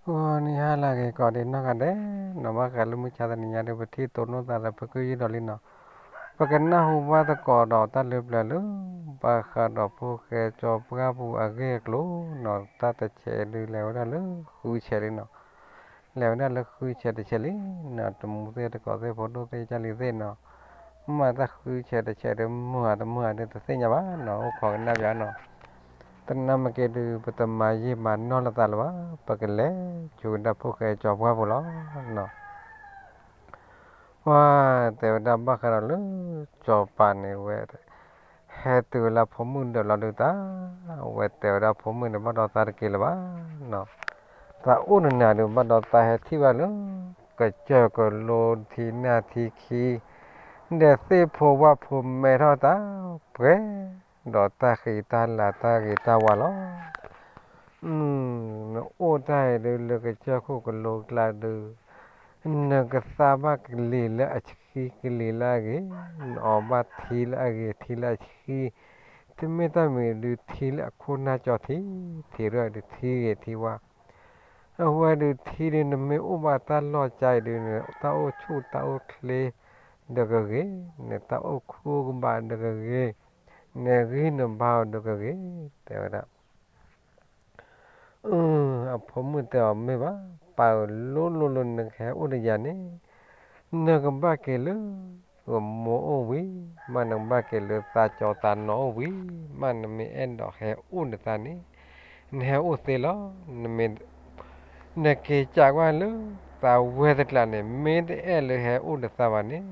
ဂီၤနံၤဟါလၢအဂ့ၤ ကိးဒံးနီၢ်ဂၤဒဲးနီၤ, ဘၣ်ဃးလၢမုၢ်ဆါတနံၤညါဒီး ပထံၣ်တိၢ်နီၣ်သးဒီး ပကယူၢ်ဒီးလံနီၤ, ပကနၢ်ဟူဘၣ်သကိးဒီးတၢ်လၢပျၢၤလၢ ဘၣ်ဃးဒီးဖိၣ်ဃဲစီၤပှၢ်ပူၤအဂ့ၢ်အကျိၤနီၤ, တၢ်တဆဲးဒုးလဲၤဝဲဒၣ်လၢဃုဆဲးလံနီၤ, လဲၤဝဲဒၣ်လၢဃုဆဲးတဆဲးလံနီၤ, တမူသ့ၣ်တကိးသ့ၣ်ဖိဒိၣ်သ့ၣ်ကၢ်လံၤသ့ၣ်နီၤ, မ့ၢ်တၢ်ဃုဆဲးတဆဲးဒီး မုာ်ဧါတမုာ်ဧါဒီးတသ့ၣ်ညါဘၣ်နီၤ, အိၣ်ခိးကနၣ်ပၠးနီၤ, တနာ်မ့ၢ်က့ၤဒုး ပတမၤယံာ်မၤနီၢ်လၢသးလၢၤဘၣ်, ပကလဲၤဆိဝဲဒၣ်ဖိၣ်ဃဲစီၤပှၢ်ပူၤလီၤနီၤ. ပှၤတဲဝဲဒၣ်ဘၣ်ဃးဒီးလၢ စီၤပၤန့ၣ်ဝဲ ဟဲတုၤလၢဖိမုၣ်ဒၢးလီၤဒုးတၢ်, အဝဲတဲဝဲဒၣ်ဖိမုၣ်န့ၣ် ဘၣ်ဒီးသးတက့ၤလၢၤဘၣ်နီၤ, သးအိၣ်နနၤဒုး ဘၣ်ဒီးသးဟဲထံၣ်ဘၣ်လၢ ကစၢၢ်ကလိထံနၢ်ထံခံ ဒီးသ့ၣ်ဖိဝၣ်ဖိမဲထီၣ်တၢ်ပှဲၤ ဒီးတၢ်ဃံးတၢ်လၤတၢ်ဂ့ၤတၢ်ဝါလီၤ. နအိၣ်တၢ်အံၤဒုးလၢကစၢၢ်ခိၣ်ကလိကျါဒုး နကသါဘၣ်ကလံၤလၢအဆှံကလံၤလၢအဂ့ၤ, နအီၣ်ဘၣ်ထံလၢအဂ့ၤထံလၢအဆှံ, တမ့ၢ်တၢ်မံၤဒုးထံလၢအခိၣ်နၢ်ကၠီထံ, ထံရၢၢ်ဒုးထံဂ့ၤထံဝါ အဝဲဒုးထံဒုး နမ့ၢ်အိၣ်ဘၣ်တၢ်လီၢ်ကါအံၤဒုး တၢ်အိၣ်ဆူၣ်တၢ်အိၣ်ချ့ဒီးကဂ့ၤ, နတၢ်အိၣ်ခူအိၣ်ကဘၣ်ဒီးကဂ့ၤ, နဂံၢ်နဘါအီၤဒီးကဂ့ၤ, တဲဝဲဒၣ်. အဖိမုၣ်တဲအီၤမ့ၢ်ဘၣ်, ပၢ်ဧၢ လိၤလိၤလၢနကဟဲအိၣ်ဒီးယၤန့ၣ် နကဘၣ်က့ၤလၢ မိၢ်အိၣ်ဝံၤ, မ့ၢ်နကဘၣ်က့ၤလၢသးကၠီသးနီၢ်အိၣ်ဝံၤ, မ့ၢ်နမ့ၢ်အဲၣ်ဒိးဟဲအိၣ်ဒီးသးန့ၣ် နဟဲအိၣ်သ့လီၤ. နမ့ၢ် နက့ၤကးကွၢ်လၢ သးဝဲတကျးန့ၣ် မ့ၢ်တအဲၣ်လၢဟဲအိၣ်ဒီးသးဘၣ်န့ၣ်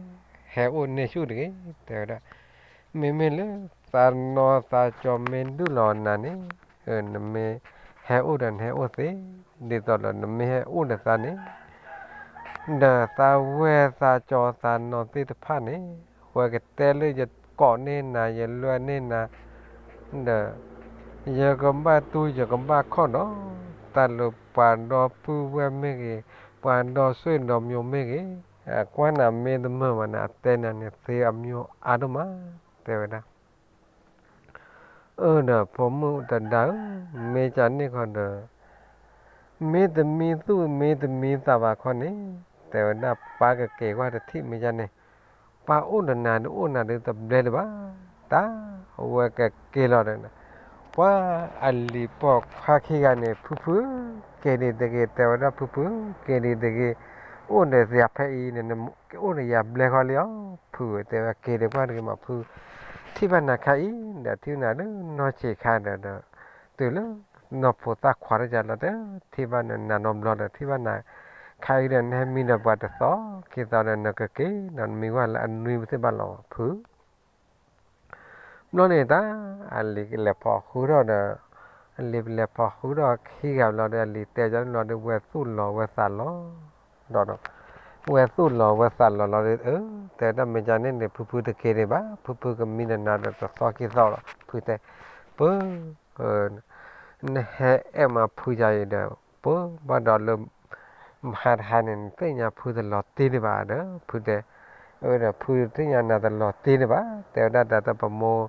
ဟဲအိၣ်န့ၢ်ဆူၣ်တဂ့ၤ တဲဝဲဒၣ်. မ့မ့ၢ်လၢသးနီၢ်သးကၠီမ့ၢ်ဒုၣ်လီၤနၤန့ၣ် နမ့ၢ်ဟဲအိၣ်ဒီးနဟဲအိၣ်သ့, ဒ်သိးဒီးနမ့ၢ်ဟဲအိၣ်ဒီးသးန့ၣ် ဒီးသးဝဲသးကၠီသးနီၢ်သ့ၣ်တဖၣ်န့ၣ် ဝဲကတဲလၢယကိးန့ၢ်နၤ ယလွဲန့ၢ်နၤ ဒီး ယကဘၣ်တူၢ်ယကဘၣ်ခီၣ်ဒီး တၢ်လၢပှၤဒီပုၢ်ဝဲၢ်မ့ၢ်ဂ့ၤ, ပှၤဒီဆွေဒီမျိုးမ့ၢ်ဂ့ၤ, ကွၢ်နၤမ့ၢ်တမုာ်ဘၣ်န့ၣ် အတဲနၤန့ၣ် သ့အမျိုးအါဒိၣ်မး တဲဝဲဒၣ်. အၢ ဒီးဖိမုၣ်တဒါဧၢ, မ့ၢ်ကန့ၣ်ခီဒီး မ့ၢ်တမံသူၣ်မ့ၢ်တမံသးဘၣ်ခီန့ၣ် တဲဝဲဒၣ် ပၢ်ကက့ၤကွၢ်တထံၣ်မ့ၢ်ကန့ၣ် ပၢ်အိၣ်ဒီးနၤဒုးအိၣ်နၤဒုးတဘျဲလၢၤဘၣ်, တၢ်အဝဲကက့ၤလီၤဒီး ပှၤအလံၤပိာ်ခွါခံဂၤန့ၣ် ဖုဖု က့ၤဒံးတဂ့ၤ တဲဝဲဒၣ် ဖုဖု က့ၤဒံးတဂ့ၤ, အိၣ်ဒီးယၤဖဲအံၤန့ၣ် ကအိၣ်ဒီးယၤဘျဲခီလံဧါ, ဖုဧၢ တဲဝဲ က့ၤဒံးကွၢ်တဂ့ၤမး ဖု ထံၣ်ဘၣ်နၤခါအံၤဒီး ထံၣ်နၤဒုးနီၢ်ဆံးခါဒီး တုၤလၢ နီၢ်ဖိသၣ်ခွါတကလီၤဒီး ထံၣ်ဘၣ်နၤနီတဘျီဒီး ထံၣ်ဘၣ်နၤခါအံၤဒီး နဟဲမံဒီးပှၤတသီခံသီဒီး နကက့ၤဒီးနမံဝဲလၢအနွံပသ့ၣ်ဘၣ်လီၤ ဖု ဘျီန့ၣ်တၢ် အလံၤကလဲၤဖီၣ်ဃုထီၣ်ဒီး အလံၤပလဲၤဖီၣ်ဃုထီၣ်ခံဂၤဘျီဒီး အလံၤတဲကန့ၣ်လီၤဒီး ဝဲသူၣ်လီၤဝဲသးလီၤ ဒီး ဝဲသူၣ်လီၤဝဲသးလီၤလီၤဒီး အၢ တဲတၢ်မ့ၢ်ကန့ၣ်န့ၣ် ဖုဖုတက့ၤဒံးဘၣ် ဖုဖုကမံဒီးနၤဒီးတသီခံသီလီၤ ဖုတဲ ပၢ် နဟဲအဲၣ်မးဖုယၤအံၤဒီး ပၢ်ဘၣ်ဒီးလၢ မဟါတဟါန့ၣ် နသ့ၣ်ညါဖုတလီၤတံၢ်ဒံးဘၣ်ဒီး ဖုတဲ အၢ ဒီးဖုသ့ၣ်ညါနၤတလီၤတံၢ်ဒံးဘၣ် တဲဝဲဒၣ်ဒီး တၢ်ပမိၢ်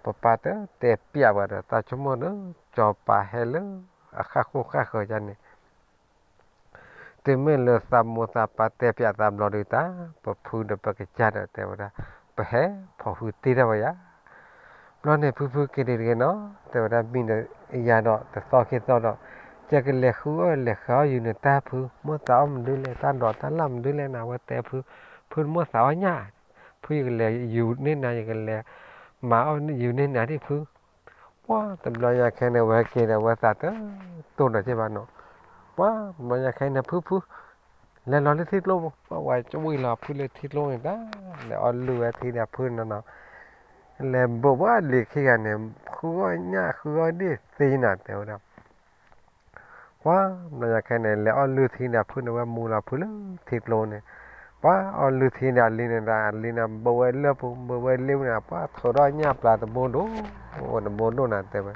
ပပၢ်တတဲပျးဘၣ်ဒီး တၢ်ဆိကမိၣ်ဒီး စီၤပၤဟဲလၢ အဃၣ်ဃိၣ်ဃၣ်ဃၢၤယါန့ၣ် တုၤမ့ၢ်လၢသးမိၢ်သးပၢ်တဲပျးသးဘျီဒုးတၢ် ပဖုဒီးပကစၢ်ဒီးတဲဝဲဒၣ် ပဟဲဖီၣ်ဃုတံၢ်တၢ်ဝဲယါ ဘျီန့ၣ်ဖုဖုက့ၤဒံးတဂ့ၤနီၤ တဲဝဲဒၣ် မံဒီးယၤဒီးတသီခံသီဒီး ယကလဲၤဃုအီၣ်လဲၤဃုအီၣ်ယူၤနတၢ်ဖု မိၢ်သးအီၣ်မနုၤလဲၣ် တၢ်ဒိးတၢ်လၢ်မနုၤလဲၣ်နၤ ဝဲတဲဖု ဖုတမိၢ်သးအီၣ်ညၣ် ဖုယကလဲၤယူၤန့ၢ်နၤ ယကလဲၤမၤအီၣ်ယူၤန့ၢ်နၤဒံးဖု ပှၤတဘျီညါခဲန့ၣ် ဝဲက့ၤဒီးဝဲသးတတိၢ်ဒီးက့ၤဘၣ်နီၤ ပှၤတဘျီညါခဲန့ၣ် ဖုဖု လဲၤလီၤလၢထံကျိ ပှၤဝဲကဝံၣ်လီၤဖုလၢထံကျိန့ၣ်တၢ် လဲၤအီၣ်လုၢ်ဝဲထံဒီးဖုနီၤနီၤ လဲၤဘိးဘၣ်လံၤခံဂၤန့ၣ် ဃုအီၣ်ညၣ်ဃုအီၣ်ဒ့ၣ်သ့နၤ တဲဝဲဒၣ် ပှၤတဘျီညါခဲန့ၣ် လဲၤအီၣ်လုၢ်ထံဒီးဖုန့ၣ် ဝဲမူလီၤဖုလၢထံကျိန့ၣ် ပှၤအီၣ်လုၢ်ထံဒီးအလံၤန့ၣ်ဒီး အလံၤန့ၣ် ဘိးဝဲလၢပူၤ ဘိးဝဲလ့ပူၤန့ၣ် ပှၤထုးထီၣ်ညၣ်ပျၢ်တဘိဒိၣ် အိၣ်တဘိဒိၣ်နၤ တဲဝဲ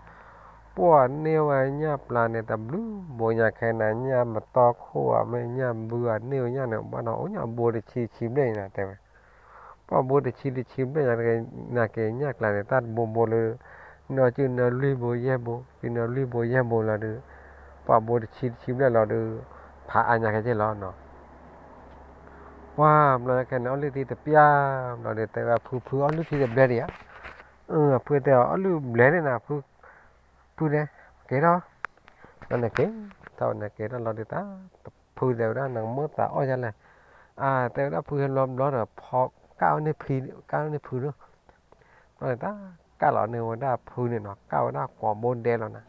ပှၤန့ၢ်ဝဲညၣ်ပျၢ်န့ၣ် တဘျုးဘိညါခဲန့ၣ် ညၣ်မတီၢ်ခိၣ်ဧါ မ့ၢ်ညၣ်ဘုဧါ န့ၢ်ဝဲညၣ်န့ၣ် ဘၣ်ဒီးအိၣ်ညၣ်ဘိတဆံဆံဘျဲၣ်နၤ တဲဝဲ ပှၤဘိတဆံတဆံဘျဲၣ်ညါတဂ့ၤ နာ်က့ၤညၣ်ကျါန့ၣ် တၢ်တဘိဘိလၢ နီၢ်စုနီၢ်လွံၢ်ဘိယဲၢ်ဘိ စုနီၢ်လွံၢ်ဘိယဲၢ်ဘိလီၤဒုး ပှၢ်ဘိတဆံတဆံဘျဲၣ်လီၤဒီး ဖးအါညါခဲက့လီၤနီၤ. ပှၢ်ဘျီညါခဲန့ၣ် အီၣ်လုၢ်ထံတပျၢ်ဘျီဒီး တဲဝဲဖု ဖုအီၣ်လုၢ်ထံတဘျဲၣ်ဒံးဧါ. အဖုတဲအီၤ အီၣ်လုၢ်ဘျဲၣ်န့ၣ်နၤ ဖု ဖုတဲ ကဲထီၣ် နက့ၤထီၣ် နက့ၤထီၣ်လီၤဒီးတၢ် ဖုတဲဝဲဒၣ် နကမိၣ်သးအီၣ်ယလဲၣ်. အတဲဝဲဒၣ်ဖုဟဲလီၤဘျီဒီး ဖီကၣ်အီၣ်န့ၢ်ဖု ကၣ်အီၣ်န့ၢ်ဖုဒိၣ် ဘျီန့ၣ်တၢ်ကၣ်လီၤန့ၢ်ဝဲဒၣ်ဖုန့ၣ်နီၤ, ကၣ်ဝဲဒၣ်ကိးဘိဒဲးလီၤနၤ.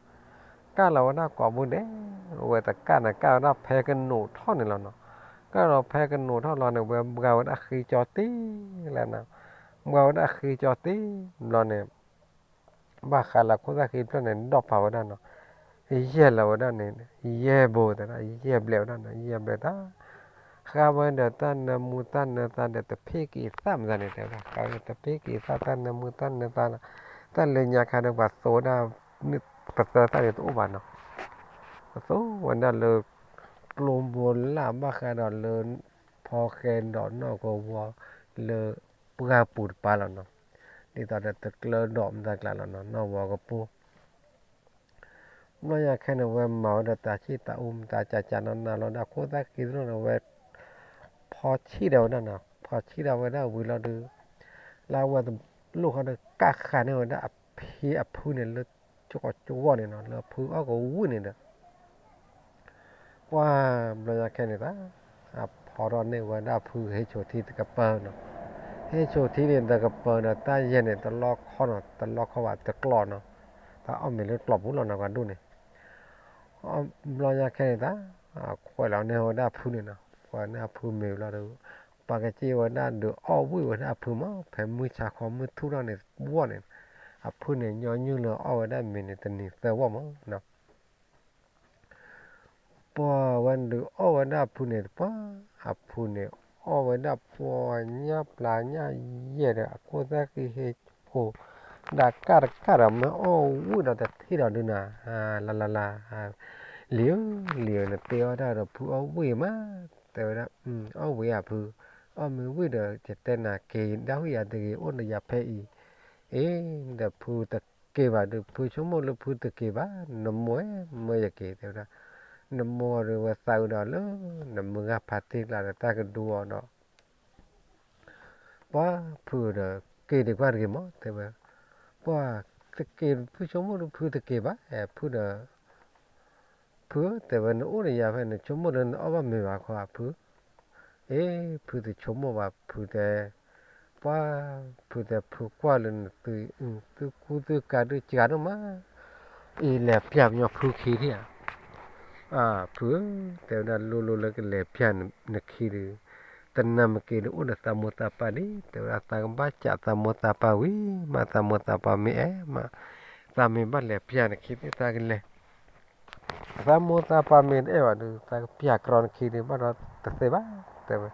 ကၣ်လီၤဝဲဒၣ်ကိးဘိဒဲး, ဝဲတကၣ်န့ၣ် ကၣ်ဝဲဒၣ်ဖဲကနိးထီၣ်န့ၣ်လီၤနီၤ. ကၣ်လီၤဖဲကနိးထီၣ်လီၤန့ၣ် ဝဲဘှါဝဲဒၣ်ဃ့ကၠီတ့ၢ်လၢနၤ, ဘှါဝဲဒၣ်ဃ့ကၠီတ့ၢ်ဘျီန့ၣ် ဘၣ်ဃးလၢခိၣ်သၣ်ဃံဖျၢၣ်န့ၣ် ဒီၣ်ဖးဝဲဒၣ်နီၤ, ယဲၢ်လီၤဝဲဒၣ်န့ၣ် ယဲၢ်ဘိတဲဒၣ် ယဲၢ်ဘျဲးဝဲဒၣ်နီၤ, ယဲၢ်ဘျဲးတၢ် ဃါဝဲဒီးတၢ်နၢမူတၢ်နၢသးဒီးတဖ့က့ၤသၣ်မတၤန့ၣ် တဲဝဲဒၣ် ဃါဝဲဒီးတဖ့က့ၤသၣ်တၢ်နၢမူတၢ်နၢသးလီၤ, တၢ်လၢညါခါဒီးပှၤသိးဝဲဒၣ် ပသၢသၣ်န့ၣ်တအိၣ်ဘၣ်နီၤ, ပသိးဝဲဒၣ်လၢ ကျိဘိလၢ်ဘၣ်ဃးဒီးလၢ ဖီဃဲဒီးနီၢ်ကဝီၤလၢ ပှၢ်ပူၤတပၤလီၤနီၤ, ဒ်သိးဒီးတကျၢဒီးမတၤကျါလီၤနီၤ နီၢ်ဝီၤကပိၢ် ဘျီညါခဲန့ၣ် ဝဲမၤဝဲဒီးတၢ်ဆံၣ်တၢ်အူမတၤကကနီၤနၤလီၤဒီး ခိၣ်သၣ်ဃံတရိၣ်န့ၣ် ဝဲ ဖီဆံၣ်ဒီးဝဲဒၣ်နီၤ, ဖီဆံၣ်ဒီးဝဲဒၣ်ဝံၤလီၤဒီး လၢအဝဲတလိၣ်ဃီဒီး ကၣ်ဃးန့ၢ်ဝဲဒၣ်အဖံအဖုန့ၣ် လၢကကဝီၤန့ၣ်နီၤ လၢအဖုအီၣ်ကဝံၣ်န့ၣ်ဒီး ပှၢ်ဘျီညါခဲန့ၣ်တၢ် အဖီထီၣ်န့ၢ်ဝဲဒၣ်ဖုဟ့ၣ်ဆိးထံတကပၤနီၤ, ဟ့ၣ်ဆိးထံန့ၣ်တကပၤဒီး တၢ်ယဲၢ်န့ၣ် တလီၢ်ခီနီၤ တလီၢ်ခီဘၣ်တကျီၢ်နီၤ, တၢ်အီၣ်မ့ၤလၢကျီၢ်ပူၤလီၤနီၤ ပှၤဒိၣ်န့ၣ် ဘျီညါခဲန့ၣ်တၢ် ခွဲးလီၤန့ၢ်ဝဲဒၣ်ဖုန့ၣ်နီၤ, ခွဲးန့ၢ်အဖုမ့ၤလီၤဒီး ပှၤကစ့ၢ်ဝဲဒၣ်ဒုးအီၣ်ဝံၣ်ဝဲဒၣ်အဖုမး ဖဲမုၢ်ဆါခီမုၢ်ထူၣ်ထီၣ်န့ၣ် ဝီၢ်န့ၣ် အဖုန့ၣ် ညီနုၢ်လၢအီၣ်ဝဲဒၣ်မ့ၤန့ၣ် တနံၤသၢဝီၢ်မးနီၤ ပှၤဝဲဒုးအီၣ်ဝဲဒၣ်အဖုန့ၣ် ပှၤအဖုန့ၣ် အီၣ်ဝဲဒၣ်ပှၤညၣ်ပျၢ်ညၣ်ယဲၢ်ဒီး အခိၣ်သၣ်ဃံဟ့ၣ်ဖိ ဒၣ်ကၣ်တကၣ်ဒီး မ့ၢ်အီၣ်ဝံၣ်ဒီးတထံၣ်ဒီးဒုးနၤ လၢလၢလၢ လံၤဧၢ လံၤဧၢ နတဲအီၣ်တၢ်ဒီးဖုအီၣ်ဝံၣ်မး တဲဝဲဒၣ် အီၣ်ဝံၣ်ဧါဖု အီၣ်မ့ၢ်ဝံၣ်ဒီး ယတဲနၤက့ၤ ဒၣ်ဝံၣ်ယၤတဂ့ၤ အိၣ်ဒီးယၤဖဲအံၤ အ့ ဒီးဖုတက့ၤဘၣ်ဒီး ဖုဆိကမိၣ်လၢဖုတက့ၤဘၣ် နမိၢ်ဧၢ မၢယက့ၤ တဲဝဲဒၣ် နမိၢ်ဒီးဝဲသးအုးဒီးလၢ နမုၢ်ဂၢ်ဖးတ့ၢ်ကျါဒီး တၢ်ကဒူအီၤဒီး ပှၤဖုဒီး က့ၤဒံးကွၢ်တဂ့ၤမး တဲဝဲ ပှၤတက့ၤ ဖုဆိကမိၣ်ဒီးဖုတက့ၤဘၣ် ဖုဒီး ဖု တဲဝဲ နအိၣ်ဒီးယၤဖဲ နဆိကမိၣ်လၢနအီၣ်ဘၣ်မ့ၤဘၣ်ခီ ဖု အ့ ဖုတဆိကမိၣ်ဘၣ် ဖုတဲ ပှၤ ဖုတဲ ဖုကွၢ်လၢနသု သုကူသုကၤဒုးစှၤဒိၣ်မး အ့ လဲၤပျၢ်ပညီဖုခံထံၣ်ဧါ ဖု တဲဝဲဒၣ် လိၤလိၤလၢကလဲၤပျၢ်နခံဒီး တနၤမ့ၢ်က့ၤဒီးအိၣ်ဒီးသးမိၢ်သးပၢ်ဒံး တဲဝဲဒၣ် သးကဘၣ်စးသးမိၢ်သးပၢ်ဝံၤ မ့ၢ်သးမိၢ်သးပၢ်မ့ၢ်အဲၣ်မး သးမ့ၢ်ဘၣ်လဲၤပျၢ်နခံသ့ၣ်သးကလဲၤ သးမိၢ်သးပၢ်မ့ၢ်တအဲၣ်ဘၣ်ဒီး သးကပျၢ်ကြီနခံဒီး ဘၣ်ဒီးတသ့ဘၣ် တဲဝဲ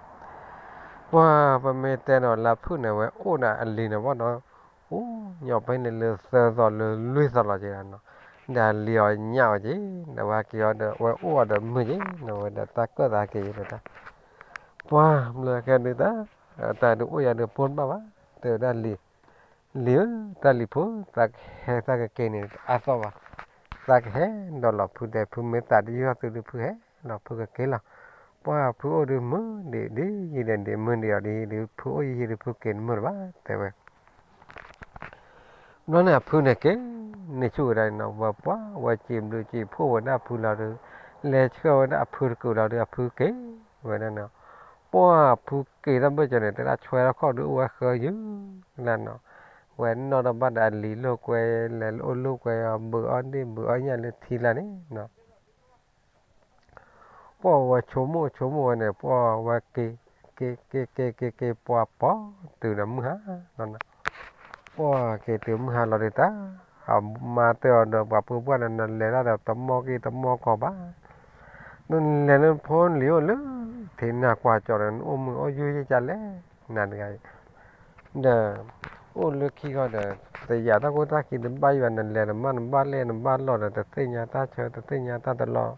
ပှၤပမ့ၢ်တဲဒီးလၢဖုၣ်န့ၣ် ဝဲအိၣ်ဒီးအလံၤန့ၣ်ဘၣ်ဒီး အိၣ်ညီဖဲန့ၣ်လၢသၢသီလၢလွံၢ်သီလီၤက့ၤနီၤ ဒီးအလံၤအီၤညၣ်အီၤက့ၤ ဒီးဝဲဟဲက့ၤအီၤဒီး ဝဲအိၣ်အီၤဒီးမုာ်က့ၤနီၤ ဝဲဒီးတၢ်ကၢၣ်သးက့ၤဒီးတၢ် ပှၤမ့ၢ်ကဲဒုးတၢ် တၢ်ဒုးအိၣ်ယၤဒုးပိၢ်တဘၣ်ဘၣ် တဲဝဲဒၣ်လံၤ လံၤဧၢ တၢ်လံၤဖိ သးကဟဲသးကက့ၤန့ၣ် အါသီၣ်ဘၣ် သးကဟဲဒီးလီၤဖုတဲ ဖုမ့ၢ်သးဒုးယီၢ်သုဒုးဖုဟဲလီၤ ဖုကက့ၤလီၤ ပှၤဖုအိၣ်ဒုးမုာ်ဒံး ဒ်ယံၤဒံး မုာ်ဒံးအီၤဒ်ယံၤဒုး ဖုအိၣ်ယံၤယံၤဒုး ဖုက့ၤတမုာ်လၢၤဘၣ် တဲဝဲ ဘျီန့ၣ်အဖုန့ၣ်က့ၤ န့ၢ်ဆူၣ်ဝဲဒၣ်န့ၣ်နီၤ ဝဲပှၤ ဝဲစံးဘျုးစံးဖှိၣ်ဝဲဒၣ်အဖုလီၤဒီး လဲၤဆှၢဝဲဒၣ်အဖုတကုာ်လီၤဒီး အဖုက့ၤဝဲဒၣ်နီၤ ပှၤဖုက့ၤတၢ်ဘၢၣ်စၢၤန့ၣ် တဲဒၣ်ဆွဲထီၣ်ခီၣ်ဒုးအိၣ်ဝဲဃၢယုၢ်လၢနီၤ ဝဲနီၣ်တဘၣ်ဒီးအလံၤလိာ်ကွဲ လဲၤအိၣ်လိာ်ကွဲအီၤ ဘုးအီၣ်ဒ့ၣ်ဘုးအီၣ်ညၣ်လၢထံလၢန့ၣ်နီၤ ပှၤဝဲဆိကမိၣ်ဆိကမိၣ်ဝဲန့ၣ် ပှၤဝဲက့ၤ က့ၤ က့ၤ က့ၤ က့ၤ က့ၤ ပှၤပိာ်တုၤဒီးမုၢ်ဟါလီၤနီၤ ပှၤက့ၤတုၤမုၢ်ဟါလီၤဒီးတၢ် အမါတဲအီၤဒီး ပှၤပုၢ်ပှၢ်န့ၣ် နလဲၤဒၣ်ဒီးတမီၢ်က့ၤတမီၢ်ကီၢ်ဘၣ် နလဲၤလၢဖိလံၤအိၣ်လၢ ထံနၢ်ကွၢ်ကၠီၤဒီး နအိၣ်မုာ်အိၣ်ယုၢ်ယဲၢ်ကလဲၣ် နၤတဂၤအံၤ ဒီး အိၣ်လၢခံခီဒီး တယာ်တၢ်ခိၣ်တၢ်ခံတဘၣ်ယံၤဘၣ် နလဲၤနမၢ်နဘၣ်လဲၣ်နဘၣ်လီၢ်ဒီး တသ့ၣ်ညါတၢ်ဆၢတသ့ၣ်ညါတၢ်တလီၢ်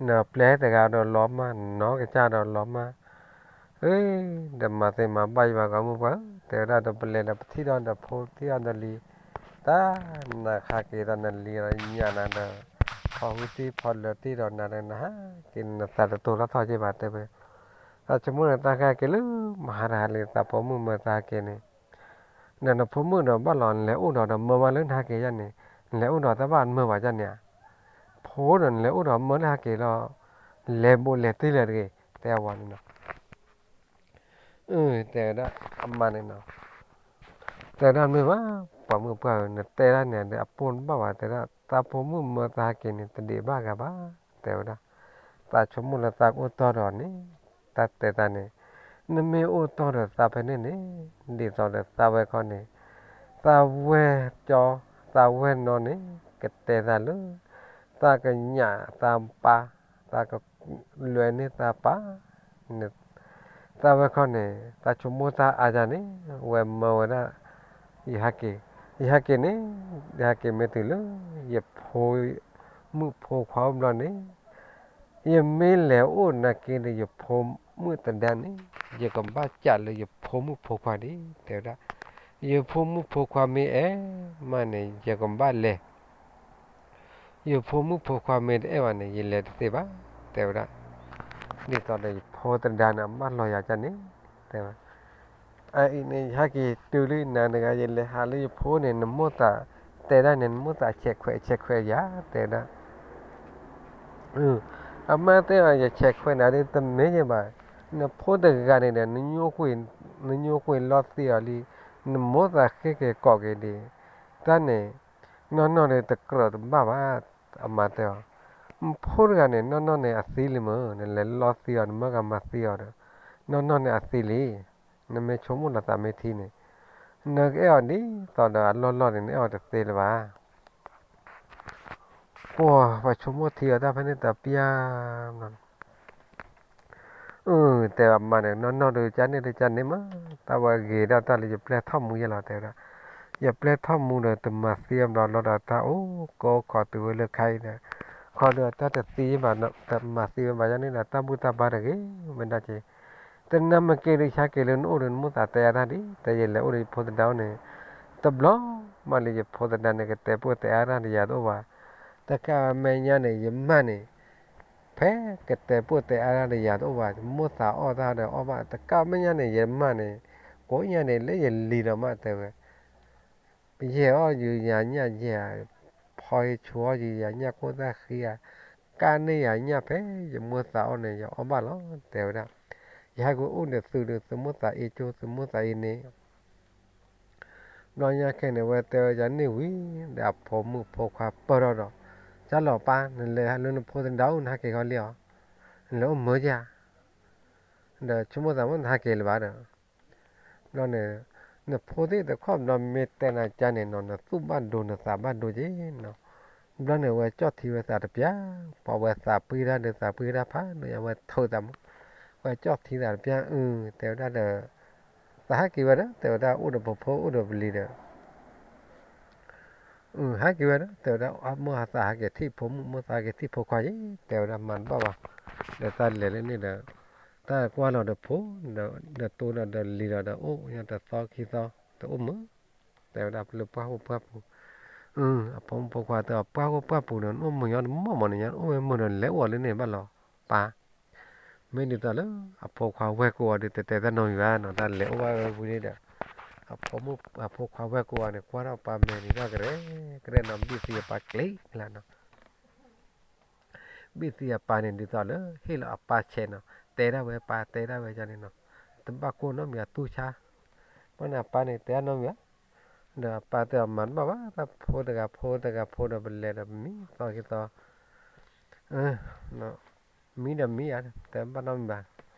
နပျဲတဂၤဒီးလီၤမၢ် နနီၢ်ကစၢ်ဒီးလီၤမၢ် အ့ ဒီးမၤသ့မၤဘၣ်ယံၤဘၣ် ကီမုၢ်ပှၢ်ဧၢ တဲဝဲဒၣ်ဒီး ပလဲၤဒီးပထံၣ်ဒီး ဒီးဖိထံၣ်အီၤဒီးလံၤ တၢ်နၤခါက့ၤဒီးနလံၤဒီးညၣ်နၤဒီး ဖီၣ်ဝံၤတ့ၢ်ဖီၣ်လၢာ်တ့ၢ်ဒီးနၤဒီး နဟးက့ၤန့ၣ် နသးတတိၤထီၣ်ထီၣ်က့ဘၣ် တဲဝဲ. သးဆိကမိၣ်န့ၣ် သးကဟဲက့ၤလၢ မဟါတဟါလံ သးဖိမုၣ်မၢသးဟဲက့ၤန့ၣ်, ဒီးနဖိမုၣ်ဒီးဘၣ်လီၤ နလဲၤအိၣ်ဒီးဒီးမၢဘၣ်လၢနဟဲက့ၤယၤန့ၣ်, နလဲၤအိၣ်ဒီးတၢ်ဘၣ်မၢဘၣ်ယၤန့ၣ်ဧါ, ဖိဒီးနလဲၤအိၣ်ဒီးမၢလၢဟဲက့ၤလီၤ, လဲၤဘိးလဲၤတ့ၢ်လၢၤတဂ့ၤ တဲအဝၤန့ၣ်နီၤ. အၢ တဲဝဲဒၣ် အမါန့ၣ်နီၤ, တဲဝဲဒၣ်မ့ၢ်ဘၣ်, ပှၤမုၣ်ပှၢ်ဧၢ နတဲဒၣ်န့ၣ်ဒီး အပိၢ်တဘၣ်ဘၣ် တဲဒၣ် သးဖိမုၣ်မၢသးဟဲက့ၤန့ၣ် တဒံးဘၣ်ဂၤဘၣ် တဲဝဲဒၣ်. သးဆိကမိၣ်လၢသးကအိၣ်တီၢ်ဒီးန့ၣ်, တၢ်တဲသးန့ၣ်, နမ့ၢ်အိၣ်တီၢ်ဒီးသးဖဲန့ၣ်န့ၣ်, ဒ်သိးဒီးသးဝဲခီန့ၣ်, သးဝဲၢ်ကၠီ, သးဝဲၢ်နီၢ်န့ၣ် ကတဲသးလၢ သးကညးသးပၢ်, သးကလွဲန့ၢ်သးပၢ်, သးဝဲခီန့ၣ် သးဆိကမိၣ်တၢ်အါယၤန့ၣ် ဝဲမၢဝဲဒၣ် ယဟဲက့ၤ, ယဟဲက့ၤန့ၣ်, ယဟဲက့ၤမ့ၢ်တုၤလၢ ယဖိ မုၣ်ဖိခွါအိၣ်ဘျီန့ၣ်, ယမ့ၢ်လဲၤအိၣ်နာ်က့ဒီး ယဖိမုၣ်သဒါန့ၣ်, ယကဘၣ်ကးလၢယဖိမုၣ်ဖိခွါဒံး တဲဝဲဒၣ်. ယဖိမုၣ်ဖိခွါမ့ၢ်အဲၣ်မးန့ၣ် ယကဘၣ်လဲၤ, ယဖိမုၣ်ဖိခွါမ့ၢ်တအဲၣ်ဘၣ်န့ၣ် ယလဲၤတသ့ဘၣ် တဲဝဲဒၣ်. ဒ်သိးဒီးယဖိသဒါန့ၣ် အဘၣ်လီၤယၤကန့ၣ် တဲဝဲ. အအံၤန့ၣ် ယဟဲက့ၤတုၤလံနၤတဂၤ ယလဲၤဟးလၢယဖိန့ၣ် နမိၢ်သးတဲဒၣ်န့ၣ် နမိၢ်သးဆဲးခွဲးဆဲးခွဲးယၤ တဲဝဲဒၣ်. အမါတဲဘၣ် ယဆဲးခွဲးနၤဒ်တမ့ၢ်ယဲဘၣ်, နဖိတဂၤန့ၣ်ဒီး နညိကွံာ်လီၤသံအီၤလံ, နမိၢ်သးဃ့က့ၤကိးက့ၤဒံး, တၢ်န့ၣ် နီၢ်နီၢ်ဒီးတကြၢးတဘၣ်ဘၣ်, အမါတဲအီၤ, နဖိတဂၤန့ၣ် နီၢ်နီၢ်န့ၣ်အသံလံမ့ၢ် နလဲၤလီၤသံအီၤ နမၢကမၤသံအီၤဒီး နီၢ်နီၢ်န့ၣ်အသံလံ, နမ့ၢ်ဆိကမိၣ်လီၤသးမ့ၢ်ထံန့ၣ်, နကအဲၣ်အီၤဒ်သိးဒီးအလီၢ်လီၢ်န့ၣ် နအဲၣ်အီၤတသ့လၢၤဘၣ်. ပှၤပှၤဆိကမိၣ်ထံအီၤတၢ်ဖဲန့ၣ်တပျၢ် အၢ တဲအမါန့ၣ် နီၢ်နီၢ်ဒီးကန့ၣ်ဒီးကန့ၣ်မး, တၢ်ဝဲဂ့ၤဒၣ်တၢ်လၢယပျဲၢ်ထီၣ်မူယဲလီၤ တဲဝဲဒၣ်. ယပျဲၢ်ထီၣ်မူဒီးတမၤသံအဘျီလီၤဒီးတၢ်အိၣ်ကီအိၣ်ခိးတုၤဝဲလၢခါအံၤဒီး, ခီဒီးတၢ်တသံဘၣ် တမၤသံဝဲဘၣ်ယၤန့ၣ်ဒီး တၢ်ဘူၣ်တၢ်ဘါတဂ့ၤဝဲဒၣ်က့ၤ, တနၤမ့ၢ်က့ၤဒီးဆါက့ၤလၢနအိၣ်ဒီးနမိၢ်သးတဲအါတၢ်ဒ် တဲယလဲၤအိၣ်ဒီးယဖိသဒါန့ၣ်, တဘျီမးလၢယဖိသဒါန့ၣ် ကတဲာ်ပှိၢ်တဲာ်အါတၢ်ဒီးယၤတအိၣ်ဘၣ်, တကးဝဲမဲာ်ညါန့ၣ် ယမၢ်န့ၣ် ဖဲကတဲာ်ပှိၢ်တဲာ်အါတၢ်ဒီးယၤတအိၣ်ဘၣ်, မိၢ်သးအီၣ်တၢ်ဒီးအီၣ်ဘၣ်, တကးမဲာ်ညါန့ၣ် ယမၢ်န့ၣ် ကိးညါန့ၣ် လၢယလံၤဒီးမးတဲဝဲ, ယဲၢ်အီၣ်ယၤညၣ်ယဲၢ်ဧါ, ဖီဟ့ဆိအီၣ်ယၤညၣ်ကိၢ်တၢ်ဃံဧါ, ကၢ်န့ၢ်ယၤညၣ်ဖဲယမိၢ်သးအီၣ်န့ၣ် ယအီၣ်ဘၣ်လီၤ တဲဝဲဒၣ်. ယဟဲက့ၤအိၣ်ဒီးသုဒီး သုမိၢ်သးအ့ကၠိ သုမိၢ်သးအ့န့ၣ် ဘျီညါခဲန့ၣ် ဝဲတဲဝဲယၤန့ၢ်ဝံၤ ဒီးအဖိမုၣ်ဖိခွါပၢၢ်ထီၣ်ဒီး, ကၢ်လီၤပၢ် နလဲၤလၢနဖိသဒါအိၣ် နဟဲက့ၤခီလံဧါ, နလဲၤအိၣ်မၢယၤ, ဒီးဆိကမိၣ်သးမ့ၢ်နဟဲက့ၤလၢၤဘၣ်ဒီး ဘျီန့ၣ် နဖိသ့ၣ်တခီဘျီမ့ၢ်တဲနၤကန့ၣ်နီၤ နသူၣ်ဘၣ်ဒိနသးဘၣ်ဒိက့ၤနီၤ, ဘျီန့ၣ် ဝဲကၠီၣ်ထံဝဲသးတပျၢ်, ပှၤဝဲသးပှ့ၤတၢ်ဒီးသးပှ့ၤတၢ်ဖးဒိၣ်ညါ ဝဲထုးသးမး, ဝဲကၠီၣ်ထံသးတပျၢ်အု တဲဝဲဒၣ်ဒီး, သးဟဲက့ၤဝဲဒီး တဲဝဲဒၣ်အိၣ်ဒီးပဖိအိၣ်ဒီးပလံၤဒီး အု ဟဲက့ၤဝဲဒီး တဲဝဲဒၣ် မိၢ်သးဟဲက့ၤထံၣ်ဖိမုၣ် မိၢ်သးဟဲက့ၤထံၣ်ဖိခွါယဲ တဲဝဲဒၣ်မၤတဘၣ်ဘၣ်, ဒီးတၢ်လဲၤလၢန့ၣ်ဒီး တၢ်ကွၢ်လီၤဒီးဖိ ဒီးတိဒီးလံၤလီၤဒီးအိၣ်ညါတသီခံသီ တအိၣ်မုာ်, တဲဝဲဒၣ်လၢပှၢ်ဟိၣ်ပှၢ်ပူၤ, အဖိမုၣ်ဖိခွါတဲအီၤ ပှၢ်ဟိၣ်ပှၢ်ပူၤဒီး နအိၣ်မုာ်ညီတမီၢ်မီၢ်န့ၣ် ညါအိၣ်ဝဲမုာ်ဒီးလဲၤအိၣ်လၢန့ၣ်ဘၣ်လီၤ, ပၢ် မ့ၢ်ဒ်သိးလၢ အဖိခွါဝဲၢ်ကိးဂၤဒီး တဲတဲတၢ်နီတမံၤဘၣ်နီၤ တၢ်လဲၤအိၣ်ဘၣ်ဝဲဝံၤန့ၣ်ဒီး, အဖိခွါဝဲၢ်ကိးဂၤန့ၣ် ကွၢ်ထီၣ်ပၢ်မဲာ်န့ၣ် တၢ်ကရဲၣ်ကရဲၣ်နီၤ ဘံၣ်သံအပၢ်ကျ့ကျါနီၤ, ဘံၣ်သံအပၢ်န့ၣ် ဒ်သိးလၢ ဟ့ၣ်လီၤအပၢ်ဆဲးနီၤ တဲဒၣ်ဝဲပၢ်တဲဒၣ်ဝဲန့ၣ်နီၤ, တဘၣ်ကိၢ်နီတမံၤအတူၢ်ဆါ, ဘၣ်န့ၣ်အပၢ်န့ၣ် တဲဒၣ်နီတမံၤဘၣ်, ဒီးအပၢ်တဲအီၤမၤတဘၣ်ဘၣ် တၢ်ဖိတဂၤဖိတဂၤဖိဒီးပလဲၤဒီးပမံသီခံသီ မံဒီးမံဧါ တဲဘၣ်နီတမံၤဘၣ်,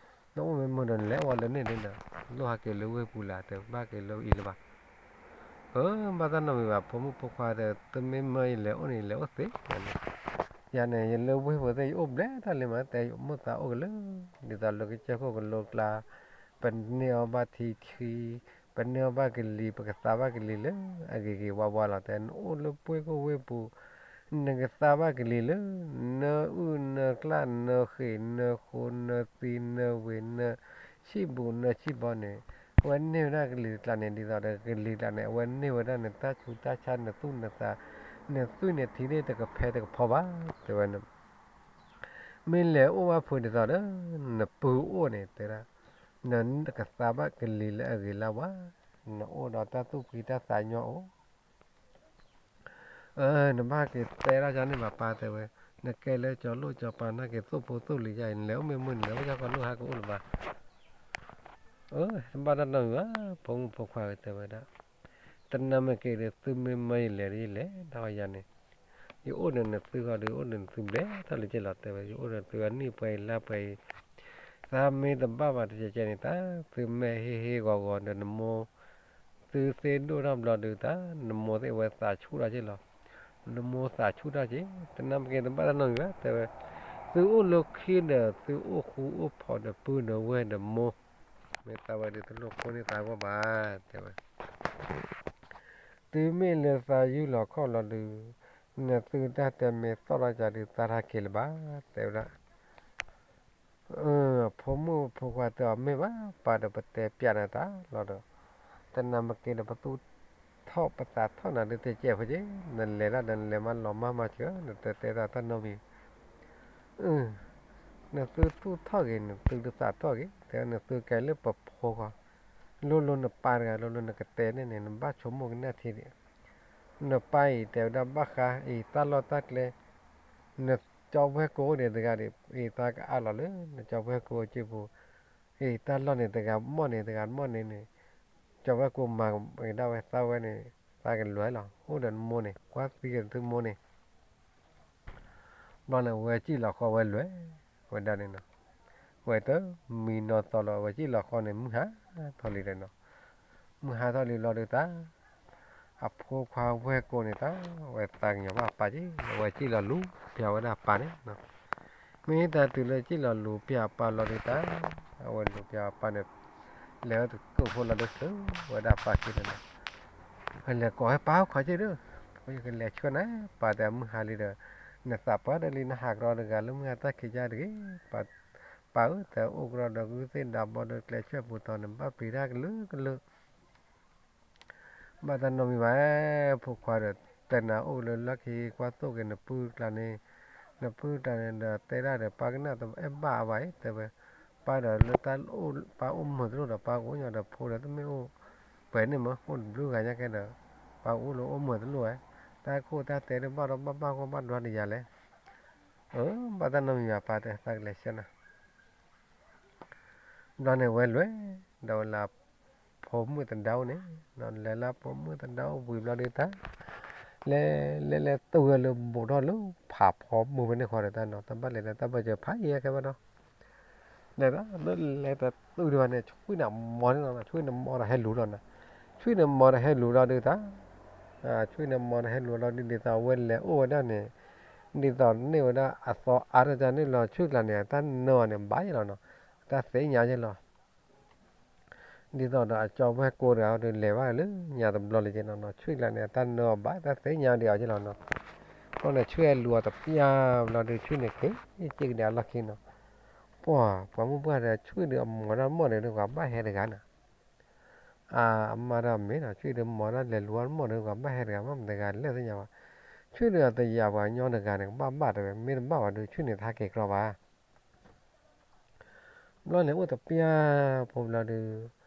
နအိၣ်မ့ၢ်မုာ်ဒီးနလဲၤအိၣ်လၢန့ၣ်ဒ်ဒီး, လိၣ်ဟဲက့ၤလၢဝ့ၢ်ပူၤလၢ် တဲဘၣ်က့ၤလၢအံၤလၢၤဘၣ်, အၢ ဘၣ်တၢ်နီတမံၤဘၣ် ဖိမုၣ်ဖိခွါတဲ တမ့ၢ်မၢယလဲၤအိၣ်န့ၣ် ယလဲၤအိၣ်သ့န့ၣ်, ယၤန့ၣ် ယလၢဝ့ၢ်ပူၤသ့ၣ် ယအိၣ်ဘျဲၣ်တၢ်လံမး တဲမိၢ်သးအိၣ်ကလၢာ်, ဒ်သိးလၢကစၢၢ်ခိၣ်ကလိကျါ, ပန့ၢ်အီၣ်ဘၣ်ထံထံ, ပန့ၢ်အီၣ်ဘၣ်ကလံၤ ပကသါဘၣ်ကလံၤလၢအဂ့ၤဂ့ၤဝါဝါလီၤ တဲ နအိၣ်လၢပှ့ၤခိၣ်ဝ့ၢ်ပူၤ, နကသါဘၣ်ကလံၤလၢ နအုၣ်နကျၣ် နဃ့ၢ် နဃိ နသံ နဝ့ၢ် နဆံၣ်ဘူၤ နဆံၣ်ဘီန့ၣ်, အဝဲန့ၢ်ဝဲဒၣ်ကလံၤတကျါန့ၣ် ဒ်သိးဒီးကလံၤတကျါန့ၣ် အဝဲန့ၢ်ဝဲဒၣ်နတၢ်ဆူးတၢ်ဆါ နသူၣ်နသး, နသွံၣ်န့ၣ်ထံၣ်န့ၣ်တကဖဲတကဖီဘၣ် တဲဝဲ, မ့ၢ်လဲၤအိၣ်ဘၣ်ဖုးဒ်သိးဒီး နပုၢ်အိၣ်န့ၣ် တဲဒၣ်, နကသါဘၣ်ကလံၤလၢအဂ့ၤလၢဝါ, နအိၣ်ဒီးတၢ်သူၣ်ဖှံတၢ်သးညီအိၣ် နဘၣ်က့ၤတဲဒၣ်ယၤန့ၣ်ဘၣ်ပၢ် တဲဝဲ, နကဲလၢကၠီၤလိၣ်ကၠီၤပၤနာ်က့ၤသိၣ်ဖိသိၣ်လံၤယါအံၤ နလဲၤအိၣ်မ့ၢ်မုၢ်နလဲၤအိၣ်ကၠီၤကီၢ်လိၣ်ဟးကအိၣ်လၢၤဘၣ်, တဘၣ်တၢ်နီတမံၤဘၣ်, ဖိမုၣ်ဖိခွါဧၢ တဲဝဲဒၣ်, တနၢ်မ့ၢ်က့ၤဒီး သုမ့ၢ်မၢယလဲၤဒီးယလဲၤ တၢ်ဝဲယၤန့ၣ်, ယအိၣ်ဒီးနသုဂီၢ်ဒီး အိၣ်ဒီးနသုဘျဲၣ်ထီၣ်လံက့လီၤ တဲဝဲ, ယအိၣ်ဒီးသုအနံၣ်ပှဲၤအံၤလါပှဲၤအံၤ, သးမ့ၢ်တဘၣ်ဘၣ်တကဲကဲန့ၣ် တၢ်သုမ့ၢ်ဟ့ၣ်ဟ့ၣ်ဂီၤဂီၤဒီးနမိၢ် သုသ့ၣ်ဒိၣ်ထီၣ်ဘျီဒုးတၢ် နမိၢ်သ့ၣ်ဝဲသးဆူၣ်ထီၣ်က့လီၤ, နမိၢ်သးဆူၣ်ထီၣ်က့, တနၢ်မ့ၢ်က့ၤတဘၣ်တၢ်နီတမံၤဘၣ် တဲဝဲ, သုအိၣ်လၢခံဒီး သုအိၣ်ဃူအိၣ်ဖိးဒီးပုၢ်ဒီးဝဲၢ်ဒီးမိၢ်, မ့ၢ်သးဝဲဒုးတလိၣ်ခိၣ်န့ၢ်သးဂီၢ်ဘၣ်, တဲဝဲ တုၤမ့ၢ်လၢသးယူၢ်လီၤခီၣ်လီၤဒုး, နသုတၢ်တဲမ့ၢ်သီၣ်ထီၣ်ကဒီး သးတၢ်က့ၤလၢၤဘၣ်, တဲဝဲဒၣ်, ဖိမုၣ်ဖိခွါတဲအီၤ မ့ၢ်ဘၣ်, ပၢ်ဒီးပတဲပျးနၤတၢ်လီၤဒီး, တနၢ်မ့ၢ်က့ၤဒီး ပသူၣ်ထီၣ်ပသးထီၣ်နၤဒုးတကဲးဖိက့, နလဲၤဒၣ်ဒီးနလဲၤမးလီၤမၢ်မၤစၢၤ နတဲတဲတၢ်တၢ်နီတမံၤ နသုသူၣ်ထီၣ်ဂ့ၤ နသုတသးထီၣ်ဂ့ၤ, တဲနသုကဲလၢပဖိဃီ, လိၤလိၤနပၢ်တဂၤ လိၤလိၤနကတဲန့ၣ်န့ၣ် နဘၣ်ဆိကမိၣ်ကနၣ်ထံဒံး, နပၢ်အံၤ တဲဝဲဒၣ်ဘၣ်ဃးအံၤ တၢ်လီၢ်တၢ်ကျဲ, နကၠီဝဲၢ်ကိန့ၣ်တဂၤဒီး အံၤသးကအးလီၤလၢ နကၠီဝဲၢ်ကိအစုပူၤ, အံၤတၢ်လီၢ်န့ၣ်တဂၤမီၢ်န့ၣ် တဂၤမီၢ်န့ၣ်န့ၣ်, ကၠီဝဲၢ်ကိမၤကဒါဝဲသးဝဲန့ၣ် သးကလွဲလီၤ, အိၣ်ဒီးနမိၢ်န့ၣ် ကွၢ်သံက့ၤသုမိၢ်န့ၣ် ဘျီန့ၣ် ဝဲကံၣ်လီၤဃီဝဲလွဲၢ်, ဝဲဒၣ်န့ၣ်နီၤ, ဝဲတမံၤနီၤသီလီၤ ဝဲကံၣ်လီၤဃီန့ၣ် မုၢ်ဟါထီၣ်လံဒီးနီၤ, မုၢ်ဟါထီၣ်လံဘျီဒုးတၢ်, အဖိခွါဝဲၢ်ကိန့ၣ်တၢ်, ဝဲသးကညီၤဘၣ်အပၢ်က့, အဝဲကံၣ်လီၤလူၤပျၢ်ဝဲဒၣ်အပၢ်န့ၣ်, မ့ၢ်တၢ်တုၤလၢကံၣ်လီၤလူၤပျၢ်အပၢ်လီၤဒုးတၢ်, အဝဲလူၤပျၢ်အပၢ်န့ၣ်, လဲၤဝဲတကိးဖိလီၤဒုး ချုးဝဲဒၣ်အပၢ်ခံန့ၣ်လီၤ ဝဲလဲၤကိးဝဲပၢ်အိၣ်ခိးက့ဒီး, ယကလဲၤဆှၢနၤ, ပၢ်တဲမုၢ်ဟါလံဒီး, နသးပှၢ်ဒီးလံ နဟးကရီတဂၤလၢမုၢ်ဟါတၢ်ခံးကါတဂ့ၤ, ပၢ်ဧၢ တဲအိၣ်ကရီဒီးဂုၢ်သ့ၣ်ဒါဘီဒီးကျဲဆၢၣ်ပူၤထီန့ၣ် ဘၣ်ပျံၤတၢ်ကလုာ်ကလုာ် ဘၣ်တၢ်နီတမံၤဘၣ်, ဖိခွါဒီး တဲနၤအိၣ်လၢလီၢ်ခံကွၢ်သိၣ်က့ၤနပုၢ်ကျါန့ၣ်, နပုၢ်ကျါန့ၣ်ဒီးတဲဒၣ်ဒီး ပၢ်ကနၣ်တအဲၣ်ဘၣ်အါဘၣ်အံၤ တဲဝဲ, ပၢ်ဒီးလၢတၢ်အိၣ် ပၢ်အိၣ်မုာ်တလိၣ်ဒီး ပၢ်ကအိၣ်ညီဒီးဖိဒီးတမ့ၢ်အိၣ်ပှဲၤန့ၣ်မ့ၢ် အိၣ်တဘျုးဂၤညါကဲဒီး ပၢ်အိၣ်လၢအိၣ်မုာ်တလိၣ်ဝဲ, တၢ်ခိၣ်တၢ်တဲတဘၣ်ဒီးဘၣ်ဘၣ်ဂီၢ်ဘၣ်ဒွါတယၤလဲၣ်, အၢ ဘၣ်တၢ်နီတမံၤဘၣ် ပၢ်တဲ သးကလဲၤဆှၢနၤ ဘျီန့ၣ်ဝဲလဲၤ, ဒီးဝဲလၢဖိမုၣ်သဒါအိၣ်န့ၣ်, လဲၤလၢဖိမုၣ်သဒါအိၣ်ဝံၤဘျီဒုးတၢ်, လဲၤ လဲၤလဲၤတုၤဝဲလၢဘူးထီၣ်လၢဖးဖီမုၢ်ဝဲန့ၣ်ဃီဒီးတၢ်နီၤ တဘၣ်လဲၤလၢတၢ်ဘၢၣ်စၢၤဖးယံၤခဲဘၣ်နီၤ, လဲၤလၢလဲၤတတုၤဒံးဘၣ်န့ၣ် ဆွံၣ်န့ၣ်မီၤန့ၣ်လီၤ, ဆွံၣ်န့ၣ်မီၤဒီးဟဲလူၤလီၤနီၤ, ဆွံၣ်န့ၣ်မီၤဒီးဟဲလူၤလီၤဒုးတၢ် ဆွံၣ်န့ၣ်မီၤဒီးဟဲလူၤလီၤဒုး ဒ်သိးအဝဲလဲၤအိၣ်ဝဲဒၣ်န့ၣ်, ဒ်သိးန့ၢ်ဝဲဒၣ်အသီအါထီၣ်ကန့ၣ်လီၤ ဆွံၣ်ကျါန့ၣ် အတၢ်နၢအီၤန့ၣ် ဘၣ်ယဲလီၤနီၤ, တၢ်သ့ၣ်ညါယဲလီၤ, ဒ်သိးဒီးအကၠီဝဲၢ်ကိတဂၤဒီးလဲၤဘၣ်လၢညါတဘျီလၢက့နီၤနီၤ ဆွံၣ်ကျါန့ၣ် အတၢ်နၢအီၤဘၣ် တၢ်သ့ၣ်ညါဒံးအီၤယဲလီၤနီၤ, ဘျီန့ၣ်ဆွံၣ်ဟဲလူၤအီၤတပျၢ်ဘျီဒုး ဆွံၣ်န့ၣ်က့ၤက့ၤကဒါအလီၢ်ခံနီၤ, ပှၤ ပှၤမုၣ်ပှၢ်ဒီး ဆွံၣ်ဒုးအမီၤတၢ်မီၢ်န့ၣ်ဒုး ပှၤဘၣ်ဟဲတဂၤနီၤ အမါဒီးမ့ၢ်နီၤ ဆွံၣ်ဒုးမီၤတၢ်လဲၤလူၤအီၤမီၢ်ဒုး ပှၤဘၣ်ဟဲတဂၤမး မတဂၤလဲၣ်သ့ၣ်ညါဘၣ်, ဆွံၣ်ဒုးအတယာ်ပှၤကညီတဂၤန့ၣ် ကဘၣ်ဘၣ်တဲဝဲ မ့ၢ်တဘၣ်ဘၣ်ဒုး ဆွံၣ်န့ၣ်တဟဲက့ၤကြီဘၣ်, ဘျီန့ၣ်အိၣ်တပျၢ်ဖိဘျီဒုး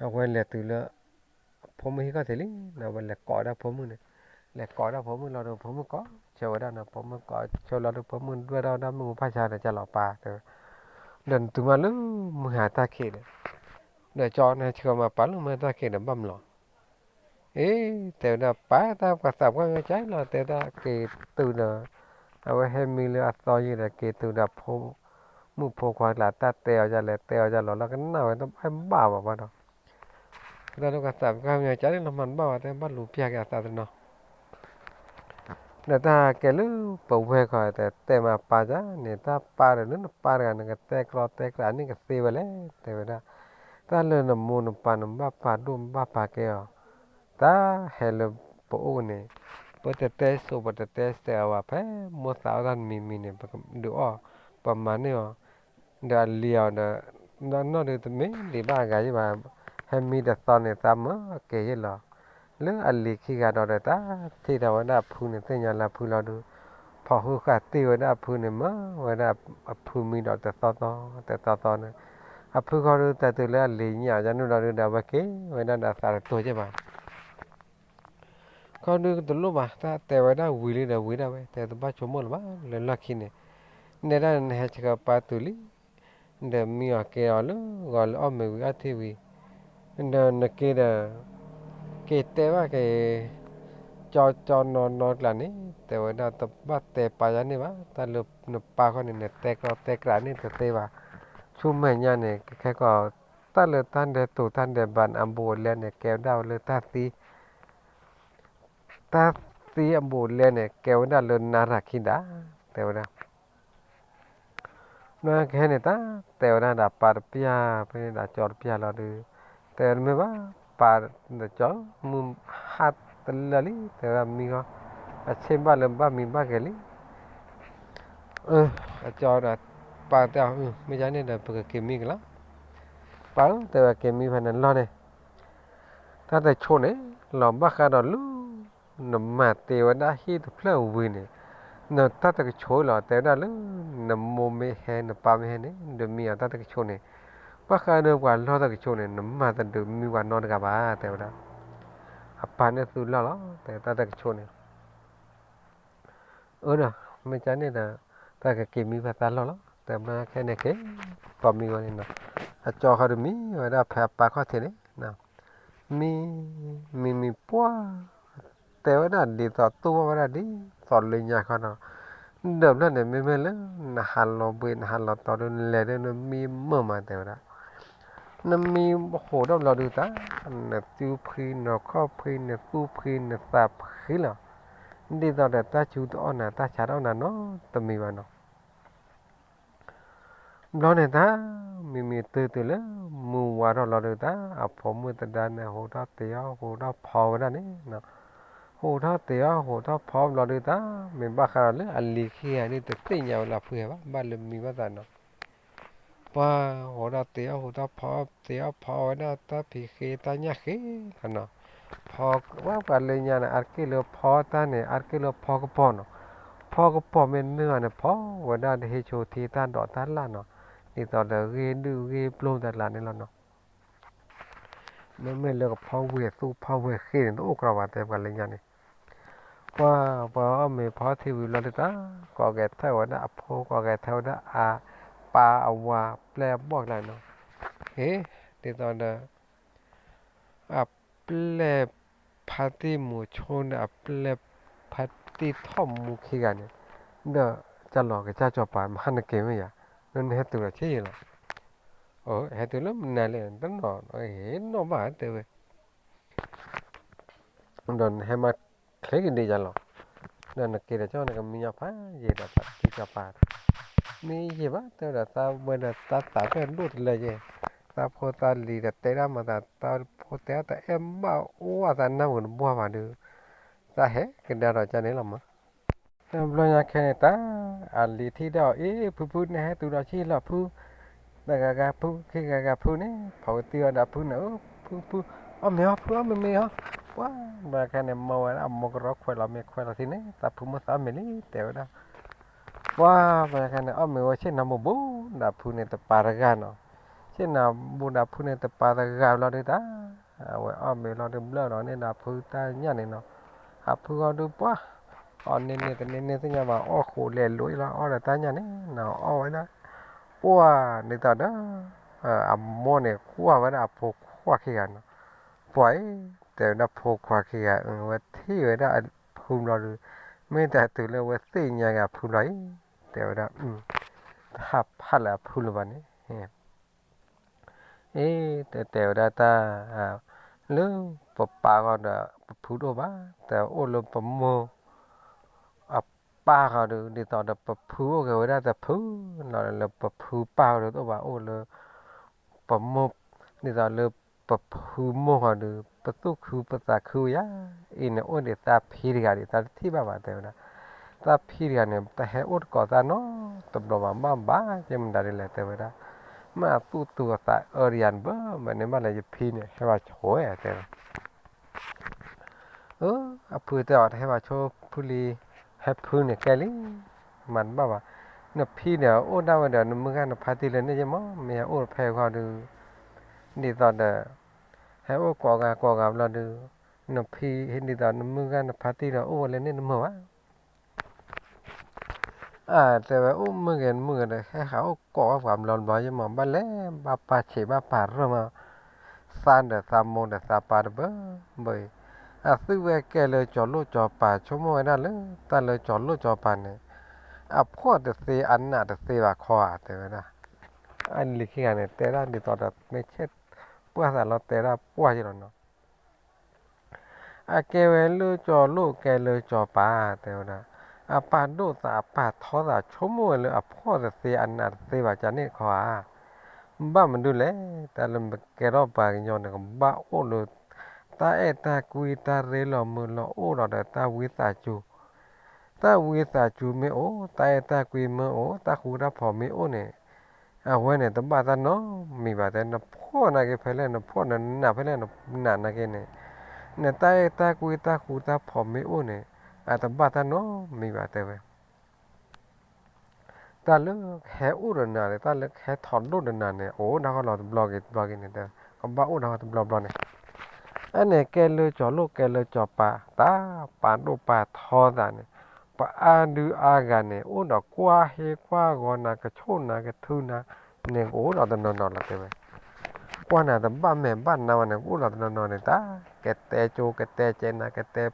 အဝဲလဲၤတုၤလၢ ဖိမုၣ်ဟံၣ်ခီၣ်ထံးလံ, အဝဲလဲၤကိးဝဲဒၣ်ဖိမုၣ်န့ၣ်, လဲၤကိးဝဲဒၣ်ဖိမုၣ်လီၤဒီး ဖိမုၣ်ကိးဆၢဝဲဒၣ်န့ၣ်, ဖိမုၣ်ကိးဆၢလီၤဒီး ဖိမုၣ်ဒွဲၣ်ထီၣ်ဝဲဒၣ်မုၢ်မုၢ်ဖၣ်ဆါဒီး ကၢ်လီၤပၢ်တဲဝဲ, ဒီးနတုၤမးလၢမုၢ်ဟါတၢ်ခံးဒီး, ဒီးကၠီန့ၣ်ဆှၢမးပၢ်လၢမုၢ်ဟါတၢ်ခံးဒီး ဘၣ်မလီၤ အ့ တဲဝဲဒၣ်ပၢ် တၢ်ပှၤသးပှၢ်မ့ၢ်ကၠီလီၤ တဲဒၣ်က့ၤတုၤဒီး အဝဲဟဲမံလၢအသီယံၤဒီး က့ၤတုၤဒီးဖိမုၣ်ဖိခွါကျါ တၢ်တဲအီၤဒ်လဲၣ် တဲအီၤဒ်လဲၣ်လီၤ ကနၣ်ဝဲတဘၣ်ဘၣ်ဘၣ်ဒီး တၢ်လၢပှၤသးပှၢ်မ့ၢ်ကၠီန့ၣ် လီၤမၢ်တဘၣ်ဘၣ် တဲဘၣ်လူၤပျၢ်က့ၤအသးတနီၤ ဒီးတၢ်ကဲလၢပဝဲၢ်ခီတဲ တဲမးပၢ်ကၠီန့ၣ် တၢ်ပၢ်ဒီးလၢနပၢ်တဂၤ နကတဲကျီတဲကျးန့ၣ်ကသ့ဝဲလဲၣ် တဲဝဲဒၣ်, တၢ်လၢနမိၢ်နပၢ်နဘၣ်ပာ်ဒိၣ်ဘၣ်ပာ်ကဲအီၤ, တၢ်ဟဲလၢပအိၣ်န့ၣ်, ပတတဲစိၤပတတဲစဲးအဝဲဖဲ မိၢ်သးအီၣ်တၢ်တမံၤမံၤန့ၣ် ပကဒုးအီၣ် ပမၤန့ၢ်အီၤ, ဒီးအလံၤအီၤဒီး နီၢ်ဒုးတမ့ၢ်လံၤဘၣ်အဂၤယံၤဘၣ်, ဟဲမံတသီန့ၣ် သးမၢကဲၤယဲၢ်လီၤ, လၢအလံၤခံဂၤဒီးဒီး တၢ်ထံၣ်ထီၣ်ဝဲဒၣ်အဖုန့ၣ် သ့ၣ်ညါလၢအဖုလီၤဒုး, ဖီၣ်ဃုဃာ်တ့ၢ်ဝဲဒၣ်အဖုန့ၣ် မၢဝဲဒၣ်အဖုမံဒီးတသီသီ, တသီသီန့ၣ်, အဖုဃီဒုး တၢ်တုၤလၢအလံၤညၣ်အီၤန့ၣ်လီၤဒုးဒီး အဝဲက့ၤဝဲဒၣ်ဒီးအသးတတိၤကဲဘၣ် ခီဒုးတလိၣ်ဘၣ်, တၢ်တဲဝဲဒၣ်ဝံၤလံဒီးဝံၤဒၣ်ဝဲ, တဲတဘၣ်ဆိကမိၣ်လၢၤဘၣ်, လၢလီၢ်ခံန့ၣ်, နဲဒၣ်နဟဲဆှၢပၢ်တုၤလံ, ဒီးမံအီၤကဲအီၤလၢဂီၤလၢအီၣ်မ့ၤဝံၤအီထံဝံၤ, ဒီးနက့ၤဒီး, က့ၤတဲဘၣ်က့ၤ, ကၠီကၠီနီၢ်နီၢ်ကျါန့ၣ် တဲဝဲဒၣ်တဘၣ်တဲပၢ်ယါန့ၣ်ဘၣ်, တၢ်လၢနပၢ်ခီန့ၣ် နတဲကြီတဲကြီန့ၣ်တသ့ဘၣ်, ဆူမဲာ်ညါန့ၣ် ခဲကီး တၢ်လၢတၢ်ဒဲးတိၤတၢ်ဒဲးဘးန့ၣ် အဘူးအလဲန့ၣ် ကဲဝဲဒၣ်လၢတၢ်သံ တၢ်သံအဘူးအလဲန့ၣ် ကဲဝဲဒၣ်လၢနၤရၤခံဒၣ်, တဲဝဲဒၣ်, နကဟဲန့ၣ်တၢ်တဲဝဲဒၣ်ဒီးပၢ်တပျၢ် ဖဲန့ၣ်ဒီးကၠီတပျၢ်လီၤဒုး, တဲဝဲတမ့ၢ်ဘၣ်, ပၢ်ဒီးကၠီ မုၢ်ဟါတလၢာ်လံ တဲဝဲဒၣ်မံဃီ, အဆ့ၣ်ဘၣ်လၢဘၣ်မံဘၣ်ဂဲၤလံ အကၠီဒီး ပၢ်တဲအီၤ မ့ၢ်ယါန့ၣ်ဒီး ပကက့ၤမံကလီၤ, ပၢ်ဧၢ တဲဝဲက့ၤမံဖဲန့ၣ်လီၤန့ၣ် တၢ်တဆိးန့ၣ် လီၤဘၣ်ဃးဒီးလၢ နမၤတ့ၢ်ဝဲဒၣ်ဟံၣ်တဖျၢၣ်ဝံၤန့ၣ်, နတၢ်တကဆိးလီၤ တဲဝဲဒၣ်လၢ နမိၢ်မ့ၢ်ဟဲနပၢ်မ့ၢ်ဟဲန့ၣ် ဒုးမံအီၤတၢ်တကဆိးန့ၣ်, ဘၣ်ဃးဒီးပှၤလီၢ်တကဆိးန့ၣ် နမၤတဒုးမံပှၤနီတဂၤဘၣ် တဲဝဲဒၣ်, အပၢ်န့ၣ်သူလီၢ်လီၤ တဲတၢ်တကဆိးန့ၣ် အၢဒီး မ့ၢ်ကန့ၣ်ဒီး တၢ်ကက့ၤမံဖဲသးလီၢ်လီၤ တဲဘျီခဲန့ၣ်က့ၤ ကိးမံဝဲန့ၣ်နီၤ, အကၠီဃီဒုးမံဝဲဒၣ်ဖဲအပၢ်ခီၣ်ထံးန့ၣ်, မံ, မံမံပှၢ်, တဲဝဲဒၣ်ဒ်သိးသူၣ်ဘၣ်ဝဲဒၣ်ဒ်သိးလၢညါခီနီၤ, ဒီးဘျီန့ၣ် မ့မ့ၢ်လၢ နဟးလီၤဘှံးနဟးလီၤတီၤဒုး နလဲၤဒုးနမံမုာ်မး တဲဝဲဒၣ် နမံဟိးထီၣ်ဘျီဒုးတၢ်, နစုဖှံနခီၣ်ဖှံနသူၣ်ဖှံနသးဖှံလီၤ, ဒ်သိးဒီးတၢ်စူတအီၣ်နၤ တၢ်ဆါတအီၣ်နၤနီတမံၤဘၣ်နီၤ, ဘျီန့ၣ်တၢ်, မံမံတုၤတုၤလၢ မုၢ်ဝါထီၣ်ဘျီဒုးတၢ် အဖိမုၣ်သဒါန့ၣ် ဟိးထီၣ်တ့ၤအီၣ်ဟိးထီၣ်ဖီဝဲဒၣ်န့ၣ်, ဟိးထီၣ်တ့ၤအီၣ်ဟိးထီၣ်ဖီဘျီဒုးတၢ်, မ့ၢ်ဘၣ်ဃးဒီးလၢအလံၤခံဂၤန့ၣ် တသ့ၣ်ညါဝဲလၢအဖုဟဲဘၣ် ဘၣ်လၢမံဘၣ်သးနီၤ ပှၤဟိးထီၣ်တ့ၤအီၣ်ဟိးထီၣ်ဖီ တ့ၤအီၣ်ဖီဝဲဒၣ်တၢ်ဖံးဃ့တၢ်ညၣ်ဃ့လီၤနီၤ, ဖီဝဲပှၤလၢညါန့ၣ် အါတက့ၢ်လၢဖီတၢ်န့ၣ် အါတက့ၢ်လၢဖီကပီၤနီၤ, ဖီကပီၤမ့ၢ်နုာ်အီၤန့ၣ် ဖီဝဲဒၣ်တဟ့ၣ်ဆိထံတၢ်ဒိးတၢ်လၣ်နီၤ, ဒ်သိးဒီးဂ့ၢ်ဒုၣ်ဂ့ၢ်ပျိၢ်တၢ်လၢန့ၣ်လီၤနီၤ မ့မ့ၢ်လၢကဖီဝဲၢ်သူၣ်ဖီဝဲၢ်ဃ့န့ၣ် တအိၣ်ကြီဘၣ်တဲပှၤလၢညါန့ၣ်, ပှၤ ပှၤအီၣ်မ့ၤဖီထံဝံၤဘျီဒုးတၢ်, ကိးဂဲၤထၢၣ်ဝဲဒၣ်အဖိ ကိးဂဲၤထၢၣ်ဝဲဒၣ်အပၢ်အဝၤပျဲၢ်အဘီၣ်ကျါနီၤ, ဟ့ၣ် ဒ်သိးဒီး အပျဲၢ်ဖါတံၢ်မူၤဆိန့ၣ် အပျဲၢ်ဖါတံၢ်ထီၣ်မူခံဂၤန့ၣ်, ဒီးကၢ်လီၤကစၢ်စီၤပၤ မဟါနက့ၤမ့ၢ်ယၤ, နဟဲတုၤလီၤဆ့ယံလီၤ, ဟဲတုၤလၢမနုၤလဲၣ် တနီၤ ဟ့ၣ်နီၣ်ဘၣ်တဲဝဲ ဒီးနဟဲမၤချ့ကဒံးယၤလီၤ, ဒီးနက့ၤဒီးကၠီနကမံညီဖးယံာ်ဒီးသးတကံၢ်စီၤပၤ, မ့ၢ်ယံာ်ဘၣ်တဲဝဲဒီးသးဝဲဒီးသးသးဖဲဒိၣ်တလၢယဲ, သးဖိသးလံၤဒီးတဲဒၣ်မၤသး သးဖိတဲအီၣ်တၢ်အဲၣ်ဘၣ်အိၣ်အသးနၢ်ပူၤတဘှီဘၣ်ဒီး, သးဟဲကဒါဒီးကၢ်န့ၣ်လီၤမး တဘျီညါခဲန့ၣ်တၢ်, အလံၤထံၣ်ဒၣ်အီၤ အ့ ဖုဖု နဟဲတုၤဒီးဆံလီၤဖု, တဂၤဂၤဖု ခံဂၤဂၤဖုန့ၣ် ဖီကတံၢ်ဝဲဒၣ်ဖုန့ၣ် ဖုဖု, အီၣ်မ့ၤအီၣ်ဖု အီၣ်မ့ၤမ့ၤအီၣ်, ပှၤ ဘၣ်ခဲန့ၣ် မၢဝဲဒၣ်အမိၢ်ကရီခွဲးလီၤမ့ၤခွဲးလီၤထံန့ၣ် သးဖုမုၢ်သးမ့ၤလံ တဲဝဲဒၣ်, ပှၤ ဘၣ်ခဲန့ၣ် အီၣ်မ့ၤဝဲဆ့ၣ်နီၤဘူးဘူး, ဒီးဖုန့ၣ်တပၤတဂၤနီၤ, ဆ့ၣ်နီၤဘူးဒီးဖုန့ၣ်တပၤတဂၤဘျီဒုးတၢ် အဝဲအီၣ်မ့ၤလီၤဒုးဘျၢၣ်လီၤန့ၢ်ဒီးဖုတၢ်ညၣ်န့ၣ်နီၤ, အဖုဂီၢ်ဒုးပှၤ, အီၣ်န့ၢ်န့ၢ်တန့ၢ်န့ၢ်သ့ၣ်ညါဘၣ် အီၣ်ဃိးလဲၤလိၤအံၤလီၤ အီၣ်ဒီးတၢ်ညၣ်န့ၣ်နီၤ အီၣ်ဝဲဒၣ်, ပှၤ ဒ်သိးဒီး, အမိၢ်န့ၣ်ကွၢ်ဝဲဒၣ်အဖိခွါခံဂၤနီၤ, ပှၤအံၤ, တဲဝဲဒၣ်ဖိခွါခံဂၤ ဝဲထံၣ်ဝဲဒၣ်အဖုဘျီဒုး, မ့ၢ်တၢ်တုၤလၢဝဲသ့ၣ်ညါက့ၤအဖုဘျီအံၤ, တဲဝဲဒၣ်, တဟးဖးလၢအဖုလၢၤဘၣ်န့ၣ် အ့ တဲတဲဝဲဒၣ်တၢ်, လၢပပၢ်ဃီဒီးပဖုတအိၣ်ဘၣ်, တအိၣ်လၢပမိၢ်အပၢ်ဃီဒီး ဒ်သိးဒီးပဖုအိၣ်က့ၤဝဲဒၣ်တဖုလီၤ, လၢပဖုပၢ်ဃီဒီးတအိၣ်ဘၣ် အိၣ်လၢပမိၢ်, ဒ်သိးလၢပဖုမိၢ်ဃီဒီး ပသူၣ်ခုပသးခုယၤ, အံၤန့ၣ်အိၣ်ဒံးသးဖံတဂၤဒံး သးတထံၣ်ဘၣ်ဘၣ်တဲဝဲဒၣ်, သးဖံတဂၤန့ၣ် တဟဲအိၣ်တကိးသးနီတဘျီဘၣ် ဘၣ်ဘၣ်ကဲမတၤဒ်လဲၣ်တဲဝဲဒၣ်, မ့ၢ်အသူၣ်သူအသးအၢတယၤတဘၣ် မ့ၢ်န့ၢ်ဘၣ်လၢယဖံန့ၣ် ဟဲဘၣ်ဆိၣ်ဝဲတဲဝဲ အဖုတဲအီၤ တဟဲဘၣ်ဆိဖုလံ, ဟဲဖုန့ၣ်ကဲလံ, မၤတဘၣ်ဘၣ်, နဖံဒီးအိၣ်ဒၣ်ဝဲဒီး နမုၢ်ဂၤနဖါတံၢ်လၢန့ၣ်ယဲမး, မ့ၢ်ဟဲအိၣ်ဖဲအဂီၢ်ဒုး, ဒ်သိးဒီး ဟဲအိၣ်ကိးဂၤကိးဂၤဘျီဒုး, နဖံဒ်သိးနမုၢ်ဂၤနဖါတံၢ်ဒီးအိၣ်ဝဲလၢန့ၣ်တမုာ်ဘၣ်. အတဲဝဲ အိၣ်မုၢ်ဂဲၤမုၢ်ဂဲၤဒီး ဟဲဟးအိၣ်ကိးဝဲပှၤဘျီဘျီယဲမး, ဘၣ်လဲၤဘၣ်ပာ်ဆံးဘၣ်ပာ်ရၢၢ်မး, သးဒီးသးမိၢ်ဒီးသးပၢ်တဘၢဘၢအံၤ, အသုဝဲကဲလၢကၠီၤလိၣ်ကၠီၤပၤ ဆိကမိၣ်ဝဲဒၣ်လၢတၢ်လၢကၠီၤလိၣ်ကၠီၤပၤန့ၣ် အဖှီၣ်တသ့အနးတသ့ဘၣ်ခီဧါ တဲဝဲဒၣ်. အလံၤခံဂၤန့ၣ် တဲဒၣ်ဒ်သိးဒီး မ့ၢ်ဆဲးပှၢ်သးလီၤ တဲဒၣ်ပှၢ်ယဲလီၤနီၤ. အကဲဝဲလၢကၠီၤလိၣ်ကဲလၢကၠီၤပၤ တဲဝဲဒၣ်, အပာ်ဒိၣ်သးအပာ်ထီသး ဆိကမိၣ်ဝဲလၢအဖှီၣ်တသ့အနးတသ့ဘၣ် ကန့ၣ်တခီဧါ. ဘၣ်မနုၤလဲၣ်, တၢ်လၢပကဲထီၣ်ပှၤကညီန့ၣ် ကဘၣ်အိၣ်လၢ တၢ်အဲၣ်တၢ်ကွံတၢ်ရ့လိာ်မုာ်လိာ်အိၣ်ဒီး တၢ်ဝံသးစူၤ, တၢ်ဝံသးစူၤမ့ၢ်အိၣ် တၢ်အဲၣ်တၢ်ကွံမ့ၢ်အိၣ် တၢ်ဃူတၢ်ဖိးမ့ၢ်အိၣ်န့ၣ် အဝဲန့ၣ်တဘၣ်တၢ်နီတမံၤဘၣ် တဲ, နဖှီၣ်နာ်က့ဖဲလဲၣ် နဖှီၣ်နနးဖဲလဲၣ်နနးနာ်က့န့ၣ်, နတၢ်အဲၣ်တၢ်ကွံတၢ်ဃူတၢ်ဖိးမ့ၢ်အိၣ်န့ၣ် အတဘၣ်တၢ်နီတမံၤဘၣ် တဲဝဲ. တၢ်လၢကဟဲအိၣ်ဒီးနၤန့ၣ် တၢ်လၢကဟဲထီၣ်ဒိၣ်ဒီးနၤန့ၣ် အိၣ်ဒၣ်ဃီလီၤတဘျီဂ့ၤတဘျီဂ့ၤန့ၣ် ကဘၣ်အိၣ်ဒၣ်ဃီတဘျီဘျီန့ၣ်, အန့ၣ်ကဲလၢကၠီၤလိၣ်ကဲလၢကၠီၤပၤ တၢ်ပာ်ဒိၣ်ပာ်ထီသးန့ၣ်, ပှၤအါဒုအါဂၤန့ၣ် အိၣ်ဒီးကွၢ်ဟ့ကွၢ်ဂီၤနၤ ကဆိၣ်နၤကထုနၤန့ၣ် ကအိၣ်ဒီးတနီၤနီၤလီၤ တဲဝဲ. ကွၢ်နၤတဘၣ်မဲာ်ဘၣ်နါဝဲန့ၣ် ကအိၣ်ဒီးတနီၤနီၤန့ၣ် တၢ်ကတဲကၠိကတဲကဲနၤ ကတဲ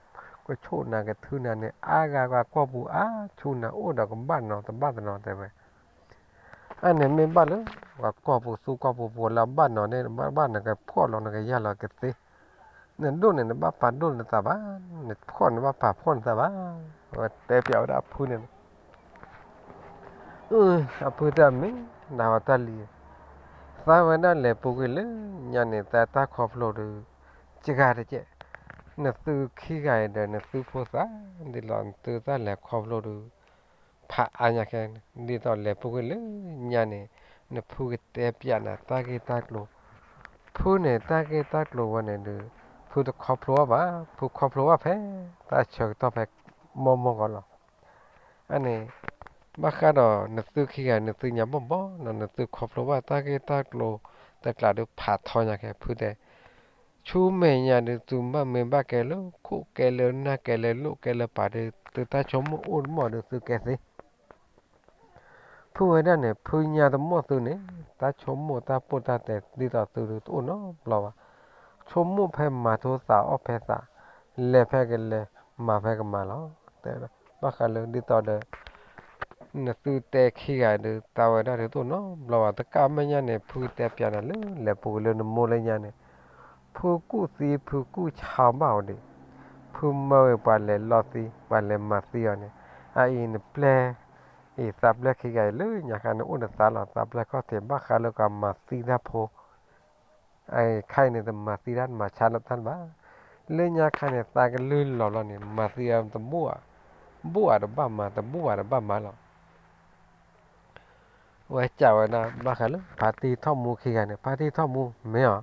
ကဆိၣ်နၤကထုနၤန့ၣ် အါဂၤဂၤကွၢ်ပူၤအါဆူနၤ အိၣ်ဒီးကဘၣ်နီၤတဘၣ်တနီၤ တဲဝဲ. အန့ၣ်မ့ၢ်ဘၣ်လၢ ပှၤကီၢ်ပူၤသူကီၢ်ပူၤ ပှၤလၢအဘၣ်နီၤန့ၣ် ဘၣ်ဘၣ်နကဖှီၣ်လီၤ နကယၢ်လီၤကသ့, နဒိၣ်န့ၣ် နဘၣ်ပာ်ဒိၣ်နသးဘၣ်, နဖှီၣ်န့ၣ် ဘၣ်ပာ်ဖှီၣ်နသးဘၣ်, ဝဲတဲပျးဝဲဒၣ်အဖုန့ၣ် အဖုတဲမ့ၢ်ဒၣ်ဝဲတၢ်လံ, သးဝဲဒၣ်လဲၤပူၤကွံာ်လၢညါန့ၣ် သးတၢ်ခီဖျိဒီး စှၤတကဲး, နသုခံဂၤအံၤဒီး နသုဖိသၣ်ဒ်လီၤ နသုတၢ်လဲၤခီဖျိဒီး ဖးအါညါခဲန့ၣ် ဒ်သိးလဲၤပူၤကွံာ်လၢညါန့ၣ် နဖုကတဲပျးနၤတၢ်ဂ့ၢ်တၢ်ကျိၤ, ဖုန့ၣ်တၢ်ဂ့ၢ်တၢ်ကျိၤဝဲန့ၣ်ဒီး ဖုတခီဖျိဘၣ်ဘၣ်, ဖုခီဖျိဘၣ်ဖဲ တၢ်ဆၢကတီၢ်ဖဲ မိၢ်မိၢ်ဂီၤလီၤ. အန့ၣ် ဘၣ်ဃးဒီးနသုခံဂၤ နသုညါဘီၣ်ဘီၣ်နီၤ နသုခီဖျိဘၣ်တၢ်ဂ့ၢ်တၢ်ကျိၤတကျးဒီး ဖးထီညါခဲ ဖုတဲ ဆူမဲာ်ညါဒီး သုဘၣ်မ့ၢ်ဘၣ်ကဲလၢခိၣ်ကဲလၢနၢ်ကဲလၢလိၣ်ကဲလၢပၤဒီး သုတၢ်ဆိကမိၣ်အိၣ်တမီၢ်ဒီးသုကဲသ့ ဖုဝဲဒၣ်န့ၣ် ဖုညါတမီၢ်သုန့ၣ် တၢ်ဆိကမိၣ်တၢ်ပိၢ်တၢ်တဲဒ်သိးသုဒီးတအိၣ်နီတဘျီဘၣ်. ဆိကမိၣ်ဖဲမၤထူသးအီၣ်ဖဲသး, လဲၤဖဲကလဲၤ မၤဖဲကမၤလီၤ. တဲဘၣ်ဃးလၢဒ်သိးဒီး နသုတဲခံဂၤဒီး သးဝဲဒၣ်ဒီးတအိၣ်နီတဘျီဘၣ်. တကးမဲာ်ညါန့ၣ် ဖုကတဲပျးနၤလၢ လဲၤပူၤကွံာ်လၢနမိၢ်လၢညါန့ၣ် ဖုကူၣ်သံ ဖုကူၣ်ဆါဘၣ်အီၤဒံး, ဖုမၢဝဲပှၤလဲၤလီသံ ပှၤလဲၤမၤသံအီၤန့ၣ် အအံၤနပျဲၢ် အံၤသးပျဲၢ်ခံဂၤအံၤလၢညါခါန့ၣ် အိၣ်ဒီးသးလီၤ သးပျဲၢ်ခီၣ်ထံး ဘၣ်ဃးလၢကမၤသံတၢ်ဖိ အခါအံၤန့ၣ် တမၤသံတၢ် တမၤဆါလၢတၢ်ဘၣ်. လၢညါခါန့ၣ် သးကလုၢ်လီၤလီၤန့ၣ် မၤသံအတဘူၣ်ဧါ, ဘူၣ်ဧါတဘၣ်မၤ တဘူၣ်ဧါတဘၣ်မၤလီၤ. ဝဲစံးဝဲဒၣ် ဘၣ်ဃးလၢ ဖါတံၢ်ထီၣ်မူခံဂၤန့ၣ် ဖါတံၢ်ထီၣ်မူမ့ၢ်ဧါ,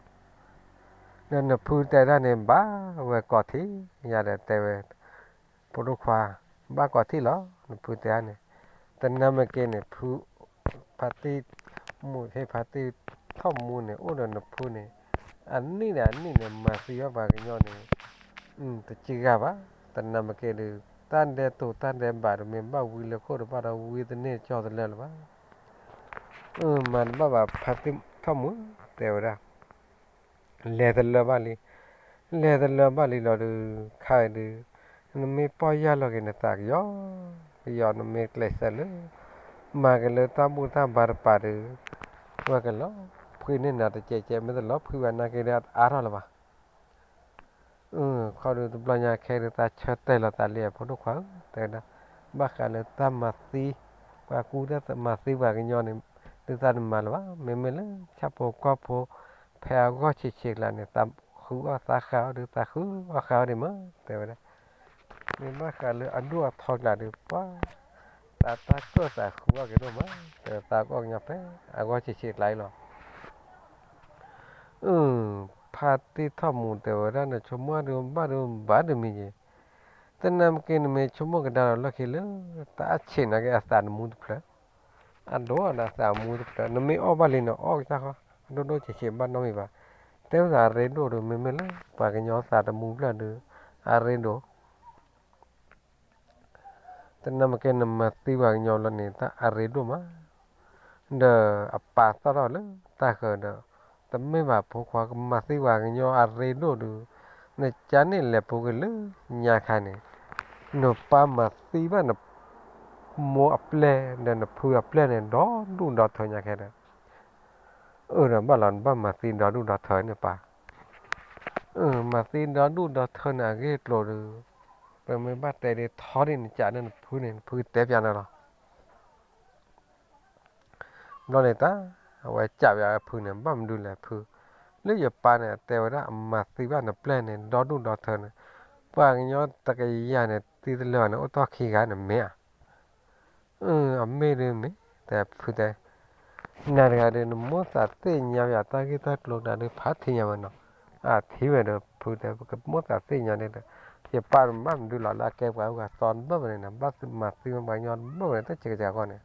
ဒီးနဖုတဲဒၣ်န့ၣ် ဘၣ်ဝဲကိးထံၣ်ယၤဒီးတဲဝဲ ဖိဒိၣ်ခွါ ဘၣ်ကိးထံၣ်လီၤ နဖုတဲဒၣ်န့ၣ်, တနၤမ့ၢ်က့ၤန့ၣ် ဖု ဖါတံၢ်မူ ဟ့ၣ်ဖါတံၢ်ထီၣ်မူန့ၣ် အိၣ်ဒီးနဖုန့ၣ် အနံၣ်ဒီးအနံၣ်န့ၣ် မၤသံဘၣ်ပှၤကညီန့ၣ် တစှၤဘၣ်, တနၤမ့ၢ်က့ၤဒီး တၢ်ဒဲးတိၤတၢ်ဒဲးဘးဒီး မ့ၢ်ဘၣ်ဝံလၢခိၣ်ဒီး ဘၣ်ဒီးဝံတန့ၢ်ကၠီတလၢလၢၤဘၣ်. မၤတဘၣ်ဘၣ် ဖါတံၢ်ထီၣ်မူ တဲဝဲဒၣ် လဲၤတလၢဘၣ်လံ, လဲၤတလၢဘၣ်လံလီၤဒီး ခါအံၤဒီး နမ့ၢ်ပီၢ်ယၢ်လီၤက့ၤနသးကယီကယီ နမ့ၢ်ကျဲးစၢးလၢ မၤက့ၤလၢတၢ်ဘူၣ်တၢ်ဘါတပၤဒီး ဝဲကလီၤဖှံန့ၢ်နၤတကဲးကဲး မ့ၢ်တလီၤဖှံဘၣ်နာ်က့ၤဒီးအါထီၣ်လၢၤဘၣ်. ခီဒီးတဘျီညါခဲဒီး သးဆၢတဲာ်လီၤသးလံ ဖိဒိၣ်ခွါဧၢ တဲဝဲဒၣ်, ဘၣ်ဃးလၢတၢ်မၤသံ ပှၤကူတၢ်မၤသံပှၤကညီန့ၣ် ဒုးသးတမၤလၢၤဘၣ်. မ့မ့ၢ်လၢ ဆၣ်ဖိကီၢ်ဖိ ဖဲအဂီၢ်ဆံးဆံးကျါန့ၣ် သးဃုအီၣ်သးဃာ်အီၣ်ဒီး သးဃုအီၣ်ဃာ်အီၣ်ဒံးမး တဲဝဲဒၣ်. မ့ၢ်ဘၣ်ဃးလၢအဒိၣ်အထီကျါဒီး ပှၤ သးတၢ်ကၢၣ်သးဃုအီၣ်က့ၤဒိၣ်မး တဲဝဲ သးကအီၣ်ကညီဖဲ အဂီၢ်ဆံးဆံးကျါအံၤလီၤ. အၢ ဖါတံၢ်ထီၣ်မူတဲဝဲဒၣ် နဆိကမိၣ်ဒုးဘၣ်ဒုးဘၣ်တမံၤက့ၤ, သနာ်က့နမ့ၢ်ဆိကမိၣ်ကဒါဒီးလီၢ်ခံလၢ တၢ်ဆံးနာ်က့အသးတမူတဖျၢၣ်, အဒိၣ်ဒီးအသးမူတဖျၢၣ် နမ့ၢ်အီၣ်ဘၣ်လံန့ၣ် အီၣ်ကစၢ်ဃီ အဒိၣ်ဒိၣ်ဆံးဆံးဘၣ်နီတမံၤဘၣ်. တဲဝဲဒၣ်အရ့ဒိၣ်ဒီး မ့မ့ၢ်လၢပှၤကညီသးတမူဖျၢၣ်ဒီး အရ့ဒိၣ် သနာ်က့နမၤသံပှၤကညီလီၤန့ၣ် တၢ်အရ့ဒိၣ်မး, ဒီးအပာ်သီၣ်ထီၣ်လၢတၢ်ဃၢၤဒီး, တမ့ၢ်ဘၣ်ဖိခွါ ကမၤသံပှၤကညီအရ့ဒိၣ်ဒီး, နကန့ၣ်လဲၤပူၤက့ၤလၢညါခါန့ၣ်, နပၢ်မၤသံဘၣ်နမိၢ်အပျဲၢ် ဒီးနဖုအပျဲၢ်န့ၣ် ဒီဒူၣ်ဒီထၢညါခဲဒီး, အၢ ဒီးဘၣ်လီၤ နဘၣ်မၤသံဒီဒူၣ်ဒီထၢန့ၣ်ပၢ်, မၤသံဒီဒူၣ်ဒီထၢန့ၣ်အဂ့ၢ်အကျိၤဒီး, ပမ့ၢ်ဘၣ်တဲဒ်ထီဒ်နကးန့ၣ်နဖုန့ၣ် နဖုကတဲပျးနၤလီၤ. ဘျီန့ၣ်တၢ်, အဝဲကးပျးဝဲဖုန့ၣ် ဘၣ်မနုၤလဲၣ်ဖု, လၢယပၢ်န့ၣ် အတဲဝဲဒၣ်အမၤသံဘၣ်နပျဲၢ်န့ၣ် ဒီဒူၣ်ဒီထၢန့ၣ်, ပှၤကညီတကယၤန့ၣ် သံတလၢာ်န့ၣ် အိၣ်တီၢ်ခံဂၤန့ၣ်မ့ၢ်ဧါ. အမ့ၢ်ဒ်မ့ၢ်, တဲဖုတဲ, နၤတဂၤဒီး နမိၣ်သးသ့ၣ်ညါယၤတၢ်ဂ့ၢ်တၢ်ကျိၤနၤဒီး ဖးထံၣ်ညါဝဲနီၤ, အထံၣ်ဝဲဒီးဖုတဲ ပကမိၣ်သးသ့ၣ်ညါဒ်ဒီး, ယပၢ်န့ၣ်ဘၣ်မနုၤလီၤ လၢအကဲပှၤအုၣ်ပှၤသီတဘၣ်ဝဲန့ၣ် နဘၣ်မၤသံမ့ၢ်ပှၤကညီတဘၣ်ဝဲန့ၣ် တစဲးကစဲးအဂီၢ်န့ၣ်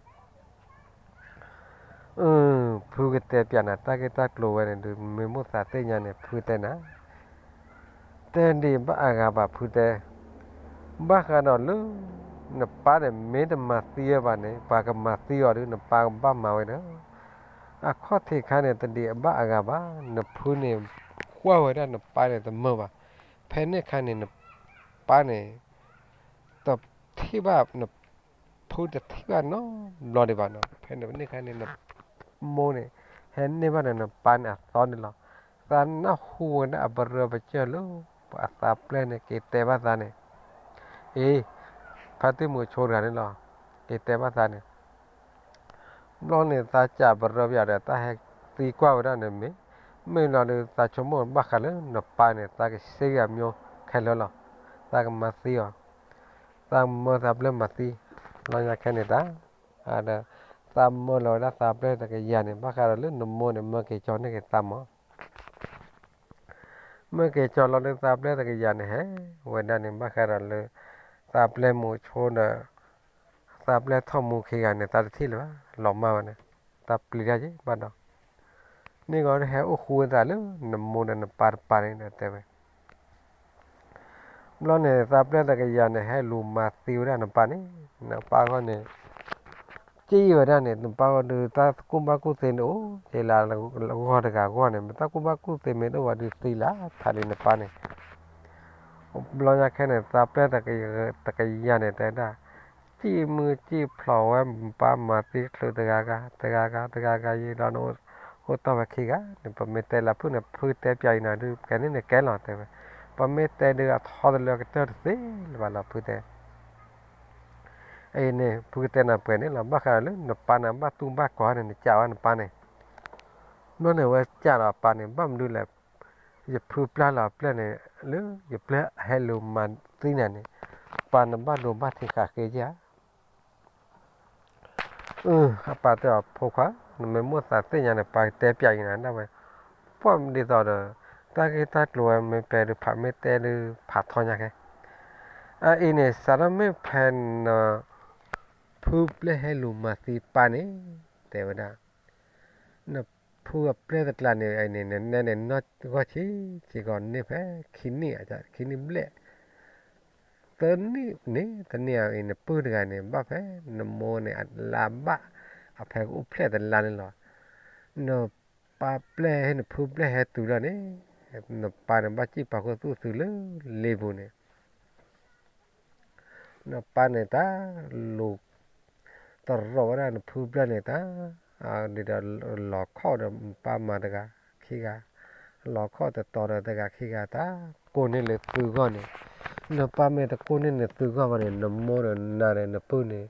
ဖုကတဲပျးနၤတၢ်ဂ့ၢ်တၢ်ကျိၤဝဲန့ၣ်ဒီး မ့ၢ်မိၣ်သးသ့ၣ်ညါန့ၣ် ဖုတဲနၤ, တဲဒ်ဘၣ်အဂၤဘၣ်ဖုတဲ, ဘၣ်ဃးဒီးလၢ နပၢ်န့ၣ် မ့ၢ်တမၤသံဝဲဘၣ်န့ၣ် ပှၤကမၤသံအီၤဒီး နပၢ်ကဘၣ်မၤဝဲဒီး, အခီၣ်ထံးခါန့ၣ် တဒ်အဘၣ်အဂၤဘၣ်, နဖုန့ၣ် ကွၢ်ဝဲဒၣ်နပၢ်န့ၣ်တမၢဘၣ်, ဖဲန့ၣ်ခါန့ၣ် နပၢ်န့ၣ် တထံၣ်ဘၣ်နဖုတထံၣ်ဘၣ်နီတဘျီဒံးဘၣ်နီၤ, ဖဲန့ၣ်ခါန့ၣ် နမိၢ်န့ၣ် ဟဲန့ၢ်ဘၣ်ဒီးနပၢ်န့ၣ်အသီန့ၣ်လီၤ. သးနၢ်ဟူဝဲဒၣ်အပရၢပစၢၢ်လၢ အသးပျဲၢ်န့ၣ် က့ၤတဲဘၣ်သးန့ၣ်, အ့, ဖါတံၢ်မုၣ်အဆိတဂၤန့ၣ်လီၤ, က့ၤတဲဘၣ်သးန့ၣ် ဘျီန့ၣ် သးစံးပရၢပယီၤဒီး တၢ်ဟဲသံကွၢ်ဝဲဒၣ်န့ၣ်မ့ၢ်, မ့ၢ်လီၤဒီး သးဆိကမိၣ်ဘၣ်ဃးလၢနပၢ်န့ၣ် သးကစ့ၢ်ကီးအမျိုးခဲလၢာ်လီၤ, သးကမၤသံအီၤ, သးမၢသးပျဲၢ်မၤသံ, လီၤညါခဲန့ၣ်တၢ်, ဒီး သးမၢလီၤဝဲဒၣ်သးပျဲၢ်တကယၤန့ၣ် ဘၣ်ဃးဒီးလၢနမိၢ်န့ၣ် မၢက့ၤကၠီန့ၢ်က့ၤသးမး မၢက့ၤကၠီလီၤဒီးသးပျဲၢ်တကယၤန့ၣ် ဟဲဝဲဒၣ်န့ၣ် ဘၣ်ဃးဒီးလၢ သးပျဲၢ်မုၣ်ဆိဒီး သးပျဲၢ်ထီၣ်မူခံဂၤန့ၣ် သးတထံၣ်လၢၤဘၣ် လီၤမၢ်ဝဲန့ၣ် သးပျံၤတၢ်က့ၤဘၣ်ဒီး န့ၣ်ဂီၢ်ဟဲအိၣ်ဃူဝဲသးလၢနမိၢ်ဒီးနပၢ်တပၤန့ၣ်ဒီးတဲဝဲ ဘျီန့ၣ် သးပျဲၢ်တကယၤန့ၣ် ဟဲလူၤမၤသံဝဲဒၣ်နပၢ်န့ၣ် နပၢ်ဂီၢ်န့ၣ် ကံၣ်ဝဲဒၣ်န့ၣ် နပၢ်ဂီၢ်ဒုး တၢ်ကူၣ်ဘၣ်ကူၣ်သ့န့ၣ်အိၣ်က့ၤလၢဂီၢ်တဂၤဂီၢ်န့ၣ် မ့ၢ်တၢ်ကူၣ်ဘၣ်ကူၣ်သ့မ့ၢ်တအိၣ်ဝဲဒုးသံလၢထးလံနပၢ်န့ၣ် ဘျီညါခဲန့ၣ် သးပျဲၢ်တကယၤန့ၣ် တဲဒၣ် စံၣ်မုၢ်စံၣ်ဖျိးဝဲ ပၢ်မၤသံချုးတဂၤဂၤ တဂၤဂၤ တဂၤဂၤယံၤဒီး အိၣ်တီၢ်ဝဲခံဂၤန့ၣ် ပမ့ၢ်တဲလၢဖုၣ်န့ၣ် ဖုတဲပျးအံၤနၤဒုး ကဲန့ၣ်န့ၣ်ကဲလီၤတဲဝဲ ပမ့ၢ်တဲဒုးအထီတလၢကတၢၢ်တသ့လၢၤဘၣ်လီၤ ဖုတဲ အံၤန့ၣ် ဖုကတဲနၤပှဲၤန့ၣ်လီၤ ဘၣ်ဃးလၢနပၢ်န့ၣ် ဘၣ်တူၢ်ဘၣ်ကီၤန့ၣ် နကးဝဲနပၢ်န့ၣ် ဘျီန့ၣ်ဝဲကးဒီးအပၢ်န့ၣ် ဘၣ်မနုၤလဲၣ် ယဖုပျၢ်လီၤအပျဲၢ်န့ၣ် လၢယပျဲၢ်ဟဲလူၤမၤသံနၤန့ၣ် ပၢ်နဘၣ်ဒိဘၣ်ထံးဃာ်ဃ့ဧါ အပၢ်တဲအီၤဖိခွါ နမ့ၢ်မိၣ်သးသ့ၣ်ညါန့ၣ် ပၢ်ကတဲပျးအံၤနၤဒၣ်ဝဲ ပှၢ်ဒ်သိးဒီး တၢ်ဂ့ၢ်တၢ်ကျိၤဝဲမ့ၢ်ပဲဒုးဖးမ့ၢ်တဲဒုးဖးထီညါခဲ အအံၤန့ၣ် စးထီၣ်မ့ၢ်ဖဲန ဖုပျဲၢ်ဟဲလူၤမၤသံပၢ်န့ၣ် တဲဝဲဒၣ် နဖုအပျဲၢ်တကျါန့ၣ် အံၤန့ၣ် နနဲန့ၣ်နီၢ်ဂီၢ်ဆံးဆံးကီးန့ၢ်ဖဲခံနံၣ်အခံနံၣ်ဘျဲၣ် တနံၣ်န့ၣ် တနံၣ်အံၤ နပုၢ်တဂၤန့ၣ် ဘၣ်ဖဲနမိၢ်န့ၣ် အလါဘၣ် အဖဲကအိၣ်ဖျဲၣ်တလါန့ၣ်လီၤ. နပၢ်ပျဲၢ်ဟဲ နဖုပျဲၢ်ဟဲတုၤလီၤန့ၣ် နပၢ်န့ၣ် ဘၣ်စံၣ်ပာ်ခူသူၣ်သုးလၢလ့ပူၤန့ၣ် နပၢ်န့ၣ်တၢ်လူၤ တရီးဝဲဒၣ်နဖုပျဲၢ်န့ၣ်တၢ် ဒ်ဒီးလီၤခီၣ်ဒီးပၢ်မၤတဂၤခံဂၤ လီၤခီၣ်တတီၤဒီးတဂၤခံဂၤတၢ် ကိးန့ၢ်လၢသုဂီၢ်န့ၣ် နပၢ်မ့ၢ်တကိးန့ၢ်နသုဂီၢ်ဘၣ်န့ၣ် နမိၢ်ဒီးနၤဒီးနပုၢ်န့ၣ်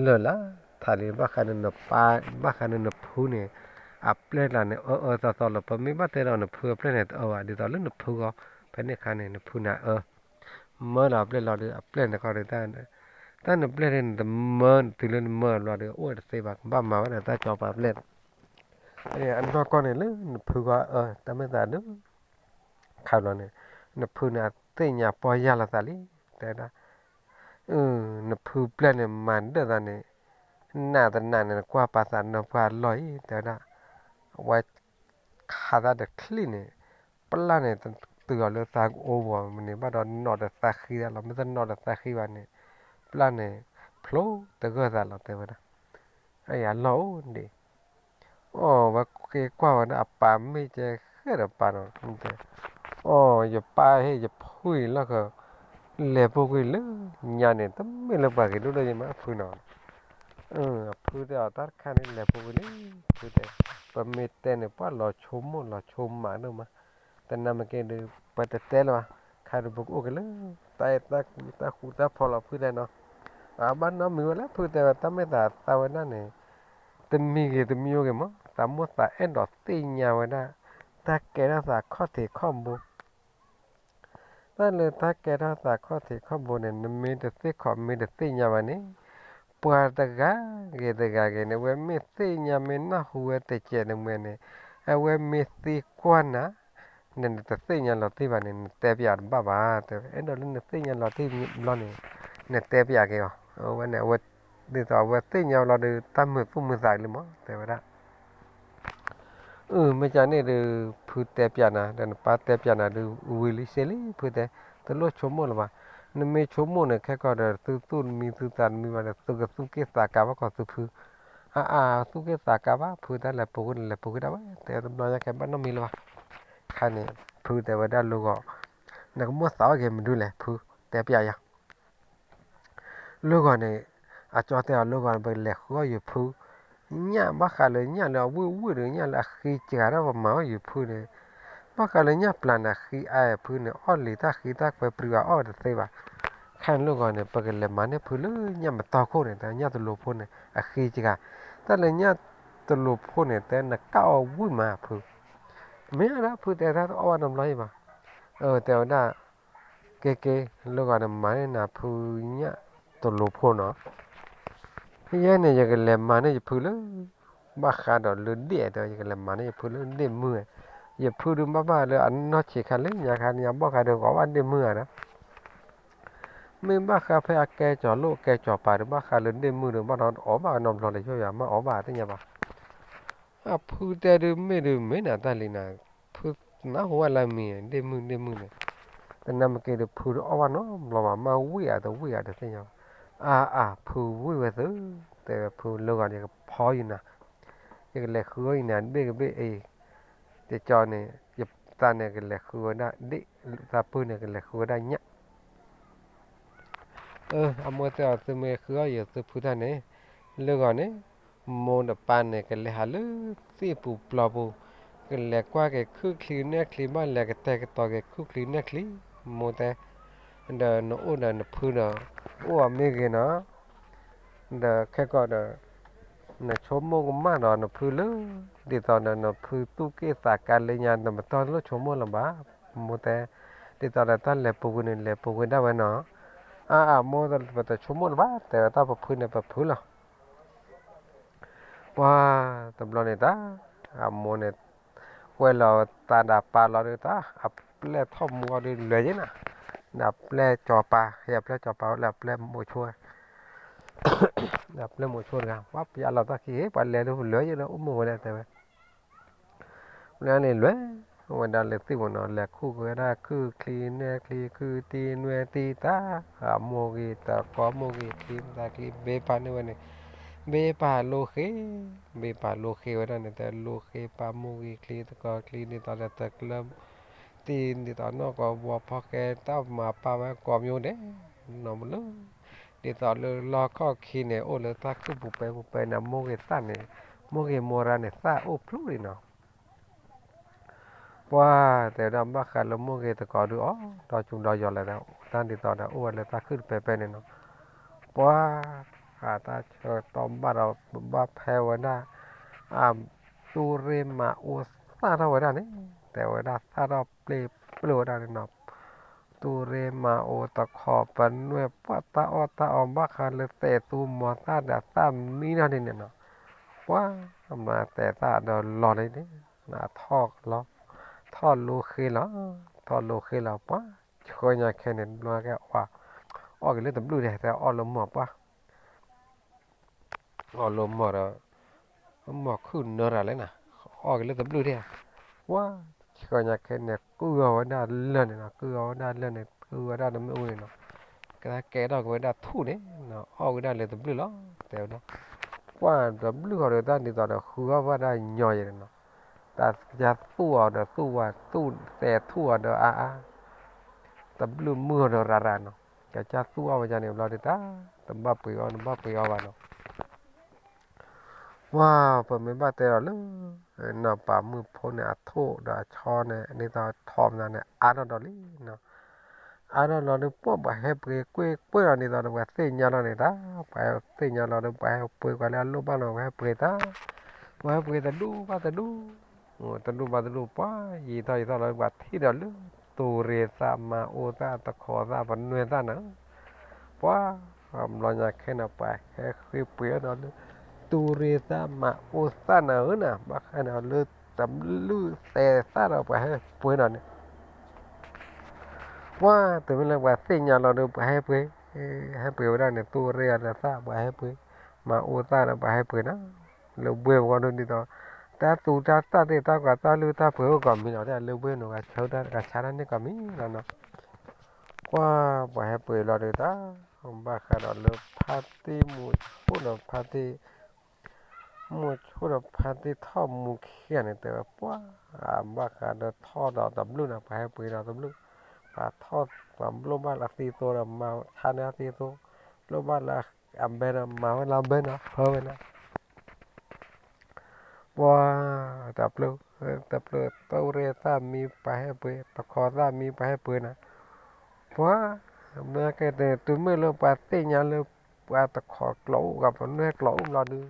လၢာ်လၢထးလံ ဘၣ်ဃးနပၢ် ဘၣ်ဃးနနဖုန့ၣ် အပျဲၢ်တကျါန့ၣ် အၢအၢသီသီလီၤ ပမ့ၢ်ဘၣ်တဲဒီးနဖုအပျဲၢ်န့ၣ်တအၢဘၣ် ဒ်သိးလၢနဖုဂီၢ် ဖဲန့ၣ်အခါန့ၣ် နဖုန့ၣ်အၢ မၢလီၤအပျဲၢ်လီၤဒီး အပျဲၢ်န့ၣ်ခီဒီး တၢ်နပျဲၢ်န့ၣ် နတမၢတုၤလၢနမၢအဘျီဒီး အိၣ်ဝဲတသ့ဘၣ် ကဘၣ်မၤဝဲဒီးတၢ်ကၠီပာ်ပျဲၢ် အနီၢ်ကီၢ်န့ၣ်လၢနဖုဂီၢ်အၢ တၢ်မ့ၢ်သးဒုး ခါဘျီန့ၣ် နဖုန့ၣ်အသ့ၣ်ညါပီၢ်ယၢ်လီၤသးလံ တဲဝဲဒၣ်. နဖုပျဲၢ်န့ၣ်မၤဒၢၣ်သးန့ၣ် နးတနးန့ၣ် နကွၢ်ပာ်သးနီၢ်ပှၢ်အလီၢ်အံၤ တဲဝဲဒၣ်. အဝဲခးသးတချံၣ်န့ၣ် ပျၢ်န့ၣ် တုၤအီၤလၢသးကအိဘီန့ၣ် ဘၣ်ဒီးနီၣ်ဒီးသးဃံသးလီၤ. မ့ၢ်တနီၣ်ဒီးသးဃံဘၣ်န့ၣ် ပျၢ်န့ၣ် ဖျိတဂၢၢ်သးလီၤ တဲဝဲဒၣ်. အလီၢ်အိၣ်ဒံး အီၣ်ဝဲက့ၤကွၢ်ဝဲဒၣ်အပၢ်မ့ၢ်ကဲဃဲၣ်ဒီးပၢ်နီၤ တဲ, အီၣ် ယပၢ်ဟ့ၣ်ယဖုအံၤလီၢ်ဃၢၤ လဲၤပူၤကွံာ်လၢညါန့ၣ် တမ့ၢ်လၢပှၤဂ့ၤဒိၣ်ဒိၣ်ယမး အဖုနီၤ. အဖုတဲအီၤ တၢ်တခါန့ၣ် လဲၤပူၤကွံာ်လံ ဖုတဲ, ပမ့ၢ်တဲန့ၣ် ပှၤလီၤဆိကမိၣ်လီၤဆိကမးဒိၣ်မး, တနၤမ့ၢ်က့ၤဒီး ပတတဲလၢၤဘၣ်, ခါဒီးပကအိၣ်က့ၤလၢ တၢ်အဲၣ်တၢ်ကွံ တၢ်ဃူတၢ်ဖိးလီၤ ဖုတဲနီၤ. အဘၣ်နီတမံၤဝဲလၢ ဖုတဲဝဲ တၢ်မ့ၢ်သးသးဝဲဒၣ်န့ၣ် တမံၤဂ့ၤတမံၤအိၣ်ဂ့ၤမး သးမိၢ်သးအဲၣ်ဒိးသ့ၣ်ညါဝဲဒၣ် တၢ်ကဲထီၣ်သးခီၣ်ထံးခီၣ်ဘိ, တၢ်လၢတၢ်ကဲထီၣ်သးခီၣ်ထံးခီၣ်ဘိန့ၣ် နမ့ၢ်တသ့ၣ်ခီၣ်မ့ၢ်တသ့ၣ်ညါဘၣ်န့ၣ် ပှၤတဂၤဂ့ၤတဂၤဂ့ၤန့ၣ် အဝဲမ့ၢ်သ့ၣ်ညါမ့ၢ်နၢ်ဟူဝဲတစဲးန့ၣ်မ့ၢ်န့ၣ် အဝဲမ့ၢ်သံကွၢ်နၤ နတသ့ၣ်ညါလီၤတံၢ်ဘၣ်န့ၣ် နတဲပယၤတဘၣ်ဘၣ် တဲဝဲ အဲၣ်ဒိးလၢနသ့ၣ်ညါလီၤတံၢ်ဘျီန့ၣ် နတဲပယၤက့ၤအီၤ အဝဲန့ၣ် အဝဲ ဒ်သိးအဝဲသ့ၣ်ညါလီၤဒီး တၢ်မုာ်သူၣ်မုာ်သးလံမး တဲဝဲဒၣ်. အၢ မ့ၢ်ကန့ၣ်ဒီး ဖုတဲပျးနၤ ဒီးနပၢ်တဲပျးနၤဒီး ဝံၤလံစ့လံ ဖုတဲ, တလိၣ်ဆိကမိၣ်လၢၤဘၣ်. နမ့ၢ်ဆိကမိၣ်န့ၣ် ခဲကီၢ်ဒီး သုသူၣ်တမံသုသးတမံဘၣ်ဒီး သုကသူၣ်က့ၣ်သးကါဘၣ်ကီးသုဖု, အါအါ သူၣ်က့ၣ်သးကါဘၣ် ဖုတၢ်လဲၤပူၤကွံာ်န့ၣ် လဲၤပူၤကွံာ်ဒၣ်ဝဲ တဲတဘျီညါခဲဘၣ်နီတမံၤလၢၤဘၣ်. ခါန့ၣ် ဖုတဲဝဲဒၣ်လၢဂီၤ, နကမိၣ်သးအီၣ်က့ၤမနုၤလဲၣ် ဖုတဲပျးယၤ လၢဂီၤန့ၣ် အကၠီတဲအီၤလၢဂီၤန့ၣ် ပကလဲၤဃုအီၣ်ယဖု, ညၣ်ဘၣ်ဃးလၢညၣ်လၢအဝံၣ်ဝံၣ်ဒီး ညၣ်လၢအဃံစှၤထီၣ်ပမၤအီၣ်ယဖုန့ၣ်, ဘၣ်ဃးလၢညၣ်ပျၢ်န့ၣ် အဃံအါဖုန့ၣ် အီၣ်လံတၢ်ဃံတၢ်ကွဲပြံဘၣ်အီၣ်တသ့ဘၣ်. ခဲန့ၣ်လၢဂီၤန့ၣ် ပကလဲၤမၤန့ၢ်ဖုလၢညၣ်မတီၢ်ခိၣ်န့ၣ် တၢ်ညၣ်တလိၤဖိန့ၣ် အဃံစှၤ, တၢ်လၢညၣ်တလိၤဖိန့ၣ် တဲနကၣ်အီၣ်ဝံၣ်မးဖု, မ့ၢ်ဒၣ်ဖုတဲတၢ်တအီၣ်ဘၣ်နီတဘျီအံၤဘၣ်, တဲဝဲဒၣ် ကဲကဲ လၢဂီၤန့ၣ်မၤန့ၢ်နၤဖုညၣ်တလိၤဖိနီၤ, ယဲန့ၣ် ယကလဲၤမၤန့ၢ်ယဖုလၢ ဘၣ်ဃးဒီးလၢဒ့ၣ်တဲ ယကလဲၤမၤန့ၢ်ယဖုလၢဒ့ၣ်မုၢ်, ယဖုဒုးဘၣ်ဘၣ်လၢအနီၢ်ဆံးခါလၢညါခါန့ၣ် ဘၣ်ဃးဒီးကအီၣ်ဘၣ်ဒ့ၣ်မုၢ်ဧါဒီး မ့ၢ်ဘၣ်ဃးဖဲအကဲကၠီၤလိၣ်ကဲကၠီၤပၤဒီး ဘၣ်ဃးလၢဒ့ၣ်မုၢ်ဒီး ဘၣ်ဒီးအီၣ်ဘၣ်နီတဘျီဒီး ယိယၤမ့ၢ်အီၣ်ဘၣ်သ့ၣ်ညါဘၣ်. အဖုတဲဒုးမ့ၢ်ဒုးမ့ၢ်နၤတၢ်လံနၤ, ဖုနၢ်ဟူဝဲလၢမံၤ ဒ့ၣ်မုၢ်ဒ့ၣ်မုၢ်န့ၣ်, တနၤမ့ၢ်က့ၤဒီးဖုတအီၣ်ဘၣ်နီတဘျီဘၣ် မ့ၢ်ဝံၣ်အါတဝံၣ်အါတသ့ၣ်ညါဘၣ်. အါအါ ဖုဝံၣ်ဝဲသု, တဲဝဲဖုလၢဂီၤန့ၣ် ယကဖီယနၤ, ယကလဲၤဃုအီၣ်ယနၤတဘ့ၣ်ကဘ့ၣ်အံၤ, ယကၠီန့ၣ် ယသးန့ၣ်ကလဲၤဃုဝဲဒၣ်ဒ့ၣ်, သးပှၢ်န့ၣ်ကလဲၤဃုဝဲဒၣ်ညၣ် အမိၢ်တဲအီၤ သုမ့ၢ်ဃုအီၣ်ယသုဖုတၢ်န့ၣ်, လၢဂီၤန့ၣ် မိၢ်ဒီးပၢ်န့ၣ် ကလဲၤဟးလၢသ့ၣ်ပူၤပျီပူၤ, ကလဲၤကွၢ်က့ၤခုၣ်ချံနဲၣ်ချံ ဘၣ်လဲၤကတဲာ်ကတီၤက့ၤခုၣ်ချံနဲၣ်ချံ, မိၢ်တဲ, ဒီးနအိၣ်ဒီးနဖုဒီး အိၣ်အီၤမ့ၢ်ဂ့ၤနီၤ ဒီးခဲကီးဒီး နဆိကမိၣ်ကမၣ်ဒီးနဖုလၢ ဒ်သိးဒီးနဖုသူၣ်က့ၣ်သးကါလၢညါ နမတီၢ်တလိၣ်ဆိကမိၣ်လၢၤဘၣ်. မိၢ်တဲ, ဒ်သိးဒီးတၢ်လဲၤပူၤကွံာ်န့ၣ် လဲၤပူၤကွံာ်ဒၣ်ဝဲနီၤ. အါအါ မိၢ်ပတဆိကမိၣ်လၢၤဘၣ် တဲဝဲတၢ်ပဖုန့ၣ်ပဖုလီၤ. ပှၤတဘျီန့ၣ်တၢ် အမိၢ်န့ၣ် ကွဲလီၤသးဒီးပၢ်လီၤဒီးတၢ် အပျဲၢ်ထီၣ်မူအီၤဒီးလဲၤယဲနၤ, ဒီးအပျဲၢ်ကၠီၤပၤ ဟဲအပျဲၢ်ကၠီၤပၤအိၣ်လၢအပျဲၢ်မိၤဆိ ဒီးအပျဲၢ်မိၤဆိတဂၤ ပှၤပယါလီၤတၢ်ခံ ဟ့ၣ်ပှၤလဲၤဒုးလဲၤယဲဒီး အိၣ်မုာ်ဝဲဒၣ်တဲဝဲ လၢန့ၣ်လဲၤဝဲဒၣ်လၢသ့ၣ်ပူၤနီၤ လဲၤခူၣ်က့ၤဝဲဒၣ်ခုၣ်ချံနဲၣ်ချံ ခုၣ်တံၢ်နွဲၣ်တံၢ်တၢ် အမိၢ်ဂ့ၤတကိး မိၢ်ဂ့ၤချံ မသးချံ ဘ့ပၢ်န့ၢ်ဝဲန့ၣ် ဘ့ပၢ်လိဃ့, ဘ့ပၢ်လိဃ့ဝဲဒၣ်န့ၣ် တဲလိဃ့ပၢ်မိၢ်ဂ့ၤချံ တကိးချံ ဒ်သိးဒီးတကျၢ တံၢ် ဒ်သိးနီၢ်ကီးဝီၤဖီၣ်ဃဲ တၢ်မၤပာ်ဝဲကိးမံၤဒဲး နီၢ်မူလၢ ဒ်သိးလၢလီၢ်ခီၣ်ခံန့ၣ် အိၣ်လၢတၢ်ခုၣ်ပူၤပဲပူၤပဲန့ၣ် မိၢ်ဂ့ၤသၣ်န့ၣ် မိၢ်ဂ့ၤမိၢ်ရါန့ၣ် သၣ်အိၣ်ဖျိလံနီၤ. ပှၤတဲဝဲဒၣ်ဘၣ်ဃးလၢမိၢ်ဂ့ၤတကိးဒုးအီၤ ဒီးကၠူဒီးယီၤလဲၤဒီး တၢ်ဒ်သိးဒီးအိၣ်ဝဲလၢတၢ်ခုၣ်တပဲပဲန့ၣ်နီၤ. ပှၤ အတၢ်ဆၢကတီၢ်ဘၣ်ဒီး ဘၣ်ဖဲဝဲဒၣ် အ သူၣ်ရ့ၣ်မၤအူသၣ်ထီၣ်ဝဲဒၣ်န့ၣ် တဲဝဲဒၣ်သၣ်ထီၣ်ပျ့ၤပျိဝဲဒၣ်န့ၣ်နီၤ. သူၣ်ရ့ၣ်မၤအူတခီပနွဲၣ် ပှၤတၢ်အီၣ်တၢ်အီဘၣ်ဃးလၢသဲးသူမီၤသၣ်ဒီးသၣ်မံထီၣ်န့ၣ်န့ၣ်နီၤ. ပှၤမၤသဲးသၣ်ဒီးလီၤန့ၣ် ထီၣ်လီၤ ထီၣ်လိဃ့လီၤ. ထီၣ်လီၤဃ့လီၤပှၤ, ဆှၢညါခဲန့ၣ် ဘျီကဲ အီၣ်က့ၤလၢတဘျုးဒဲး တဲအီၣ်လၢမီၢ်ပှၤ အီၣ်လၢမီၢ်ဒီး မီၢ်ခုၣ်နၢရၤလဲၣ်နၤ, အီၣ်က့ၤလၢတဘျုးဒဲး, ပှၤ ဆှၢညါခဲန့ၣ် ကုၢ်အီၤဝဲဒၣ်လၢာ်န့ၣ်နီၤ, ကုၢ်အီၤဝဲဒၣ်လၢာ်န့ၣ် ကုၢ်ဝဲဒၣ်တမ့ၢ်အူန့ၣ်နီၤ, ကဲထီၣ်ကဲထီၣ်က့ၤဝဲဒၣ်ထူၣ်န့ၣ်နီၤ, အီၣ်ဝဲဒၣ်လၢတဘျုးလီၤ တဲဝဲဒၣ်, ပှၤတဘျုးဃီဒီးတၢ်ဒ်သိးဒီး ဃုအီၣ်ဝဲဒၣ်ညီယဲၢ်န့ၣ်နီၤ, တၢ်ကစၢ်သူၣ်အီၤဒီးသူၣ်ဝဲ သူၣ်တဲာ်သူၣ်အီၤဒီးအါအါ တဘျုးမုၢ်အီၤဒီးရၤရၤနီၤ, ကစၢ်သူၣ်အီၣ်ဝဲဒၣ်န့ၣ်ဘျီဒုးတၢ် တဘၣ်ပှ့ၤအီၣ် တဘၣ်ပှ့ၤအီၣ်ဘၣ်နီၤ, ပှၤ ပမ့ၢ်ဘၣ်တဲဒီးလၢ နီၢ်ပၤမုၣ်ဖိန့ၣ် အထိၣ်ဒီးအဆီန့ၣ် ဒ်သိးထီၣ်မနုၤန့ၣ် အါထီၣ်ဒီးလံနီၤ, အါထီၣ်လီၤဒုး ပှၤ ပှၤဟဲပှ့ၤကွ့ၢ်ကွ့ၢ်လီၤ ဒ်သိးဒီးပှၤသ့ၣ်ညါလီၤန့ၣ်တၢ်, ပှၤဟဲသ့ၣ်ညါလီၤဒီး ပှၤဟဲပှ့ၤကွၢ်လၢအလိၣ်ဘၣ်လီၤ ပှၤဟဲပှ့ၤတၢ်, ပှၤဟဲပှ့ၤတဒူၣ်ဘၣ်တဒူၣ် တဒူၣ်ဘၣ်တဒူၣ် ပှၤယံာ်ထီၣ်ယံာ်ထီၣ်လီၤ ပှၤထံၣ်ဒီးလၢ သူၣ်ရ့ၣ်သၣ် မၤအူသၣ် တခီသၣ် ပနွဲၣ်သၣ်နၤ, ပှၤ ဘျီညါခဲန့ၣ် ပှၤဟဲဃ့ပှ့ၤအီၣ်ဒီးလၢ သူၣ်ရ့ၣ်သၣ် မၤအူသၣ်နၤဧၢနၤ, ဘၣ်ဃးန့ၣ်လၢ တဘျုးတဲာ်သၣ်ဒီးပှၤဟဲပှ့ၤဒီးန့ၣ် ပှၤ တုၤမ့ၢ်လၢပှၤသ့ၣ်ညါလီၤဒီး ပှၤဟဲပှ့ၤ, ဟဲပှ့ၤဝဲဒၣ်န့ၣ် သူၣ်ရ့ၣ်အီၤဒီးသၣ် ပှၤဟဲပှ့ၤ, မၤအူသၣ်ဒီးပှၤဟဲပှ့ၤနီၤ, လၢဝ့ၢ်ပဂီၢ်ဒ်သိး တၢ်သူတၢ်သၣ်သ့ၣ်တၢ်ကွၢ်တၢ်လုၢ်တၢ်ပှ့ၤအိၣ်ကိးမံၤလီၤ တၢ်လၢဝ့ၢ်န့ၣ် ဂၤဆၢတၢ်ဂၤဆါတၢ်န့ၣ်ကိးမံၤလီၤနီၤ, ပှၤ ပှၤဟဲပှ့ၤလီၤဒီးတၢ်, ဘၣ်ဃးဒီးလၢဖါတံၢ်မူၤဆိၣ်ဒီးဖါတံၢ် မူၤဆိၣ်ဒီးဖါတံၢ်ထီၣ်မူၤခံဂၤန့ၣ် တဲဝဲပှၤ, ဘၣ်ဃးဒီးထီၣ်ဒီးတဘျုးနီၤ ပှၤဟဲပှ့ၤဒီးတဘျုး, ပှၤထီၣ် ပှၤလိၣ်ဘၣ်လၢသံသိဒီးမၤဆါန့ၢ်သံသိ, လိၣ်ဘၣ်လၢအဘဲဒီးမၤဝဲလၢအဘဲနီၤ ဖၢဝဲနီၤ ပှၤ တဘျုး, တဘျုးသူၣ်ရ့ၣ်သၣ်မံပှၤဟဲပှ့ၤ, တခီသၣ်မံပှၤဟဲပှ့ၤနီၤ, ပှၤ ဘျီကဲတဲ တုၤမ့ၢ်လၢပှၤသ့ၣ်ညါလၢ ပှၤတခီကျိာ်အိၣ် ပှၤပနွဲၢ်ကျိာ်အိၣ်ဘျီဒုး,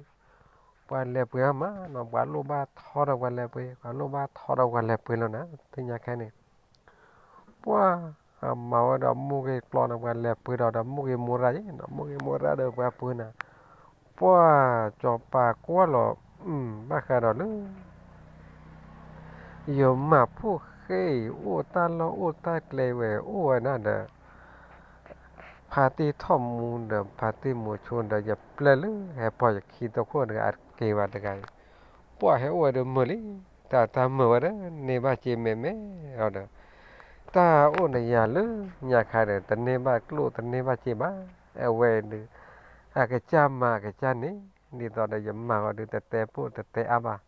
ပှၤလဲၤပှ့ၤအါမးနီၤ, ပှၤလိၣ်ဘၣ်ထီဒီးပှၤလဲၤပှ့ၤ, ပှၤလိၣ်ဘၣ်ထီဒီးပှၤလဲၤပှ့ၤလီၤနီၤ, သ့ၣ်ညါခဲန့ၣ် ပှၤ မၤဝဲဒီးမိၢ်ဂ့ၤကျိာ်န့ၣ် ပှၤလဲၤပှ့ၤဒီး ဒီးမိၢ်ဂ့ၤမိၢ်ရၢ်ယဲနီၤ, မိၢ်ဂ့ၤမိၢ်ရၢ်ဒီးပှၤပှ့ၤနၤ, ပှၤ စီၤပၤကွၢ်လီၤ, ဘၣ်ဃးဒီးလၢ ယမၤဖိၣ်ဃဲအံၤ အိၣ်တၢ်လီၢ်အိၣ်တၢ်ကျဲဝဲ အိၣ်ဝဲဒၣ်ဒီး ဖါတံၢ်ထီၣ်မူဒီး ဖါတံၢ်မူၤဆိဒီး ယပျဲလၢဟဲပီၢ်ယခံတခိၣ်တဂၤအက့ၤဘၣ်တဂၤအံၤ, ပှၤဟဲအိၣ်ဝဲဒီးမုာ်လံ, တၢ်တၢ်မုာ်ဝဲဒီး န့ၢ်ဘၣ်စ့မဲာ်မဲာ်အီၤဒီး တၢ်အိၣ်နယၤလၢညါခါဒီး တန့ၢ်ဘၣ်ကျိၣ်တန့ၢ်ဘၣ်စ့ဘၣ်, အဝဲဒုး အကစၢ်မၤအကစၢ်န့ၣ် ဒ်သိးဒီးယမၤဃီဒုး တတဲပိၢ်တတဲအါဘၣ်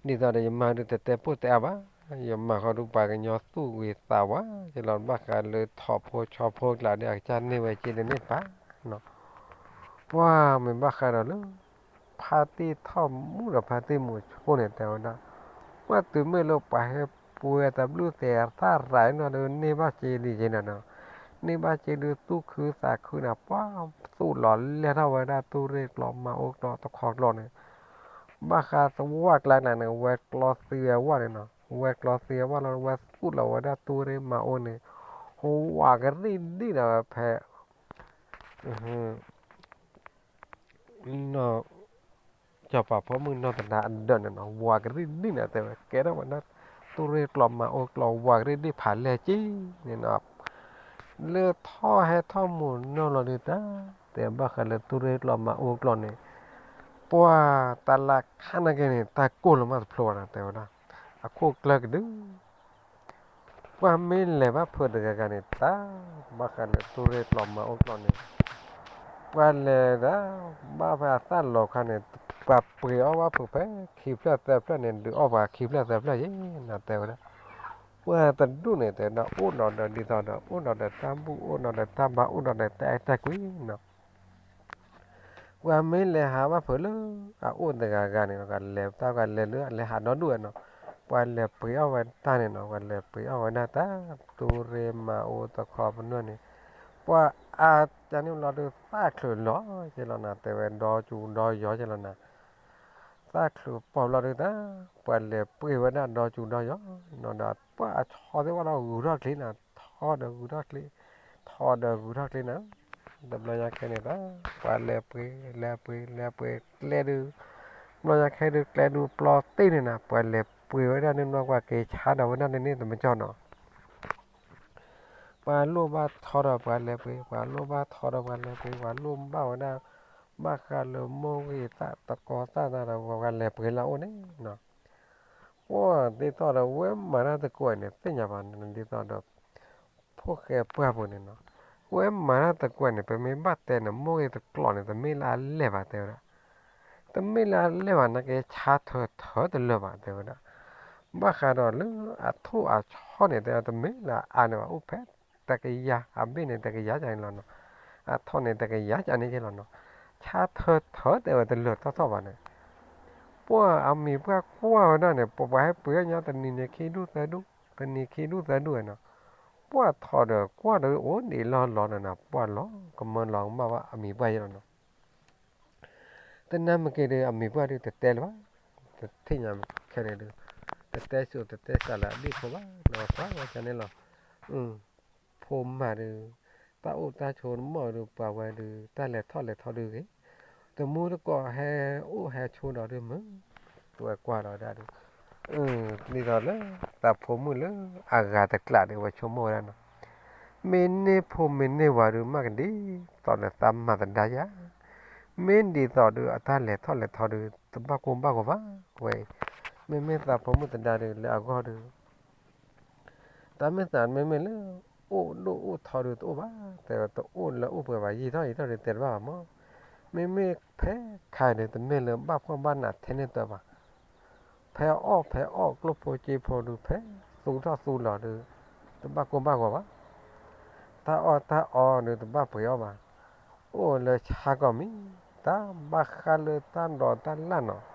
ဒ်သိးဒီးယမၤဒုးတတဲပိၢ်တဲအါဘၣ်, ယမၤဃီဒုးပှၤကညီသူၣ်ဂ့ၤသးဝါ, ယလီၤဘၣ်ဃးလၢထိၣ်ဖိဆီဖိကျါဒီး အကစၢ်န့ၢ်ဝဲစ့တန့ၢ်ဘၣ်နီၤ, ပှၤမ့ၢ်ဘၣ်ဃးဒီးလၢ ဖါတံၢ်ထီၣ်မူဒီးဖါတံၢ်မူၤဆိန့ၣ် တဲဝဲဒၣ်, ပှၤတုၤမ့ၢ်လၢပှၤဟဲပှ့ၤတဘျုးသဲးသၣ်ရၤနီၤဒီး န့ၢ်ဘၣ်စ့ဒ်ယဲနီၤနီၤ, န့ၢ်ဘၣ်စ့ဒုးသူၣ်ခုသးခုနီၤ, ပှၤသူၣ်လီၤလဲၢ်ထီၣ်ဝဲဒၣ်သူၣ်ရ့ၣ်ကျိာ်မၤအိၣ်ကျိာ်တခီကျိာ်န့ၣ် ဘၣ်ဃးသဝၢ်ကျါန့ၣ် ဝဲကျီသံဝဲဝၣ်န့ၣ်နီၤ, ဝဲကျီသံဝဲဝၣ်လီၤ ဝဲသူၣ်လီၤဝဲဒၣ်သူၣ်ရ့ၣ်မၤအိၣ်န့ၣ်, ဝးကရံၣ်ဒံၣ်နီၤဝဲဖဲ နီၢ် စီၤပၤဖိမုၣ်နီၢ်သဒါအဒၢးန့ၣ်နီၤ ဝးကရံၣ်ဒံၣ်န့ၣ် တဲဝဲကဲထီၣ်ဝဲဒၣ် သူၣ်ရ့ၣ်ကျိာ်မၤအိၣ်ကျိာ်ဝးကရံၣ်ဒံၣ်ဖးလဲၢ်က့ၤန့ၣ်နီၤ, လၢထီၣ်ဟဲထီၣ်မူၤနီၢ်လီၤဒုးတၢ် တဲဘၣ်ဃးလၢသူၣ်ရ့ၣ်ကျိာ်မၤအိၣ်ကျိာ်န့ၣ်, ပှၤတၢ်လၢခါနာ်က့န့ၣ် တၢ်ကိၢ်လီၤမးတဖျိဘၣ်နီၤ တဲဝဲဒၣ်, အခိၣ်ကျၢၢ်ကဒု ပှၤမ့ၢ်လဲၤဘၣ်ဖုးတဂၤဂၤန့ၣ် တၢ်ဘၣ်ဃးလၢသူၣ်ရ့ၣ်ကျိာ်မၤအိၣ်ကျိာ်န့ၣ်, ပှၤလဲၤဒၣ် ဘၣ်ဖဲအသၣ်လီၤခါန့ၣ် ပှၤပှ့ၤအီၣ်ဘၣ်ဖုးဖဲခံဖျၢၣ်သၢဖျၢၣ်န့ၣ် ဒုးအီၣ်ပှၤခံဖျၢၣ်သၢဖျၢၣ်ယဲနီၤ တဲဝဲဒၣ်, ပှၤတဒူၣ်န့ၣ် တဲဒၣ်အိၣ်ဒီးဒ်သိးဒီး အိၣ်ဒီးတၢ်ဘူၣ် အိၣ်ဒီးတၢ်ဘါ အိၣ်ဒီးတၢ်အဲၣ်တၢ်ကွံနီၤ ပှၤမ့ၢ်လဲၤဟးဘၣ်ဖုးလၢ အအိၣ်တဂၤဂၤန့ၣ် ပှၤလဲၤတၢ်ပှၤလဲၤလၢအလဲၤဟးဒီဒူၣ်ဝဲနီၤ, ပှၤလဲၤပှ့ၤအီၣ်ဝဲတၢ်န့ၣ်နီၤ ပှၤလဲၤပှ့ၤအီၣ်ဝဲဒၣ်တၢ် သူၣ်ရ့ၣ်မၤအိၣ်တခီပနွဲၢ်န့ၣ်, ပှၤအါကန့ၣ်လီၤဒုးသၣ်ချုးလီၤက့လီၤနီၤ တဲဝဲဒီကၠူဒီယီက့လီၤနီၤ သၣ်ချုးပိာ်ဘျီဒုးတၢ် ပှၤလဲၤပှ့ၤဝဲဒၣ်ဒီကၠူဒီယီနီၤဒီး ပှၤအဆီသ့ၣ်ဝဲဒီးဂုၤထီၣ်ချ့နီၤ ထီဒီးဂုၤထီၣ်ချ့ ထီဒီးဂုၤထီၣ်ချ့နီၤ, တဘျီညါခဲန့ၣ်တၢ် ပှၤလဲၤပှ့ၤ လဲၤပှ့ၤ လဲၤပှ့ၤကျဲဒုး, ဘျီညါခဲဒုးကျဲဒုးပျီတ့ၢ်န့ၣ်နီၤ ပှၤလဲၤ ပှ့ၤဝဲဒၣ်န့ၣ်နီၢ်ကွၢ်က့ၤဆါဒီးဝဲဒၣ်န့ၣ်န့ၣ်တမကၠီနီၤ ပှၤလိၣ်ဘၣ်ထီဒီးပှၤလဲၤပှ့ၤ, ပှၤလိၣ်ဘၣ်ထီဒီးပှၤလဲၤပှ့ၤ, ပှၤလိၣ်ဘၣ်ဝဲဒၣ် ဘၣ်ဃးလၢမိၢ်ဂ့ၤသၣ်တကီသၣ်တၢ်ဒီးပှၤလဲၤပှ့ၤလၢအအိၣ်န့ၣ်နီၤ, ပှၤဒ်သိးဒီးဝဲမၤတၢ်တကွဲးန့ၣ် သ့ၣ်ညါဘၣ်န့ၣ် ဒ်သိးဒီး ဖိၣ်ဃဲပှၢ်ပူၤန့ၣ်နီၤ, ဝဲမၤတၢ်တကွဲးန့ၣ် ပမ့ၢ်ဘၣ်တဲန့ၣ် မိၢ်ဂ့ၤတကျိာ်န့ၣ် တမ့ၢ်လၢအလဲၢ်ဘၣ်တဲဝဲဒၣ် တမ့ၢ်လၢအလဲၢ်ဘၣ် နာ်က့ဆါထၢထၢတလၢာ်ဘၣ် တဲဝဲဒၣ်. ဘၣ်ဃးဒီးလၢအထိၣ်အဆီန့ၣ် တဲဝဲတမ့ၢ်လၢအအါန့ၣ်ဘၣ် အိၣ်ဖဲတကယၤ အဘ့ၣ်န့ၣ် တကယၤကန့ၣ်လီၤနီၤ, အထီၣ်န့ၣ် တကယၤကန့ၣ်က့လီၤနီၤ, ဆါထၢထၢတဲဝဲတလၢာ်ထီၣ်ထီၣ်ဘၣ်န့ၣ် ပှၤအမံၤပှၢ်ကွၢ်ဝဲဒၣ်န့ၣ် ပပှၤဟဲပှ့ၤအီၣ်ညီတနံၤန့ၣ်ခံဒူၣ်သၢဒူၣ်, တနံၤခံဒူၣ်သၢဒူၣ်ဝဲနီၤ, ပှၤထီၣ်ဒီးကွၢ်ဒီးအိၣ်ဒံးလီၢ်လီၤန့ၣ်နီၤ, ပှၤလီၤကမၢလီၤကမၣ်ဘၣ်အမံၤပှၢ်ယဲလီၤနီၤ. တနၢ်မ့ၢ်က့ၤဒီး အမံၤပှၢ်ဒုးတတဲလၢၤဘၣ်, တထံၣ်ညါခဲန့ၣ်ဒုး, တတဲစိၤတတဲစးလၢအဒံၣ်ဖိဘၣ် လၢပှၤကွၢ်ဝဲဒ်န့ၣ်လီၤ. ဖိမးဒုး, တၢ်အိၣ်တၢ်ဆိးတမီၢ်ဒုး ပှၤဝဲဒုး တၢ်လဲၤထီၣ်လဲၤထီဒုးဂ့ၤ, တမူတကိးဟဲအိၣ်ဟဲဆိးဒီးဒုးမုာ်, တဝဲကွၢ်ဒီးဒၣ်ဒုး, ဒ်သိးလၢ သးဖိမုၣ်လၢအဂၤတကျးဒုး ဝဲဆိကမိၣ်ဝဲဒၣ်နီၤ, မ့ၢ်န့ၢ်ဖိမ့ၢ်န့ၢ်ဝၤဒုး မ့ၢ်ကဒ်သိးလၢသးမၤသဒါယၤ, မ့ၢ်ဒ်သိးဒုး အတၢ်လဲၤထီၣ်လဲၤထီဒုး တဘၣ်ကိၢ်ဘၣ်ဂီၤဘၣ်ဝဲ, မ့မ့ၢ်သးဖိမုၣ်သဒါဒုး လၢအဂီၢ်ဒုး တၢ်မ့ၢ်သးမ့မ့ၢ်လၢ အိၣ်ဒိၣ်အိၣ်ထီဒုးတအိၣ်ဘၣ်, တဲဝဲတအိၣ်လၢအိၣ်ပှဲၤဘၣ် ယံာ်ထီၣ်ယံာ်ထီၣ်ဒုးတဲတဘၣ်ဘၣ်မး, မ့မ့ၢ်ဖဲခါဒုး တမ့ၢ်လၢဘၣ်ဖှီၣ်ဘၣ်နးထဲန့ၣ်တၢ်ဘၣ်, ဖဲအီၣ်ဖဲအီၣ်ကျိၣ်ဖိစ့ဖိဒုး ဖဲသူထီၣ်သူလီၤဒုး တဘၣ်ကိၢ်ဘၣ်ဂီၤဘၣ်, တၢ်အီၣ်တၢ်အီဒုး တဘၣ်ပှ့ၤအီၣ်ဘၣ်, အိၣ်လၢဆါကီၢ်မံၤ, တၢ်ဘၣ်ဃးလၢတၢ်ဒိးတၢ်လၢ်နီၤ တနီၤနီၤ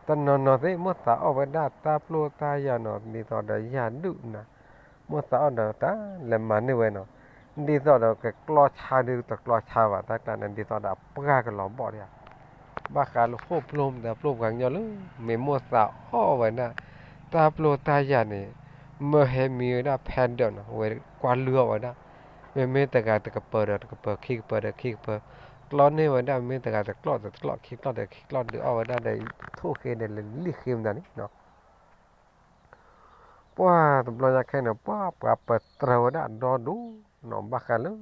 သ့ၣ် မိၢ်သးအီၣ်ဝဲဒၣ်တၢ်ပျိတၢ်ယၢ်နီၤ ဒ်သိးဒီးယၢ်ဒုၣ်နၤ, မိၢ်သးအီၣ်ဒီးတၢ်လဲၤမၤန့ၢ်ဝဲနီၤ, ဒ်သိးဒီးကကျီဆါဒုး တကျီဆါဘၣ် တၢ်ကျါန့ၣ် ဒ်သိးဒီးအပှၢ်ကလီၤဘီၣ်ဒံးဧါ, ဘၣ်ဃးလၢဃိၣ်ပျိမတၤပျိပှၤကညီလၢ မ့ၢ်မိၢ်သးအီၣ်ဝဲဒၣ် တၢ်ပျိတၢ်ယၢ်န့ၣ် မၢဟဲမံဝဲဒၣ်ဖဲဒၢးနီၤ ဝဲကွၢ်လုၢ်အီၣ်ဝဲဒၣ်, မ့မ့ၢ်တဂၤတကပၤဒီးတကပၤ ခံကပၤဒီးခံကပၤ ကျီန့ၢ်ဝဲဒၣ် မ့ၢ်တဂၤတကျီၢ်တကျီၢ် ခံကျီၢ်ဒီးခံကျီၢ်ဒုးအီၣ်ဝဲဒၣ်ဒီး ထိၣ်ဃ့ဒီးလံၣ်ဃ့မတၤန့ၣ်နီၤ, ပှၤတဘျီညါခဲန့ၣ် ပှၤပှၤပတြၢၤဝဲဒၣ်ဒီဒူၣ်နီၤ ဘၣ်ဃးလၢ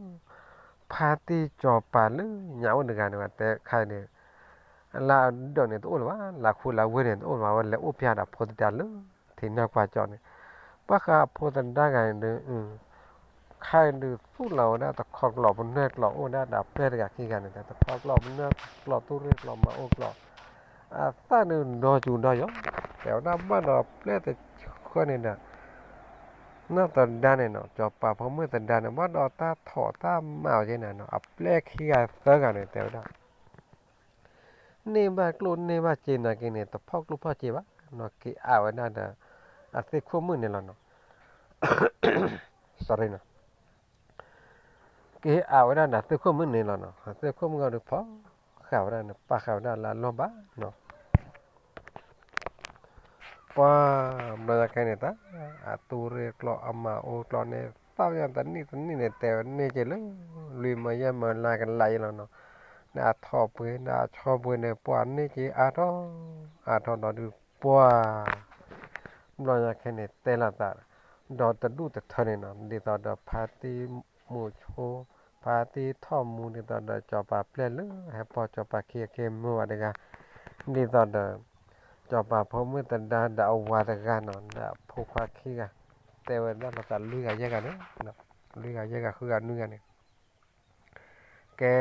ဖါတံၢ်စီၤပၤလၢညါအိၣ်တဂၤန့ၣ် တဲခါအံၤန့ၣ် လၢအဒၢးန့ၣ်တအိၣ်လၢၤဘၣ် လၢခူလၢဝ့ၢ်န့ၣ်တအိၣ်လၢၤဘၣ် ဝဲလဲၤအိၣ်ဖျါဒီးအဖိသဒါလၢ ထံးနီၢ်ကွၢ်ကၠီန့ၣ်, ဘၣ်ဃးအဖိသဒါဂၤန့ၣ်ဒုး ခါအံၤဒုးသူၣ်လီၤဝဲဒၣ်တခီကျိာ်ပနွဲၢ်ကျိာ်အိၣ်ဒၣ်ဒီးအပျဲၢ်တဂၤခံဂၤန့ၣ် တခီကျိာ်ပနွဲၢ်ကျိာ် သူၣ်ရ့ၣ်ကျိာ် မၤအိၣ်ကျိာ် အသၣ်ဒုးဒီယူၤဒီယီၤ, တဲဝဲဒၣ်ဘၣ်ဒီးအပျဲၢ်တဆှၢန့ၣ်ဒီး နီၢ်သဒါန့ၣ်နီၤ စီၤပၤဖိမုၣ်သဒါန့ၣ် ဘၣ်ဒီးတၢ်ထိးတၢ်မၤအီၤက့န့ၣ်နီၤ အပျဲၢ်ခံဂၤသၢဂၤန့ၣ် တဲဝဲဒၣ် န့ၢ်ဘၣ်ကျိၣ်န့ၢ်ဘၣ်စ့နာ်က့န့ၣ် တဖီၣ်ကျိၣ်ဖီၣ်စ့ဘၣ်နီၤ က့ၤအးဝဲဒၣ်ဒီး အသ့ၣ်ခိၣ်မုၣ်န့ၣ်လီၤနီၤ sorry နီၤ က့ၤအးဝဲဒၣ်ဒီးသ့ၣ်ခိၣ်မုၣ်န့ၣ်လီၤနီၤ သ့ၣ်ခိၣ်မုၣ်ဂီၢ်ဒုးဖီၣ်ဃာ်ဝဲဒၣ်န့ၣ် ပာ်ဃာ်ဝဲဒၣ်လၢအလီၢ်ဘၣ်နီၤ ပှၤဘျီညါခဲန့ၣ်တၢ် အသူၣ်ရ့ၣ်ကျိာ်အမၤအိၣ်ကျိာ်န့ၣ် သၣ်ညါတနံၣ်တနံၣ်န့ၣ် တဲဝဲန့ၢ်က့ၤလၢ လွံၢ်မၢယဲၢ်မၢလါကလးအံၤလီၤနီၤ ဒီးအထီၣ်ပှ့ၤ ဒီးအဆီပှ့ၤန့ၣ် ပှၤန့ၢ်က့ၤအါထီၣ် အါထီၣ်ဒီးဒုးပှၤ ဘျီညါခဲန့ၣ် တဲလီၤသး ဒီးတဒူၣ်တထၢန့ၣ်နီၤ ဒ်သိးဒီးဖါတံၢ်မူၤဆိ ဖါတံၢ်ထီၣ်မူ ဒ်သိးဒီးစီၤပၤပျဲၢ်လၢ ဟဲပိာ်စီၤပၤခံဂၤက့ၤမုာ်ဝဲတဂၤ ဒ်သိးဒီး စီၤပၤဖိမုၣ်သဒါဒီးအဝၤတဂၤနီၤ ဒီးအဖိခွါခံဂၤ တဲဝဲဒၣ်လီၤသးလွံၢ်ဂၤယဲၢ်ဂၤန့ၣ် လွံၢ်ဂၤယဲၢ်ဂၤဃုဂၤနွံဂၤန့ၣ် ကဲ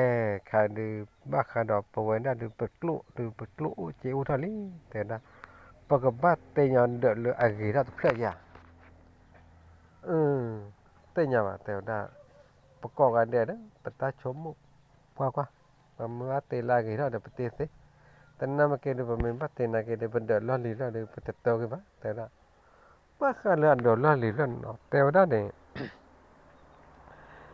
ခါဒုး ဘၣ်ဃးဒီးပဝဲဒၣ်ဒုး ပကျိၣ်ဒုး ပကျိၣ်အိၣ်စ့အိၣ်ထီၣ်လံ တဲဝဲဒၣ် ပကဘၣ်တဲညီဒၢးလၢအဂ့ၤထီၣ်တဖျၢၣ်ယၤ သ့ၣ်ညါဘၣ် တဲဝဲဒၣ် ပကိးဂၤဒဲးဒီး ပတၢ်ဆိကမိၣ် ကွၢ်ကွၢ် ပမ့ၢ်ဘၣ်တဲလၢအဂ့ၤထီၣ်ဒီး ပတဲသ့ တနၢ်မ့ၢ်က့ၤဒုး ပမ့ၢ်ဘၣ်တဲနာ်က့ၤဒီး ပဒၢးလီၢ်လံၤလီၢ်ဒီး ပတတၢက့ၤဘၣ် တဲဝဲဒၣ် ဘၣ်ဃးလၢအဒၢးလီၢ်လံၤလီၢ်န့ၣ်နီၤ တဲဝဲဒၣ်န့ၣ်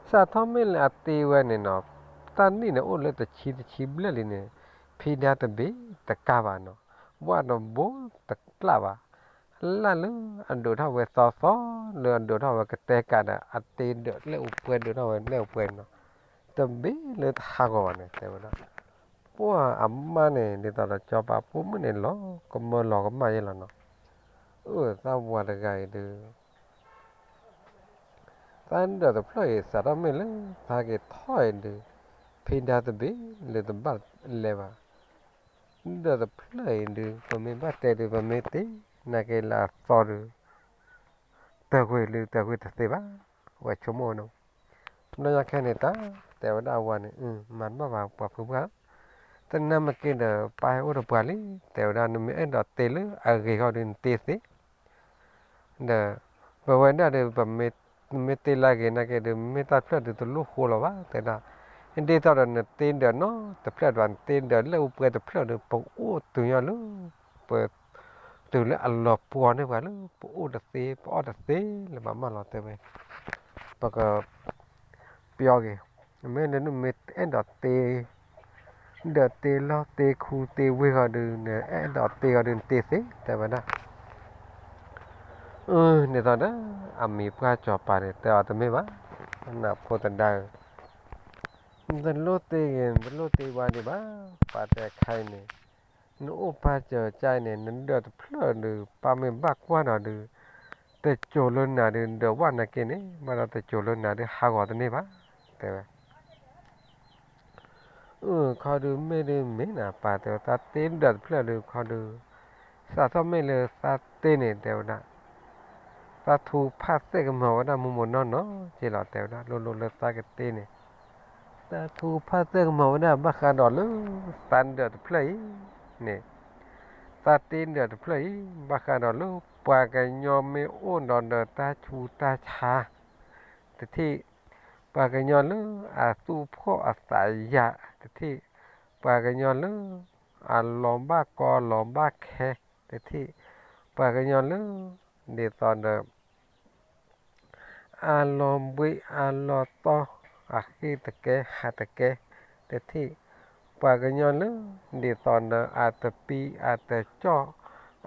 စးထီၣ်မ့ၢ်လၢအတ့ဝဲန့ၣ်နီၤ တၢ်နံၣ်န့ၣ် အိၣ်လၢတဆံတဆံဘျဲၣ်လံန့ၣ် ဖံဒါတဘ့ၣ်တကးဘၣ်နီၤ ဘၣ်ဒီးဘိတကျးဘၣ် လၢ်လၢအဒၢးထီၣ်ဝဲသီသီလၢအဒၢးထီၣ်ဝဲကတဲကးဒီး အတ့ဒၢးလၢအိၣ်ပှဲၤဒၢးထီၣ်ဝဲလၢအိၣ်ပှဲၤန့ၣ်နီၤ တဘ့ၣ်လၢတဟးဂီၤဘၣ်န့ၣ် တဲဝဲဒၣ် ပှၢ်အမါန့ၣ် ဒ်သိးဒီးစီၤပၤဖိမုၣ်န့ၣ် လီၤကမၢလီၤကမၣ်ယဲလီၤနီၤ. အၢ သးဝၤတဂၤအံၤဒုး သးဒၢးတဖျၢၣ်အံၤ စးထီၣ်မ့ၢ်လၢသးက့ၤထီၣ်အံၤဒုး ဖံဒါတဘ့ၣ်လၢတဘၣ်လဲၤဘၣ်. ဒၢးတဖျၢၣ်အံၤဒုး ပမ့ၢ်ဘၣ်တဲဒုး ပမ့ၢ်တ့နာ်က့လၢအသီဒုး တၢ်ကွံာ်လၢတၢ်ကွံာ်တသ့ဘၣ်, ဝဲဆိကမိၣ်ဝဲနီၤ. ဘျီညါခဲန့ၣ်တၢ် တဲဝဲဒၣ်အဝၤန့ၣ် မၤတဘၣ်ဘၣ်ပှၤဖုပှၢ်, တနၢ်မ့ၢ်က့ဒီး ပၢ်ဟဲအိၣ်တပှၤလံ, တဲဝဲဒၣ် နမ့ၢ်အဲၣ်ဒိးတ့လၢအဂ့ၤဃီဒုး နတ့သ့ ဒီး ပဝဲဒၣ်ဒီး ပမ့ၢ်တ့လၢအဂ့ၤနာ်က့ဒီး မ့ၢ်တၢ်တဖျၢၣ်ဒုးတလိၣ်ဃိလီၤဘၣ် တဲဒၣ်. ဒ်သိးဒီးနတ့ဒၢးနီတဖျၢၣ်ဒီး နတ့ဒၢးလၢအူပှဲၤတဖျၢၣ်ဒီး ပအိၣ်တုၤညီလၢ ပ တုၤလၢအလီၤပှီၤန့ၢ်ပှၤလၢ ပအိၣ်တသ့ ပအီၣ်တသ့လၢၤဘၣ်မးလီၤ တဲဝဲ. ပက ပျီက့ၤ, မ့ၢ်လၢနမ့ၢ်အဲၣ်ဒိးတ့ ဒၢးတ့လီၢ်တ့ခူတ့ဝ့ၢ်ဃီဒုး နအဲၣ်ဒိးတ့ဃီဒုး နတ့သ့ တဲဝဲဒၣ်. အၢ ဒ်သိးဒီး အမံၤပှၢ်စီၤပၤန့ၣ် တဲအီၤတမ့ၢ်ဘၣ်, နဖိသဒါဧၢ, နတလိၣ်တ့ဂ့ၤ နတလိၣ်တ့ဝါဒံးဘၣ်, ပှၤတဲခဲအံၤန့ၣ် နအိၣ်ပၢ်စၢၤကါအံၤန့ၣ် နဒၢးတဖျၢၣ်ဒုး ပၢ်မ့ၢ်ဘၣ်ကွၢ်ဒီးဒုး တစိၤလၢနၤဒုး ဒၢးဝၣ်နာ်က့န့ၣ် ဘၣ်ဒီးတစိၤလၢနၤဒုး ဟးဂီၤတန့ၢ်ဘၣ် တဲဝဲ. အၢ ခီဒုးမ့ၢ်ဒုးမ့ၢ်နၤ ပၢ်တဲဝဲ သးတ့ဒၢးတဖျၢၣ်ဒုး ခီဒုး စးထီၣ်မ့ၢ်လၢသးတ့န့ၣ် တဲဝဲဒၣ် သးထူဖးသ့ၣ်ကမၤဝဲဒၣ် မူမူနီၢ်နီၢ်က့လီၤ တဲဝဲဒၣ် လိၤလိၤလၢသးကတ့န့ၣ် သးထူဖးသ့ၣ်ကမၤဝဲဒၣ် ဘၣ်ဃးဒီးလၢ သးဒၢးတဖျၢၣ်အံၤန့ၣ်, သးတ့ဒၢးတဖျၢၣ်အံၤ ဘၣ်ဃးဒီးလၢ ပှၤကညီမ့ၢ်အိၣ်ဒီးဒီးတၢ်ဆူးတၢ်ဆါ တထံၣ်, ပှၤကညီလၢအသူၣ်ဖှီၣ်အသးယာ် တထံၣ်, ပှၤကညီလၢ အလီၤဘၣ်ကီလီၤဘၣ်ခဲ တထံၣ်, ပှၤကညီလၢ ဒ်သိးဒီး အလီၤဘှံးအလီၤတီၢ် အဃ့ၢ်တကဲဟးတကဲ တထံၣ်, ပှၤကညီလၢ ဒ်သိးဒီးအတပံအတကၠီၣ်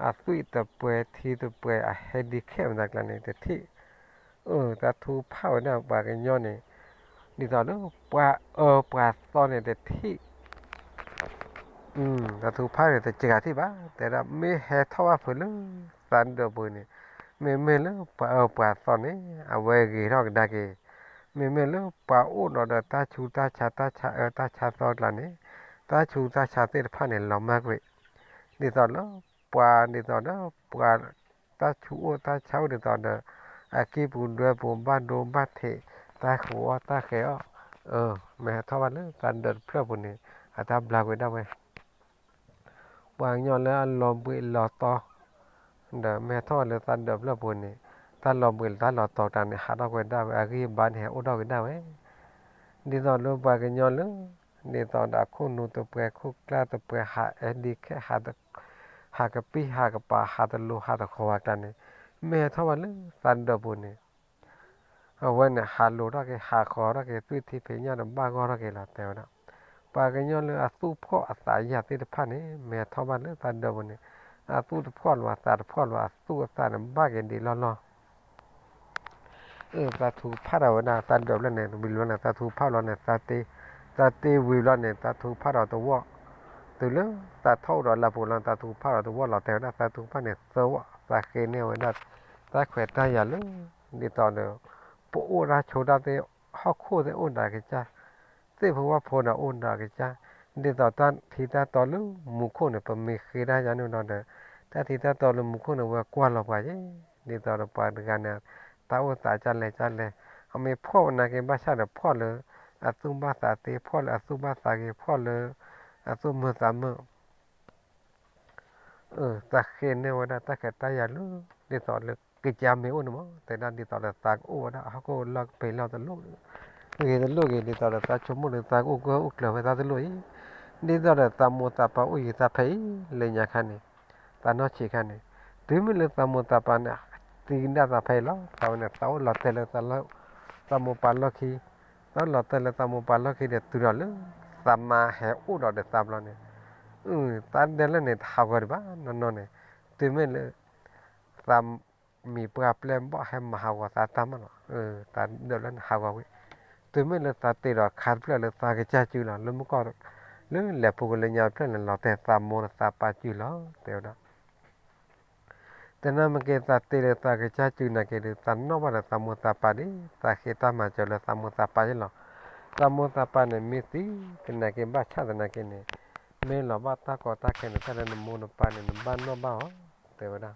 အသွံၣ်တပှဲၤထံတပှဲၤ အဟဲဒံခဲမတၤကျါန့ၣ် တထံၣ်, အၢ သးထူဖးဝဲဒၣ်ပှၤကညီန့ၣ် ဒ်သိးလၢပှၤအၢပှၤသီန့ၣ် တထံၣ် သးထူဖးန့ၣ် တစှၤထံၣ်ဘၣ် တဲဒၣ် မ့ၢ်ဟဲထီၣ်ဘၣ်ဖုးလၢ သးဒၢးပူၤန့ၣ်, မ့မ့ၢ်လၢပှၤအၢပှၤသီန့ၣ် အဝဲဂ့ၤထီၣ်ကဒါက့ၤ, မ့မ့ၢ်လၢပှၤအိၣ်ဒီးဒီးတၢ်ဆူးတၢ်ဆါ တၢ်ဆါအၢတၢ်ဆါသီကျါန့ၣ်, တၢ်ဆူးတၢ်ဆါသ့ၣ်တဖၣ်န့ၣ် လီၤမၢ်ကွံာ်, ဒ်သိးလၢ ပှၤဒ်သိးဒီး ပှၤ တၢ်ဆူးအိၣ်တၢ်ဆါအိၣ်ဒ်သိးဒီး အကံၢ်ပူၤဒွဲပူၤ ဘၣ်ဒိဘၣ်ထံး တၢ်ဃူအီၣ်တၢ်ဃဲၤအီၣ်, အၢ မ့ၢ်ဟဲထီၣ်ဘၣ်လၢသးဒၢးတဖျၢၣ်ပူၤန့ၣ် အတၢ်ဘျါကွံာ်ဒၣ်ဝဲ, ပှၤကညီလၢအလီၤဘှံးလီၤတီၢ် ဒီးမ့ၢ်ဟဲထီၣ်ဘၣ်လၢသးဒၢးတဖျၢၣ်ပူၤန့ၣ် တၢ်လီၤဘှံးတၢ်လီၤတီၢ်တၢ်န့ၣ် ဟးထီၣ်ကွံာ်ဒၣ်ဝဲ အဂံၢ်အဘါန့ၣ် ဟဲအိၣ်ထီၣ်က့ၤဒၣ်ဝဲ, ဒ်သိးလၢပှၤကညီလၢ ဒ်သိးဒီးအခိၣ်နူာ်တပှဲၤ ခိၣ်ကျၢ်တပှဲၤ ဟးအဲဒံခဲ ဟးကပံၢ်ဟးကပၤ ဟးတလိၤဟးတဃီၤအကျါန့ၣ်, မ့ၢ်ဟဲထီၣ်ဘၣ်လၢသးဒၢးပူၤန့ၣ် အဝဲန့ၣ် ဟးလိၤထီၣ်က့ၤ ဟးဃီၤထီၣ်က့ၤ သွံၣ်ထံဖံးညၣ်တဘၣ်ဂီၢ်ထီၣ်က့ၤလီၤ တဲဝဲဒၣ်. ပှၤကညီလၢအသူၣ်ဖှီၣ်အသးယာ်သ့ၣ်တဖၣ်န့ၣ် မ့ၢ်ဟဲထီၣ်ဘၣ်လၢသးဒၢးပူၤန့ၣ် အသူၣ်တဖှီၣ်လီၤ အသးတဖှီၣ်လီၤ အသူၣ်အသးန့ၣ် ဘၣ်က့ၤဒံးလီၢ်လီၢ် အၢ သးထူဖးထီၣ်ဝဲဒၣ် သးဒၢးဘျီန့ၣ် ဝံၤဘျီန့ၣ် သးထူဖးလီၤန့ၣ် သးတ့ သးတ့ဝံၤဘျီန့ၣ် သးထူဖးထီၣ်တဝီၢ်, တုၤလၢသးထီၣ်အိၣ်ဒီးလၢပူၤလီၤ သးထူဖးထီၣ်တဝီၢ်လီၤ တဲဝဲဒၣ် သးထူဖးန့ၣ်သၢဝီၢ် သးဃ့န့ၢ်ဝဲဒၣ် တၢ်ခွဲးတၢ်ယာ်လၢ ဒ်သိးဒီး ပအိၣ်တၢ်ဆိးတၢ်သ့ၣ် ဟီၣ်ခိၣ်သ့ၣ်အိၣ်ဒီးကစၢ် သ့ၣ်ဖိဝၣ်ဖိဒီးအိၣ်ဒီးကစၢ်, ဒ်သိးတၢ်ထံတၢ်တီလၢမူခိၣ်န့ၣ် ပမ့ၢ်ဃ့တၢ်ယါန့ၣ်ဒီး တၢ်ထံတၢ်တီလၢမူခိၣ်န့ၣ် ဝဲကွၢ်လီၤပှၤယဲ, ဒ်သိးဒီးပှၤတဂၤန့ၣ် တၢ်အိၣ်သးကၢ်လဲၣ်ကၢ်လဲၣ်, အမ့ၢ်ဖှီၣ်ဝဲနာ်က့ ဘၣ်ဆၣ်ဒီးဖှီၣ်လၢ အသူၣ်ဘၣ်သးသ့, ဖှီၣ်လၢအသူၣ်ဘၣ်သးဂ့ၤ, ဖှီၣ်လၢ အသူၣ်မုာ်သးမုာ် အၢ သးဃ့န့ၢ်ဝဲဒၣ်တၢ်ခွဲးတၢ်ယာ်လၢ ဒ်သိးလၢကစၢ်မ့ၢ်အိၣ်န့ၣ်မး တဲဒၣ်ဒ်သိးဒီးသးကအိၣ်ဝဲဒၣ်ဟီၣ်ခိၣ်လီၢ်ကပ့ၤလီၢ်တလိၣ် ဂ့ၤတလိၣ်ဂ့ၤ ဒ်သိးဒီးသးဆိကမိၣ်လၢသးကအိၣ်ကအိၣ်ကျၢၤဝဲသးတလိၣ်အံၤ, ဒ်သိးဒီးသးမိၢ်သးပၢ်အိၣ်ယံၤသးဖဲအံၤ လၢညါခါန့ၣ် သးနီၢ်ဆံးခါန့ၣ် တုၤမ့ၢ်လၢသးမိၢ်သးပၢ်န့ၣ် သံကဒါသးဖဲအံၤလီၤ သးဝဲန့ၣ် သးအိၣ်လီၤတဲာ်လၢ သးမိၢ်ပၢ်လီၢ်ခံ သးအိၣ်လီၤတဲာ်လၢသးမိၢ်ပၢ်လီၢ်ခံဒီးတုၤဒီးလၢ သးမါဟဲအိၣ်ဒီးဒီးသးဘျီန့ၣ် အၢ သးဒၢးလၢန့ၣ် တဟးဂီၤဒံးဘၣ်နီၢ်နီၢ်န့ၣ်, တုၤမ့ၢ်လၢ သးမံၤပှၢ်ပျဲၢ်ဘီၣ်ဟဲမၤဟးဂီၤသးတၢ်မးလီၤ, သးဒၢးလၢန့ၣ်ဟးဂီၤဝဲ, တုၤမ့ၢ်လၢသးတ့ဒီးခါတဖျၢၣ်လၢသးကစၢ်စုလီၤ လၢမုၢ်ကီၢ် လၢလဲၤပူၤကလၢညါတဖျၢၣ်န့ၣ် လီၤတဲာ်သးမိၢ်သးပၢ်စုလီၤ တဲဝဲဒၣ်. တနၢ်မ့ၢ်က့ၤ သးတ့လၢသးကစၢ်စုနာ်က့ၤဒီး သးနီၣ်ဘၣ်ဒီးသးမိၢ်သးပၢ်ဒ် သးဃ့တၢ်မၤစၢၤလၢသးမိၢ်သးပၢ်ယ့ၣ်လီၤ. သးမိၢ်သးပၢ်န့ၣ် မ့ၢ်သံသနာ်က့ၤ ဘၣ်ဆၣ်သနာ်က့န့ၣ် မ့ၢ်လီၤဘၣ်တၢ်ကီတၢ်ခဲန့ၣ် တၢ်လၢနမိၢ်နပၢ်န့ၣ် နဘၣ်နီၣ်ဘၣ်အီၤ တဲဝဲဒၣ်.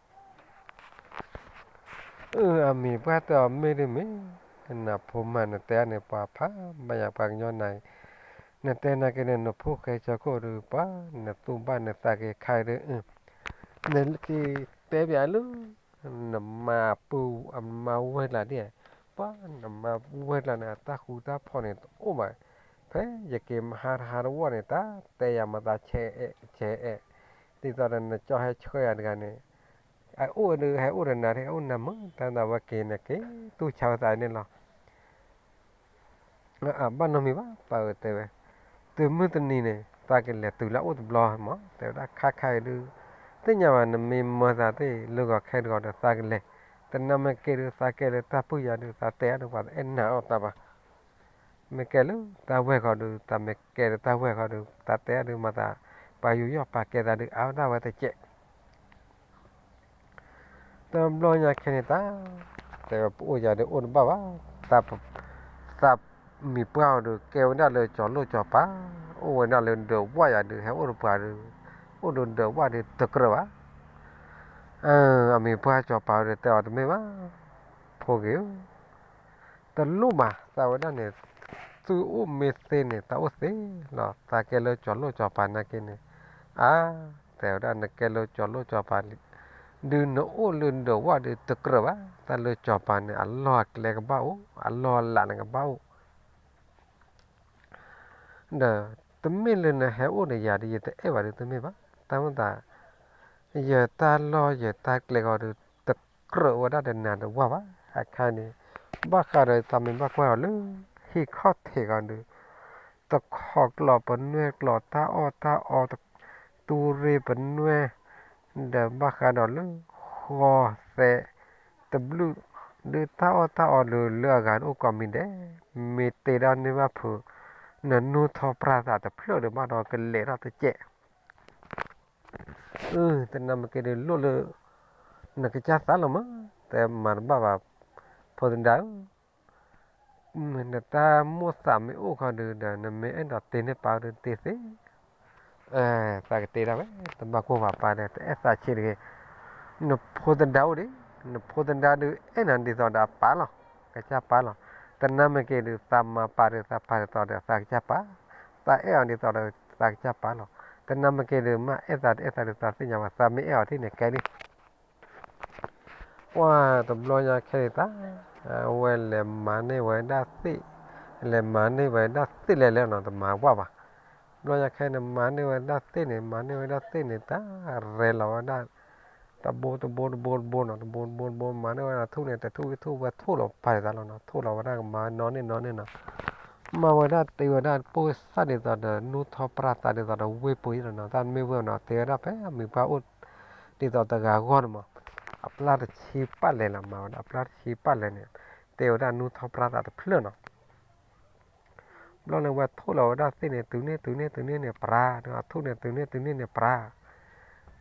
အၢ အမံၤပှၢ်တဲအီၤ မ့ၢ်ဒ်မ့ၢ် နဖိမါ နတဲအန့ၣ် ပှၤဖးဘၣ်ယၤ ပှၤကညီနၤ နတဲနာ်က့ၤန့ၣ် နဖိၣ်ဃဲဆၢခိၣ်ဒီး ပှၤနသူၣ်ဘၣ်နသးက့ၤခါဒီး နက့ၤတဲပၠးလၢ နမၤပုၢ်အမါဝဲၢ်ကျါဒ် ပှၤနမါဝဲၢ်ကျါန့ၣ် အတၢ်ဃူတၢ်ဖိးန့ၣ်တအိၣ်ဘၣ်. ဖဲယက့ၤမဟါတဟါတဝီန့ၣ် တၢ်တဲယၤမၤသးဆဲးအဲးဆဲးအဲး ဒ်သိးဒီးနကၠီဟဲဆှၢယၤတဂၤန့ၣ် အအိၣ်ဒီးဟဲအိၣ်ဒီးနၤ ဟဲအိၣ်နၤမုာ် တၢ်သးဝဲက့ၤန့ၣ် က့ၤသူၣ်ဆါဝဲသးန့ၣ်လီၤ. အဘၣ်နီတမံၤဘၣ် ပၢ်ဧၢ တဲဝဲ, တုၤမုၢ်တနံၤန့ၣ် သးကလဲၤတုၤလၢအအိၣ်တဘျီမး တဲဝဲဒၣ် ခါခါအံၤဒုး သ့ၣ်ညါဘၣ် နမ့ၢ်မၢသးသ့ၣ် လၢဂီၤခဲတဂီၤဒီး သးကလဲၤ, တနၢ်မ့ၢ်က့ၤဒုး သးကဲလၢတၢ်ပုၢ်ယၤဒုး သးတဲအါဒုး ပှၤတအဲၣ်နာ်အီၣ်သးဘၣ်. မ့ၢ်ကဲလၢတၢ်ဝဲၢ်ခီဒုး သးမ့ၢ်ကဲလၢတၢ်ဝဲၢ်ခီဒုး သးတဲအါဒုး မၤသး ပှၤယူးယီၣ်ပာ်ကဲသးဒုး အါဝဲဒၣ်ဝဲတကဲး တဘျီညါခဲန့ၣ်တၢ်, တဲဝဲပအိၣ်ယၤဒီးအိၣ်တဘၣ်ဘၣ်, သးမံၤပှၢ်အီၤဒီး ကဲဝဲဒၣ်လၢကၠီၤလိၣ်ကၠီၤပၤ, အိၣ်ဝဲဒၣ်လၢဒၢးဝၣ်ယၤဒီး ဟဲအိၣ်တပှၤဒီး အိၣ်ဒီးဒၢးဝၣ်ဒီးတကြၢးဘၣ်. အမံၤပှၢ်ကၠီၤပၤဒီးတဲအီၤတမ့ၢ်ဘၣ်, ဖိဂ့ၤဧၢ, တလိၣ်ဘၣ် သးဝဲဒၣ်န့ၣ်, သုအိၣ်မ့ၢ်သ့န့ၣ် သးအိၣ်သ့လီၤ, သးကဲလၢကၠီၤလိၣ်ကၠီၤပၤနာ်က့န့ၣ်, အါ, တဲဝဲဒၣ်နကဲလၢကၠီၤလိၣ်ကၠီၤပၤလံ, ဒုးနအိၣ်လၢဒၢးဝၣ်ဒီးတကြၢးဘၣ်, တၢ်လၢကၠီၤပၤန့ၣ် အလီၢ်အကျဲကဘၣ်အိၣ်, အလီၢ်အလးန့ၣ်ကဘၣ်အိၣ် ဒီးတမ့ၢ်လၢနဟဲအိၣ်ဒီးယၤဒီး ယတအဲၣ်ဘၣ်ဒီးတမ့ၢ်ဘၣ်, တၢ်မ့ၢ်သး ယတၢ်လီၢ်ယတၢ်ကျဲဂီၤဒီး တကြၢးဝဲဒၣ်ဒီးနၤဒီးဝၣ်ဘၣ်, အခါန့ၣ် ဘၣ်ဃးဒီးသးမ့ၢ်ဘၣ်ကွၢ်အီၤလၢ ဟံၣ်ခီၣ်ထံးဂီၤဒီး တခီကျိးပနွဲၢ်ကျိးတၢ်အီၣ်တၢ်အီ တူရ့ပနွဲၢ် ဒီးဘၣ်ဃးဒီးလၢ ဃီသဲး တဘျုး ဒုးတၢ်အီၣ်တၢ်အီလၢလၢအဂၤတအိၣ်ကိးမံၤဒဲး, မ့ၢ်တ့ဒၣ်န့ၢ်ဘၣ်ဖုး နနိထီၣ်ပြၢ်သးတဖျၢၣ်ဒီးဘၣ်ဒီးကလဲၤထီၣ်တကဲး, အၢ တနၢ်မ့ၢ်က့ၤဒီးလိၣ်လၢ နကစၢ်သးလီၤမး, တဲမၤတဘၣ်ဘၣ်, ဖိသဒါဧၢ နတၢ်မိၣ်သးမ့ၢ်အိၣ်ခီဒုးဒီး နမ့ၢ်အဲၣ်ဒိးတ့န့ၢ်ပၢ်ဒီးတ့သ့, သးကတ့ဒၣ်ဝဲ တဘၣ်ကိၢ်ပာ်ပၢ်ဒီး တအဲၣ်သးဆံးတဂ့ၤ, နဖိသဒါအိၣ်ဒံး, နဖိသဒါဒုးအဲၣ်နၤဒ်သိးဒီးအပၢ်လီၤ, ကစၢ်ပၢ်လီၤ, တနၢ်မ့ၢ်က့ၤဒုး သးမၤပၢ်ဒီးသးပၢ်ဒ်သိးဒီးသးကစၢ်ပၢ်, သးအဲၣ်အီၤဒ်သိးဒီးသးကစၢ်ပၢ်လီၤ, တနၢ်မ့ၢ်က့ၤဒုး မ့ၢ်အဲၣ်သးတအဲၣ်သးဒုးသးသ့ၣ်ညါဘၣ်, သးမ့ၢ်အဲၣ်အီၤထံၣ်န့ၣ်ကဲလံ ပှၢ်တဘျီညါခဲန့ၣ်တၢ်, အဝဲလဲၤမၤန့ၢ်ဝဲဒၣ်သ့ၣ်, လဲၤမၤန့ၢ်ဝဲဒၣ်သ့ၣ်လဲၤလဲၤနီၤ တမၤဝဲဘၣ်, တဘျီညါခဲန့ၣ် မၤန့ၢ်ဝဲဒၣ်သ့ၣ်န့ၣ် မၤန့ၢ်ဝဲဒၣ်သ့ၣ်န့ၣ် တၢ်ရဲၣ်လီၤဝဲဒၣ်, တဘိတဘိတဘိတဘိနီၤ တဘိတဘိတဘိ မၤန့ၢ်ဝဲဒၣ်ထူၣ်န့ၣ် တထူၣ်ဝံၤထူၣ်ဝဲထိၣ်လီၤပာ်ဒ်သးလီၤနီၤ ထိၣ်လီၤဝဲဒၣ်ကမၤနီၢ်န့ၢ်နီၢ်န့ၢ်နီၤ မၤဝဲဒၣ်တ့ဝဲဒၣ်ပိၢ်သၣ်ဒ်သိးဒီး နူၢ်ထီၣ်ပြၢ်သးဒ်သိးဒီးဝ့ၢ်ပူၤအံၤလီၤနီၤ တၢ်မ့ၢ်ဝ့ၢ်နီၤ တ့ဝဲဒၣ်ဖဲအမံၤပှၢ်အိၣ်ဒ်သိးတဂၤဂီၢ်န့ၣ်မး အပျၢ်တဆံပၣ်လဲၣ်လီၤ မၤဝဲဒၣ်အပျၢ်တဆံပၣ်လဲၣ်န့ၣ် တ့ဝဲဒၣ်နူၢ်ထီၣ်ပြၢ်သးတဖျၢၣ်နီၤ ဘျီန့ၣ်ဝဲထိၣ်လီၤဝဲဒၣ်သ့ၣ်န့ၣ် တုၤန့ၢ်တုၤန့ၢ်တုၤန့ၢ်န့ၣ်ပြၤ, ထူၣ်န့ၣ်တုၤန့ၢ်တုၤန့ၢ်န့ၣ်ပြၤ,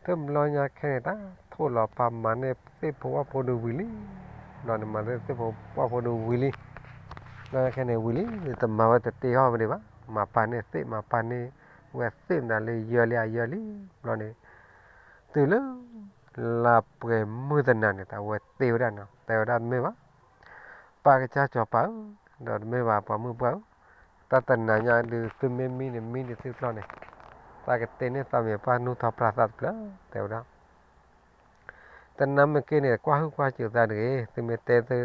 တဘျီညါခဲန့ၣ်တၢ် ထိၣ်လီၤပာ်မၤန့ၢ်သ့ၣ်ဖိဝၣ်ဖိဒုးဝံၤလံ, ဘျီန့ၣ်မၤန့ၢ်သ့ၣ်ဖိဝၣ်ဖိဒုးဝံၤလံ, ဘျီညါခဲန့ၣ်ဝံၤလံ တမၤဝဲတတ့အီၣ်ဝဲဒံးဘၣ်, မၤပာ်န့ၢ်သ့ၣ်မၤပာ်န့ၢ်ဝဲသ့ၣ်မတၤလၢယၢလံအယၢလံ, ဘျီန့ၣ် တုၤလၢ လါပှဲၤမုၢ်တနၤန့ၣ် တၢ်ဝဲတ့ဝဲဒၣ်နီၤ တဲဝဲဒၣ်တမ့ၢ်ဘၣ် ပၢ်ကစၢ်စီၤပၤဧၢ, ဒီးတမ့ၢ်ဘၣ်ပှၤမုၣ်ပှၢ်ဧၢ, တၢ်တနၤညါဒုးသုမ့ၢ်မံန့ၣ် မံဒံးသုတဖျီန့ၣ်, သးကတ့န့ၢ်သးမံၤပှၢ်နူၢ်ထီၣ်ပြၢ်သးတဖျၢၣ် တဲဝဲဒၣ်, တနၢ်မ့ၢ်က့ၤန့ၣ် ကွၢ်ဟုၣ်ကွၢ်စၢၤသးတဂ့ၤ, သုမ့ၢ်တဲသု,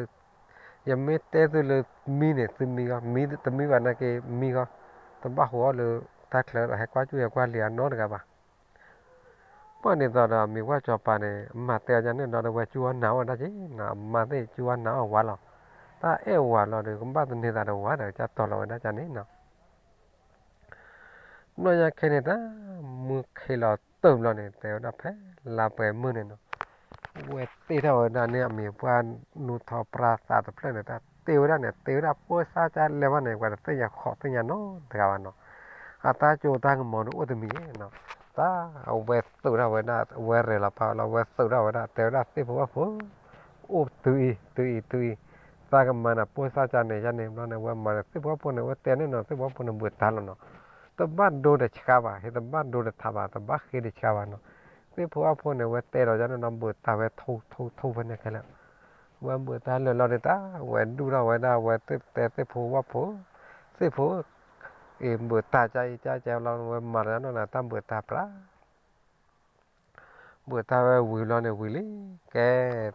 ယမ့ၢ်တဲသုလၢမံန့ၣ် သုမံဂီၢ်, မံတမံဘၣ်နာ်က့မံဂီၢ်, တဘၣ်ဃိးအီၤလၢတၢ်ချၢဒီးဟဲကွၢ်စူၣ်ဟဲကွၢ်လံၤအနီတဂၤဘၣ် ပှၢ်ဒ်သိးဒီးမံၤပှၢ်စီၤပၤန့ၣ် မၤတဲအီၤဒ်န့ၣ်ဒီး ဝဲစူၢ်အီၣ်နာ်အီၣ်ဝဲဒၣ်က့ၤနီၤ, အမါသ့ၣ်စူၢ်အီၣ်နာ်အီၣ်ဝဲလီၤ, တၢ်အဲၣ်ဝဲလီၤဒီး ကဘၣ်သန့ၤသးဒီးဝဲဒီး ကစၢ်တီၤလီၤဝဲဒၣ်ကန့ၣ်နီၤ. ဘျီညါခဲန့ၣ်တၢ် မုၢ်ခ့လီၤတၢၢ်ဘျီန့ၣ် တဲဝဲဒၣ်ဖဲလါပှဲၤမုၢ်န့ၣ်နီၤ, ဝဲတ့ထီၣ်ဝဲဒၣ်န့ၣ် အမံၤပှၢ်နူၢ်ထီၣ်ပြၢ်သးတဖျၢၣ်န့ၣ် တၢ်တ့ဝဲဒၣ်န့ၣ် တ့ဝဲဒၣ်ပိၢ်သၣ်ကလဲၤဘၣ်န့ၣ် ပှၤတသ့ၣ်ညါဃိးသ့ၣ်ညါနီတဂၤဘၣ်နီၤ, အတၢ်စိတၢ်ကမီၤဒုးအိၣ်တမံၤနီၤ, တၢ်အဝဲသုးထီၣ်ဝဲဒၣ် အဝဲရဲၣ်လီၤဖးလီၤ အဝဲသုးထီၣ်ဝဲဒၣ် တဲဝဲဒၣ်သ့ၣ်ဖိဝၣ်ဖိ, အိၣ်တုၤအံၤ တုၤအံၤ တုၤအံၤ, သးကမၤနၤပိၢ်သၣ်ကါန့ၣ် ယါန့ၣ်ဘျီန့ၣ် အဝဲမၤန့ၣ် သ့ၣ်ဖိဝၣ်ဖိန့ၣ် အဝဲတဲန့ၣ်နီၤ သ့ၣ်ဖိဝၣ်ဖိန့ၣ် ဘုးတၢ်လီၤနီၤ, တဘၣ်ဒိတဆှါဘၣ် ဟ့ၣ်တဘၣ်ဒိတထးဘၣ် တဘၣ်ဃ့တဆှါဘၣ်နီၤ, သ့ၣ်ဖိဝၣ်ဖိန့ၣ် အဝဲတဲဒီးယါန့ၣ်နီၤ ဘုးတၢ်ဝဲထိထိထိဖဲန့ၣ်ခဲလၢာ် ဝဲဘုးတၢ်လၢာ်လီၤဒုးတၢ် ဝဲဒူၣ်ထီၣ်ဝဲဒၣ် ဝဲသ့ၣ်တဲသ့ၣ်ဖိဝၣ်ဖိ, သ့ၣ်ဖိ, အံၤ ဘုးတၢ်ကါအံၤကါကဲလီၤ ဝဲမၤလီၤနီၤ တၢ်ဘုးတၢ်ပြး, ဘုးတၢ်ဝဲဝံၤလီၤန့ၣ်ဝံၤလံ, ကဲ,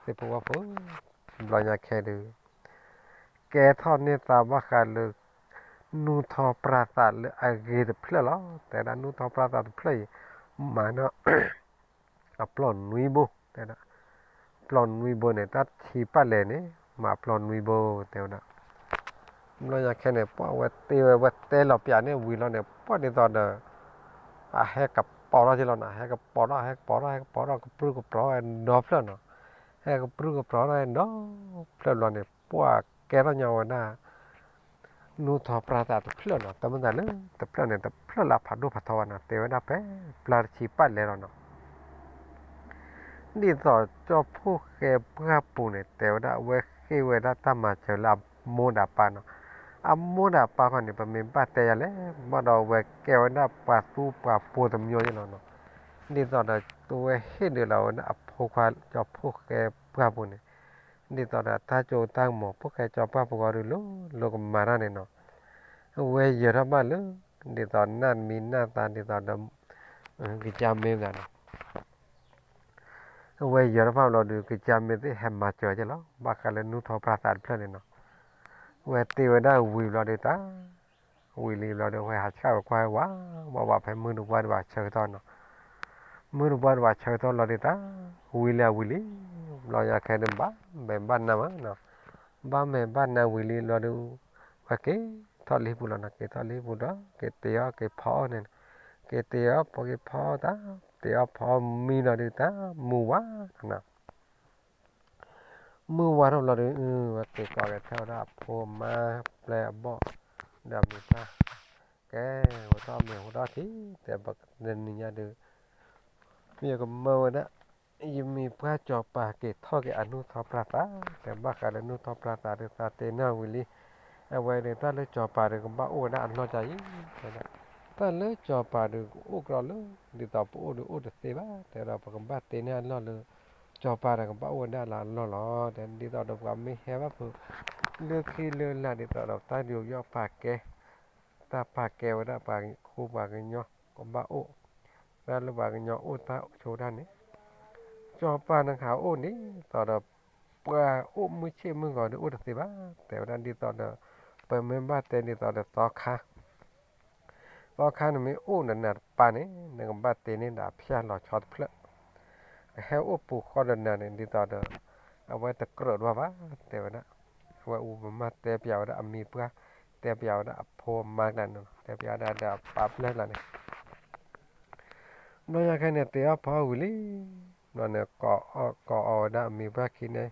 သ့ၣ်ဖိဝၣ်ဖိ, ဘျီညါခဲဒုး ကဲထီၣ်န့ၢ်သးဘၣ်ဃးလၢ နူၢ်ထီၣ်ပြၢ်သးလၢအဂ့ၤတဖျၢၣ်လီၤ. တဲဒၣ်နူၢ်ထီၣ်ပြၢ်သးတဖျၢၣ်အံၤ မၤဒီး အပျီၢ်နွံဘိ, တဲဒၣ် ပျီၢ်နွံဘိန့ၣ် တၢ်ဆံပာ်လဲၣ်န့ၣ် မၤပျီၢ်နွံဘိ တဲဝဲဒၣ်. ဘျီညါခဲန့ၣ် ပှၢ်ဝဲတ့ဝဲ ဝဲတဲလီၤပၠးန့ၣ်ဝံၤလီၤန့ၣ် ပှၢ်ဒ်သိးဒီး အဟဲကပီၤထီၣ်က့ၤလီၤနီၤ, ဟဲကပီၤထီၣ် ဟဲကပီၤထီၣ် ဟဲကပြုၢ်ကပြီၤဝဲဒီဖျၢၣ်နီၤ, ဟဲကပြုၢ်ကပြီၤထီၣ်ဒီဖျၢၣ်ဘျီန့ၣ် ပှၢ်ကဲထီၣ်ညီဝဲဒၣ် နူၢ်ထီၣ်ပြၢ်သးတဖျၢၣ်နီၤ, တမ့ၢ်သးလၢတဖျၢၣ်န့ၣ် တဖျၢၣ်လၢအဖးဒိၣ်ဖးထီဝဲနီၤ, တဲဝဲဒၣ်ဖဲပျၢ်တဆံပာ်လဲၣ်လီၤနီၤ. ဒ်သိးကၠီဖှိၣ်ဃဲပှၢ်ပူၤန့ၣ် တဲဝဲဒၣ်အဝဲဃ့ၢ်ဝဲဒၣ်တၢ်မၤစၢၤလၢအမိၢ်ဒီးအပၢ်နီၤ, အမိၢ်ဒီးအပၢ်ခီန့ၣ် ပမ့ၢ်ဘၣ်တဲယၤလဲၣ် ဘၣ်ဒီးအဝဲကဲဝဲဒၣ်ပှၤသူပှၤပိာ်တမံၤယဲလီၤနီၤ. ဒ်သိးဒီးတဝဲဟ့ၣ်ဒုးလီၤဝဲဒၣ်အဖိခွါကၠီဖှိၣ်ဃဲပှၢ်ပူၤန့ၣ် ဒ်သိးဒီးတၢ်စိတၢ်ကမီၤ ဖိၣ်ဃဲကၠီပှၢ်ပူၤဃီဒုး လိၤလိၤကမၤတၢ်န့ၣ်နီၤ, အဝဲယၢၤထီၣ်ဘၣ်လၢ ဒ်သိးနၢ်မံၤနၢ်သး ဒ်သိးဒီး ကယၤမ့ၢ်ဂၤနီၤ, အဝဲယၢၤထီၣ်ဘၣ်လီၤဒုး ကယၤမ့ၢ်သ့ၣ်ဟဲမၤစၢၤက့ၤလီၤ ဘၣ်ဃးလၢနူၢ်ထီၣ်ပြၢ်သးတဖျၢၣ်န့ၣ်နီၤ. အဝဲတ့ဝဲဒၣ်ဝံၤဘျီဒုးတၢ် ဝံၤလံဘျီဒီး အဝဲဟးဆှၣ်ဝဲကွၢ်ဝဲ ဝးဝးဖဲမုၢ်တဘှါဒံးဘၣ်ဆၢကတီၢ်နီၤ, မုၢ်တဘှါဒံးဘၣ်ဆၢကတီၢ်လီၤဒုးတၢ် ဝံၤလံဝံၤလံ, ဘျီညါခဲဒုးဘၣ်မဲာ်ဘၣ်နါမးနီၤ, ဘၣ်မဲာ်ဘၣ်နါဝံၤလံဘျီဒုး ဝဲက့ၤထီၣ်လံပူၤလီၤနီၤ, က့ၤထီၣ်လံပူၤဒီး က့ၤတ့အီၣ်က့ၤဖီအီၣ်န့ၣ်, က့ၤတ့အီၣ်ဖီက့ၤဖီတၢ် တ့အီၣ်ဖီမံလီၤဒုးတၢ် မုၢ်ဝါနီၤ မုၢ်ဝါထီၣ်ဘျီဒီး ဝဲက့ၤကိးက့ၤထၢၣ်ဝဲဒၣ်အဖိအမါ ပျဲၢ်အဘီၣ် ဒီးအမံၤပှၢ်, ကဲ, ဝဲထီၣ်မ့ၤဟူထီၣ်ထံ တဲဘၣ်တနံၤညါဒုး မ့ၢ်ယကမၢဝဲဒၣ် ယမံၤပှၢ်စီၤပၤက့ၤထီၣ်က့ၤအနူၢ်ထီၣ်ပြၢ်သး, တဲဘၣ်ဃးဒီးနူၢ်ထီၣ်ပြၢ်သးဒုး သးတ့န့ၢ်ဝံၤလံ, အဝဲဒုးတၢ်လၢစီၤပၤဒုးကဘၣ်အိၣ်ဝဲဒၣ်အလီၢ်ကါအံၤ, တဲဒၣ် တၢ်လၢစီၤပၤဒုးကအိၣ်ကဒီးလၢ ဒ်သိးပအိၣ်ဒုးအိၣ်တသ့ဘၣ်, တဲဒီးပကဘၣ်တ့န့ၢ်အလီၢ်လၢ စီၤပၤဒီးကဘၣ်အိၣ်ဝဲဒၣ်လၢအလီၢ်လီၤ, တဲဒ်သိးဒီးပှၤမ့ၢ်ဟဲဘၣ်ဖုး လၢခံလၢလာ်ဒ်သိးဒီးတၢ်ဒုးယီၣ်ပာ်ကဲ တၢ်ပာ်ကဲဝဲဒၣ်ပှၤခိပှၤကညီကဘၣ်အိၣ်, တၢ်လၢပှၤကညီအိၣ်တၢ်ဆိတၢ်န့ၣ်, စီၤပၤနခးအိၣ်ဒ်သိးဒီး ပှၤအိၣ်မုၢ်ဆ့ၣ်မုၢ်ဂီၤဒုးအိၣ်တသ့ဘၣ်, တဲဝဲဒၣ်ဒ်သိးဒီး ပမ့ၢ်ဘၣ်တဲဒ်သိးဒီးသီခါ သီခါန့ၣ်မ့ၢ်အိၣ်နနၤတပၤန့ၣ် နကဘၣ်တ့န့ၢ်ဒၣ်ဖၠၣ်လီၤဆီတဖျၢၣ်, ကဟဲအိၣ်ပူၤဃီဒီးနၤန့ၣ် ဒ်သိးဒီး အဝဲတကြၢးဒွါဘၣ်, တဲဝဲဒၣ်, အဝဲအူပမၢ်တဲပၠးဝဲဒၣ်အမံၤပှၢ်, တဲပၠးဝဲဒၣ်အဖိအမါကျါန့ၣ်လီၤ, တဲပၠးဝဲဒၣ်ဒီးအပၢ်ပျဲၢ်ကျါန့ၣ် ဘျီညါခဲန့ၣ် တ့အီၣ်ဖီအီၣ်ဝံၤလံ, ဘျီန့ၣ် ကိးအီၣ်ကိးအီဝဲဒၣ်အမံၤပှၢ်ခံန့ၣ်,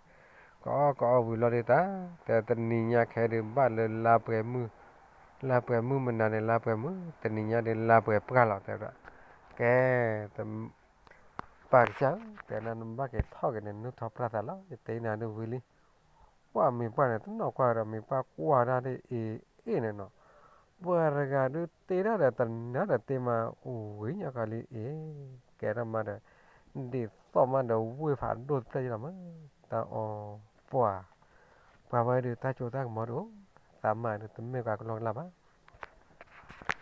ကိးအီၣ်ကိးအီဝံၤလီၤဒုးတၢ်, တဲတနံၤညါခဲဒုးဘၣ်လၢလါပှဲၤမုၢ်, လါပှဲၤမုၢ်မနုၤန့ၣ် လါပှဲၤမုၢ်, တနံၤညါဒုးလါပှဲၤပှၢ်လီၤ တဲဝဲဒၣ်, ကဲ ပၢ်ကစၢ်ဧၢ, တဲနၤနဘၣ်က့ၤထီၣ်က့ၤန့ၣ် နူၢ်ထီၣ်ပြၢ်သးလီၤ, ယတ့နၤဒုးဝံၤလံ, ပှၢ်မံၤပှၢ်န့ၣ် တနီၣ်ကွၢ်ဒီးမံၤပှၢ်ကွၢ်ဒၣ်ဒ်အံၤအ့ၣ်န့ၣ်နီၤ, ပှၤတဂၤဒုးတ့ဒၣ်ဒီးတနၤဒီးတ့မး အိၣ်ဝံၤညါကီးလံအ့ၣ်, ကဲထီၣ်မးဒီး ဒ်သိးမးဒီးဝ့ၢ်ဖးဒိၣ်တဖျၢၣ်လီၤမး, တၢ်အီၣ်ပှၢ်, ပှၤဝဲဒုးတၢ်စိတၢ်ကမီၤဒုးအိၣ်, သးမးဒုးတမ့ၢ်ပှၤကလီကလီဘၣ် ဘျီ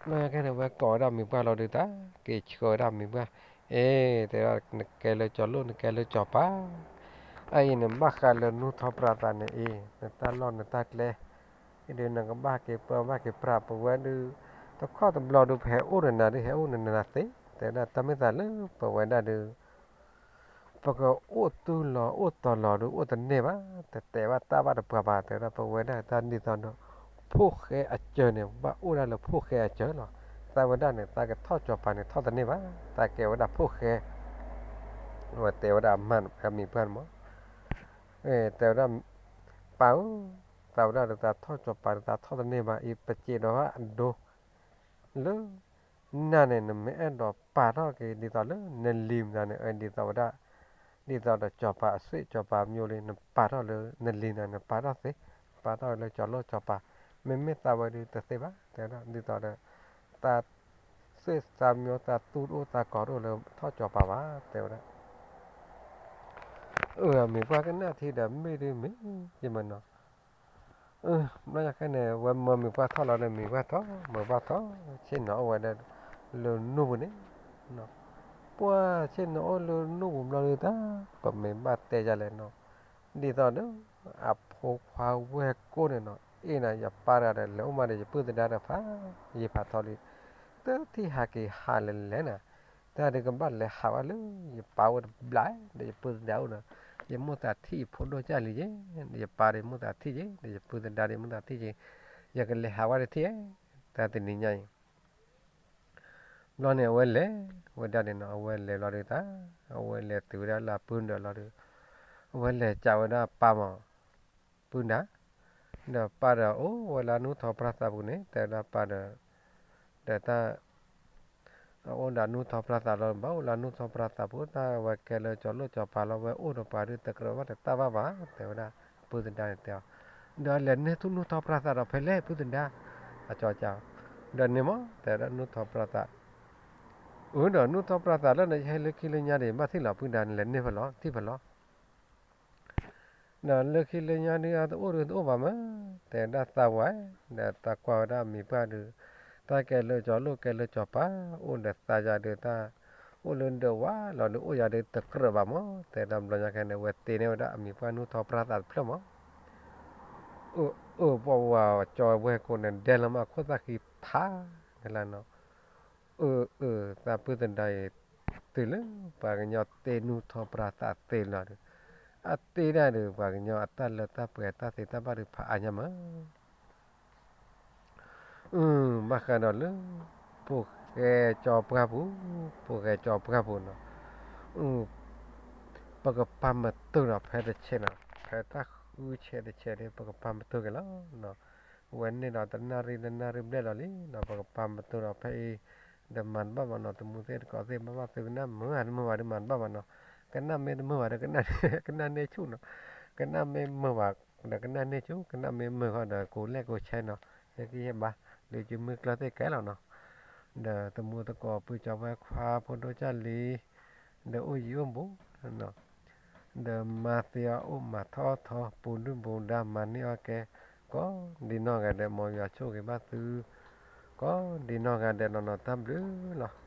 ညါခဲန့ၣ် ဝဲကိးဝဲဒၣ်မံၤပှၢ်လီၤဒုးတၢ်, က့ၤဆှၢဝဲဒၣ်မံၤပှၢ်, အ့ၣ် တဲဒၣ် နကဲလၢကၠီၤလိၣ် နကဲလၢကၠီၤပၤ, အအံၤန့ၣ်ဘၣ်ဃးလၢနူၢ်ထီၣ်ပြၢ်သးန့ၣ်အံၤ နတၢ်လီၢ်နတၢ်ကျဲ, အံၤဒုးနကဘၣ်က့ၤပၢဘၣ်က့ၤပြး ပဝဲဒုး, တခီတဘျီဒုး ပဟဲအိၣ်နနၤဒုး ဟဲအိၣ်နနၤသ့, တဲဒၣ်တၢ်မ့ၢ်သးလၢပဝဲဒၣ်ဒုး ပကအိၣ်တူၢ်လီၤအိၣ်တီၤလီၤဒုးအိၣ်တန့ၢ်ဘၣ်, တတဲဘၣ်တၢ်ဘၣ်တပှၤဘၣ်, တဲဒၣ်ပဝဲဒၣ်တၢ်ဒ်သိးဒီး ဖိၣ်ဃဲအစၢၤန့ၣ် ဘၣ်အိၣ်ဒၣ်လၢဖိၣ်ဃဲအစၢၤလီၤ, သးဝဲဒၣ်န့ၣ် သးကထီၣ်ကၠီၤပၤန့ၣ်ထီၣ်တန့ၢ်ဘၣ်, သးကဲဝဲဒၣ်ဖိၣ်ဃဲ, အဝဲတဲဝဲဒၣ်အမါအမံၤပှၢ်န့ၣ်မး, တဲဝဲဒၣ်, ပၢ်ဧၢ, သးဝဲဒၣ်ဒီးသးထီၣ်ကၠီၤပၤဒီးသးထီၣ်တန့ၢ်ဘၣ်အံၤ ပစံးဒီးအဒိ လၢ နၤန့ၣ် နမ့ၢ်အဲၣ်ဒိးပာ်ထီၣ်က့ၤဒ်သိးလၢနလံၤမတၤန့ၣ် အဒ်သိးဝဲဒၣ် ဒ်သိးဒီးစီၤပၤအသွံၣ်စီၤပၤအမျိုးလံ နပာ်ထီၣ်လၢနလံၤနၤ နပာ်ထီၣ်သ့, ပာ်ထီၣ်လၢစီၤလိၣ်စီၤပၤ, မ့မ့ၢ်သးဝဲဒုးတသ့ဘၣ် တဲဝဲဒၣ် ဒ်သိးဒီး သးသွံၣ်သးမျိုးသးသူတအိၣ်သးကီၤတအိၣ်လၢထီၣ်စီၤပၤဘၣ် တဲဝဲဒၣ် အမံၤပှၢ်ကနၣ်ထံဒီးမ့ၢ်ဒုးမ့ၢ်ယမနီၤ ဘျီညါခဲန့ၣ် ဝဲမၢမံၤပှၢ်ထီၣ်လီၤဒီး မံၤပှၢ်ထီၣ် မၢပှၢ်ထီၣ် ဆ့ၣ်နီၤအိၣ်ဝဲဒၣ် လၢနူၢ်ပူၤန့ၣ် ပှၢ်ဆ့ၣ်နီၤအိၣ်လၢနူၢ်ပူၤဘျီဒုးတၢ် ပမ့ၢ်ဘၣ်တဲယၤလဲၣ်နီၤ ဒ်သိးဒီး အဖိခွါဝဲၢ်ကိၣ်န့ၣ်နီၤ အ့ၣ်နၤ ယပၢ်တဂၤဒီး လဲၤအိၣ်မးဒီး ယပုၢ်သဒါတဖၣ် ယဖးထီလံ တထံၣ်ဟးက့ၤဟးလဲၤလဲၤနၤ တၢ်ဒုးကဘၣ်လဲၤဟးဝဲလၢ ယပၢ်အိၣ်တဘျီ ဒီးယပုၢ်သဒါအိၣ်ဒီး ယမိၢ်သးထံၣ်ယဖိဒိၣ်ကၢ်လံယ့ၣ် ဒီးယပၢ်ဒီးယမိၢ်သးထံၣ်ယ့ၣ် ဒီးယပုၢ်သဒါဒီးယမိၢ်သးထံၣ်ယ့ၣ် ယကလဲၤဟးဝဲတထံၣ် တၢ်တနံၤညါအံၤ ဘျီန့ၣ် အဝဲလဲၤဝဲဒၣ်န့ၣ်နီၤ အဝဲလဲၤဘျီဒုးတၢ် အဝဲလဲၤတုၤဝဲဒၣ်လၢအပုၢ်နုာ်လီၤဒီး အဝဲလဲၤကးဝဲဒၣ်အပၢ်မး ပုၢ်နၤ ဒီးပၢ်ဒီးအိၣ်ဝဲလၢနူၢ်ထီၣ်ပြၢ်သးပူၤန့ၣ် တဲဝဲဒၣ်ပၢ်ဒီး ဒီးတၢ် အအိၣ်ဒီးနူၢ်ထီၣ်ပြၢ်သးလီၤ ဘၣ်အိၣ်လၢနူၢ်ထီၣ်ပြၢ်သးပူၤ တၢ်ဝဲကဲလၢစီၤလိၣ်စီၤပၤလီၤ ဝဲအိၣ်ဒီးပှၤဒုးတကြၢးဘၣ်တတၢ်ဘၣ်ဘၣ် တဲဝဲဒၣ် ပုၢ်သဒါန့ၣ်တဲအီၤ ဒီးလဲၤန့ၢ်ထူၣ်နူၢ်ထီၣ်ပြၢ်သးဒီးဖဲလဲၣ် ပုၢ်သဒါ အကၠီကၠီ ဒီးန့ၣ်မး တဲဝဲဒၣ်နူၢ်ထီၣ်ပြၢ်သး အၢ ဒီးနူၢ်ထီၣ်ပြၢ်သးလၢနယဟဲလၢခံလၢညါန့ၣ် ဘၣ်ထံၣ်လီၤ ပုၢ်သဒါ နလဲၤန့ၢ်ဖဲလဲၣ် ထံၣ်ဖဲလဲၣ် ဒီးလၢခံလၢညါဒုး အတအိၣ်ဒုးတအိၣ်ဘၣ်မး တဲဒၣ်သးဝဲ ဒီးသးကွၢ်ဝဲဒၣ်အမံၤပှၢ်ဒုး တၢ်ကဲလၢစီၤလိၣ်ကဲလၢစီၤပၤ အိၣ်ဒီးသးယၤဒုးတၢ် အိၣ်လၢဒၢးဝါလီၤဒုး အိၣ်ယၤဒုးတကြၢးဘၣ်မး တဲဒၣ်ဘျီညါခဲန့ၣ် ဝဲတ့န့ၢ်ဝဲဒၣ်အမံၤပှၢ်နူၢ်ထီၣ်ပြၢ်သးတဖျၢၣ်မး အၢ အၢ ပှၤဝဲကၠီဝဲၢ်ကိၣ်န့ၣ် ဒဲလီၤမးအခိၣ်သၣ်ဃံဖးကလါနီၤ အၢ အၢ သးပုၢ်သဒါအံၤ တုၤလၢပှၤကညီတ့နူၢ်ထီၣ်ပြၢ်သးသ့လီၤဒီး အတ့ဒၣ်ဒီး ပှၤကညီအတၢ်လၢတၢ်ပှဲၤတၢ်သ့တၢ်ဘၣ်ဒုးဖးအါညါမး ဘၣ်ဃးဒီးလၢ ဖိၣ်ဃဲကၠီပှၢ်ပူၤ ဖိၣ်ဃဲကၠီပှၢ်ပူၤနီၤ ပကပာ်မတူၢ်ဒီးဖဲတဆဲးနီၤ ဖဲတၢ်ဃုဆဲးတဆဲးဒီး ပကပာ်မတူၢ်က့ၤလီၤ. ဝဲန့ၣ်ဒီးတနၣ်ရံၣ်တနၣ်ရံၣ်ဘျဲၣ်လီၤလံနီၤ ပကပာ်မတူၢ်ဒီးဖဲအံၤ ဒီးမၤတဘၣ်ဘၣ်နီၤ တမူသ့ၣ်တကိးသ့ၣ်ဘၣ်ဘၣ်သုကနၣ်မုာ်ဧါတမုာ်ဘၣ်ဒီးမၤတဘၣ်ဘၣ်နီၤ ကနၣ်မ့ၢ်တမုာ်ဘၣ်ဒီး ကနၣ်န့ၢ်ဆူၣ်နီၤ ကနၣ်မ့ၢ်မုာ်ဘၣ်ဒီးကနၣ်န့ၢ်ဆူၣ် ကနၣ်မ့ၢ်မုာ်ဃီဒီး ကိးလဲၣ်ကိးဆဲနီၤ လၢကဟ့ၣ်ဘါ လၢကမုၢ်ကျၢၢ်သ့ၣ်ကဲလီၤနီၤ ဒီးတမူသကိးပုၢ်ကၠီဝဲခွါဖိဒိၣ်ကၢ်လံ ဒီးအိၣ်ယံၤအိၣ်ဘူး ဒီးမၤသ့အီၤအိၣ်မၤထီၣ်ထီ ပူၤဒုၣ်ပူၤဒါမၤန့ၢ်အီၣ်ကဲ ကိးဒံနီၢ်ဂၤဒဲး မ်ယွၤဆိၣ်ဂ့ၤဘၣ်သု ကိးဒံနီၢ်ဂၤဒဲးနီၤနီၤ တၢ်ဘျုးလီၤ.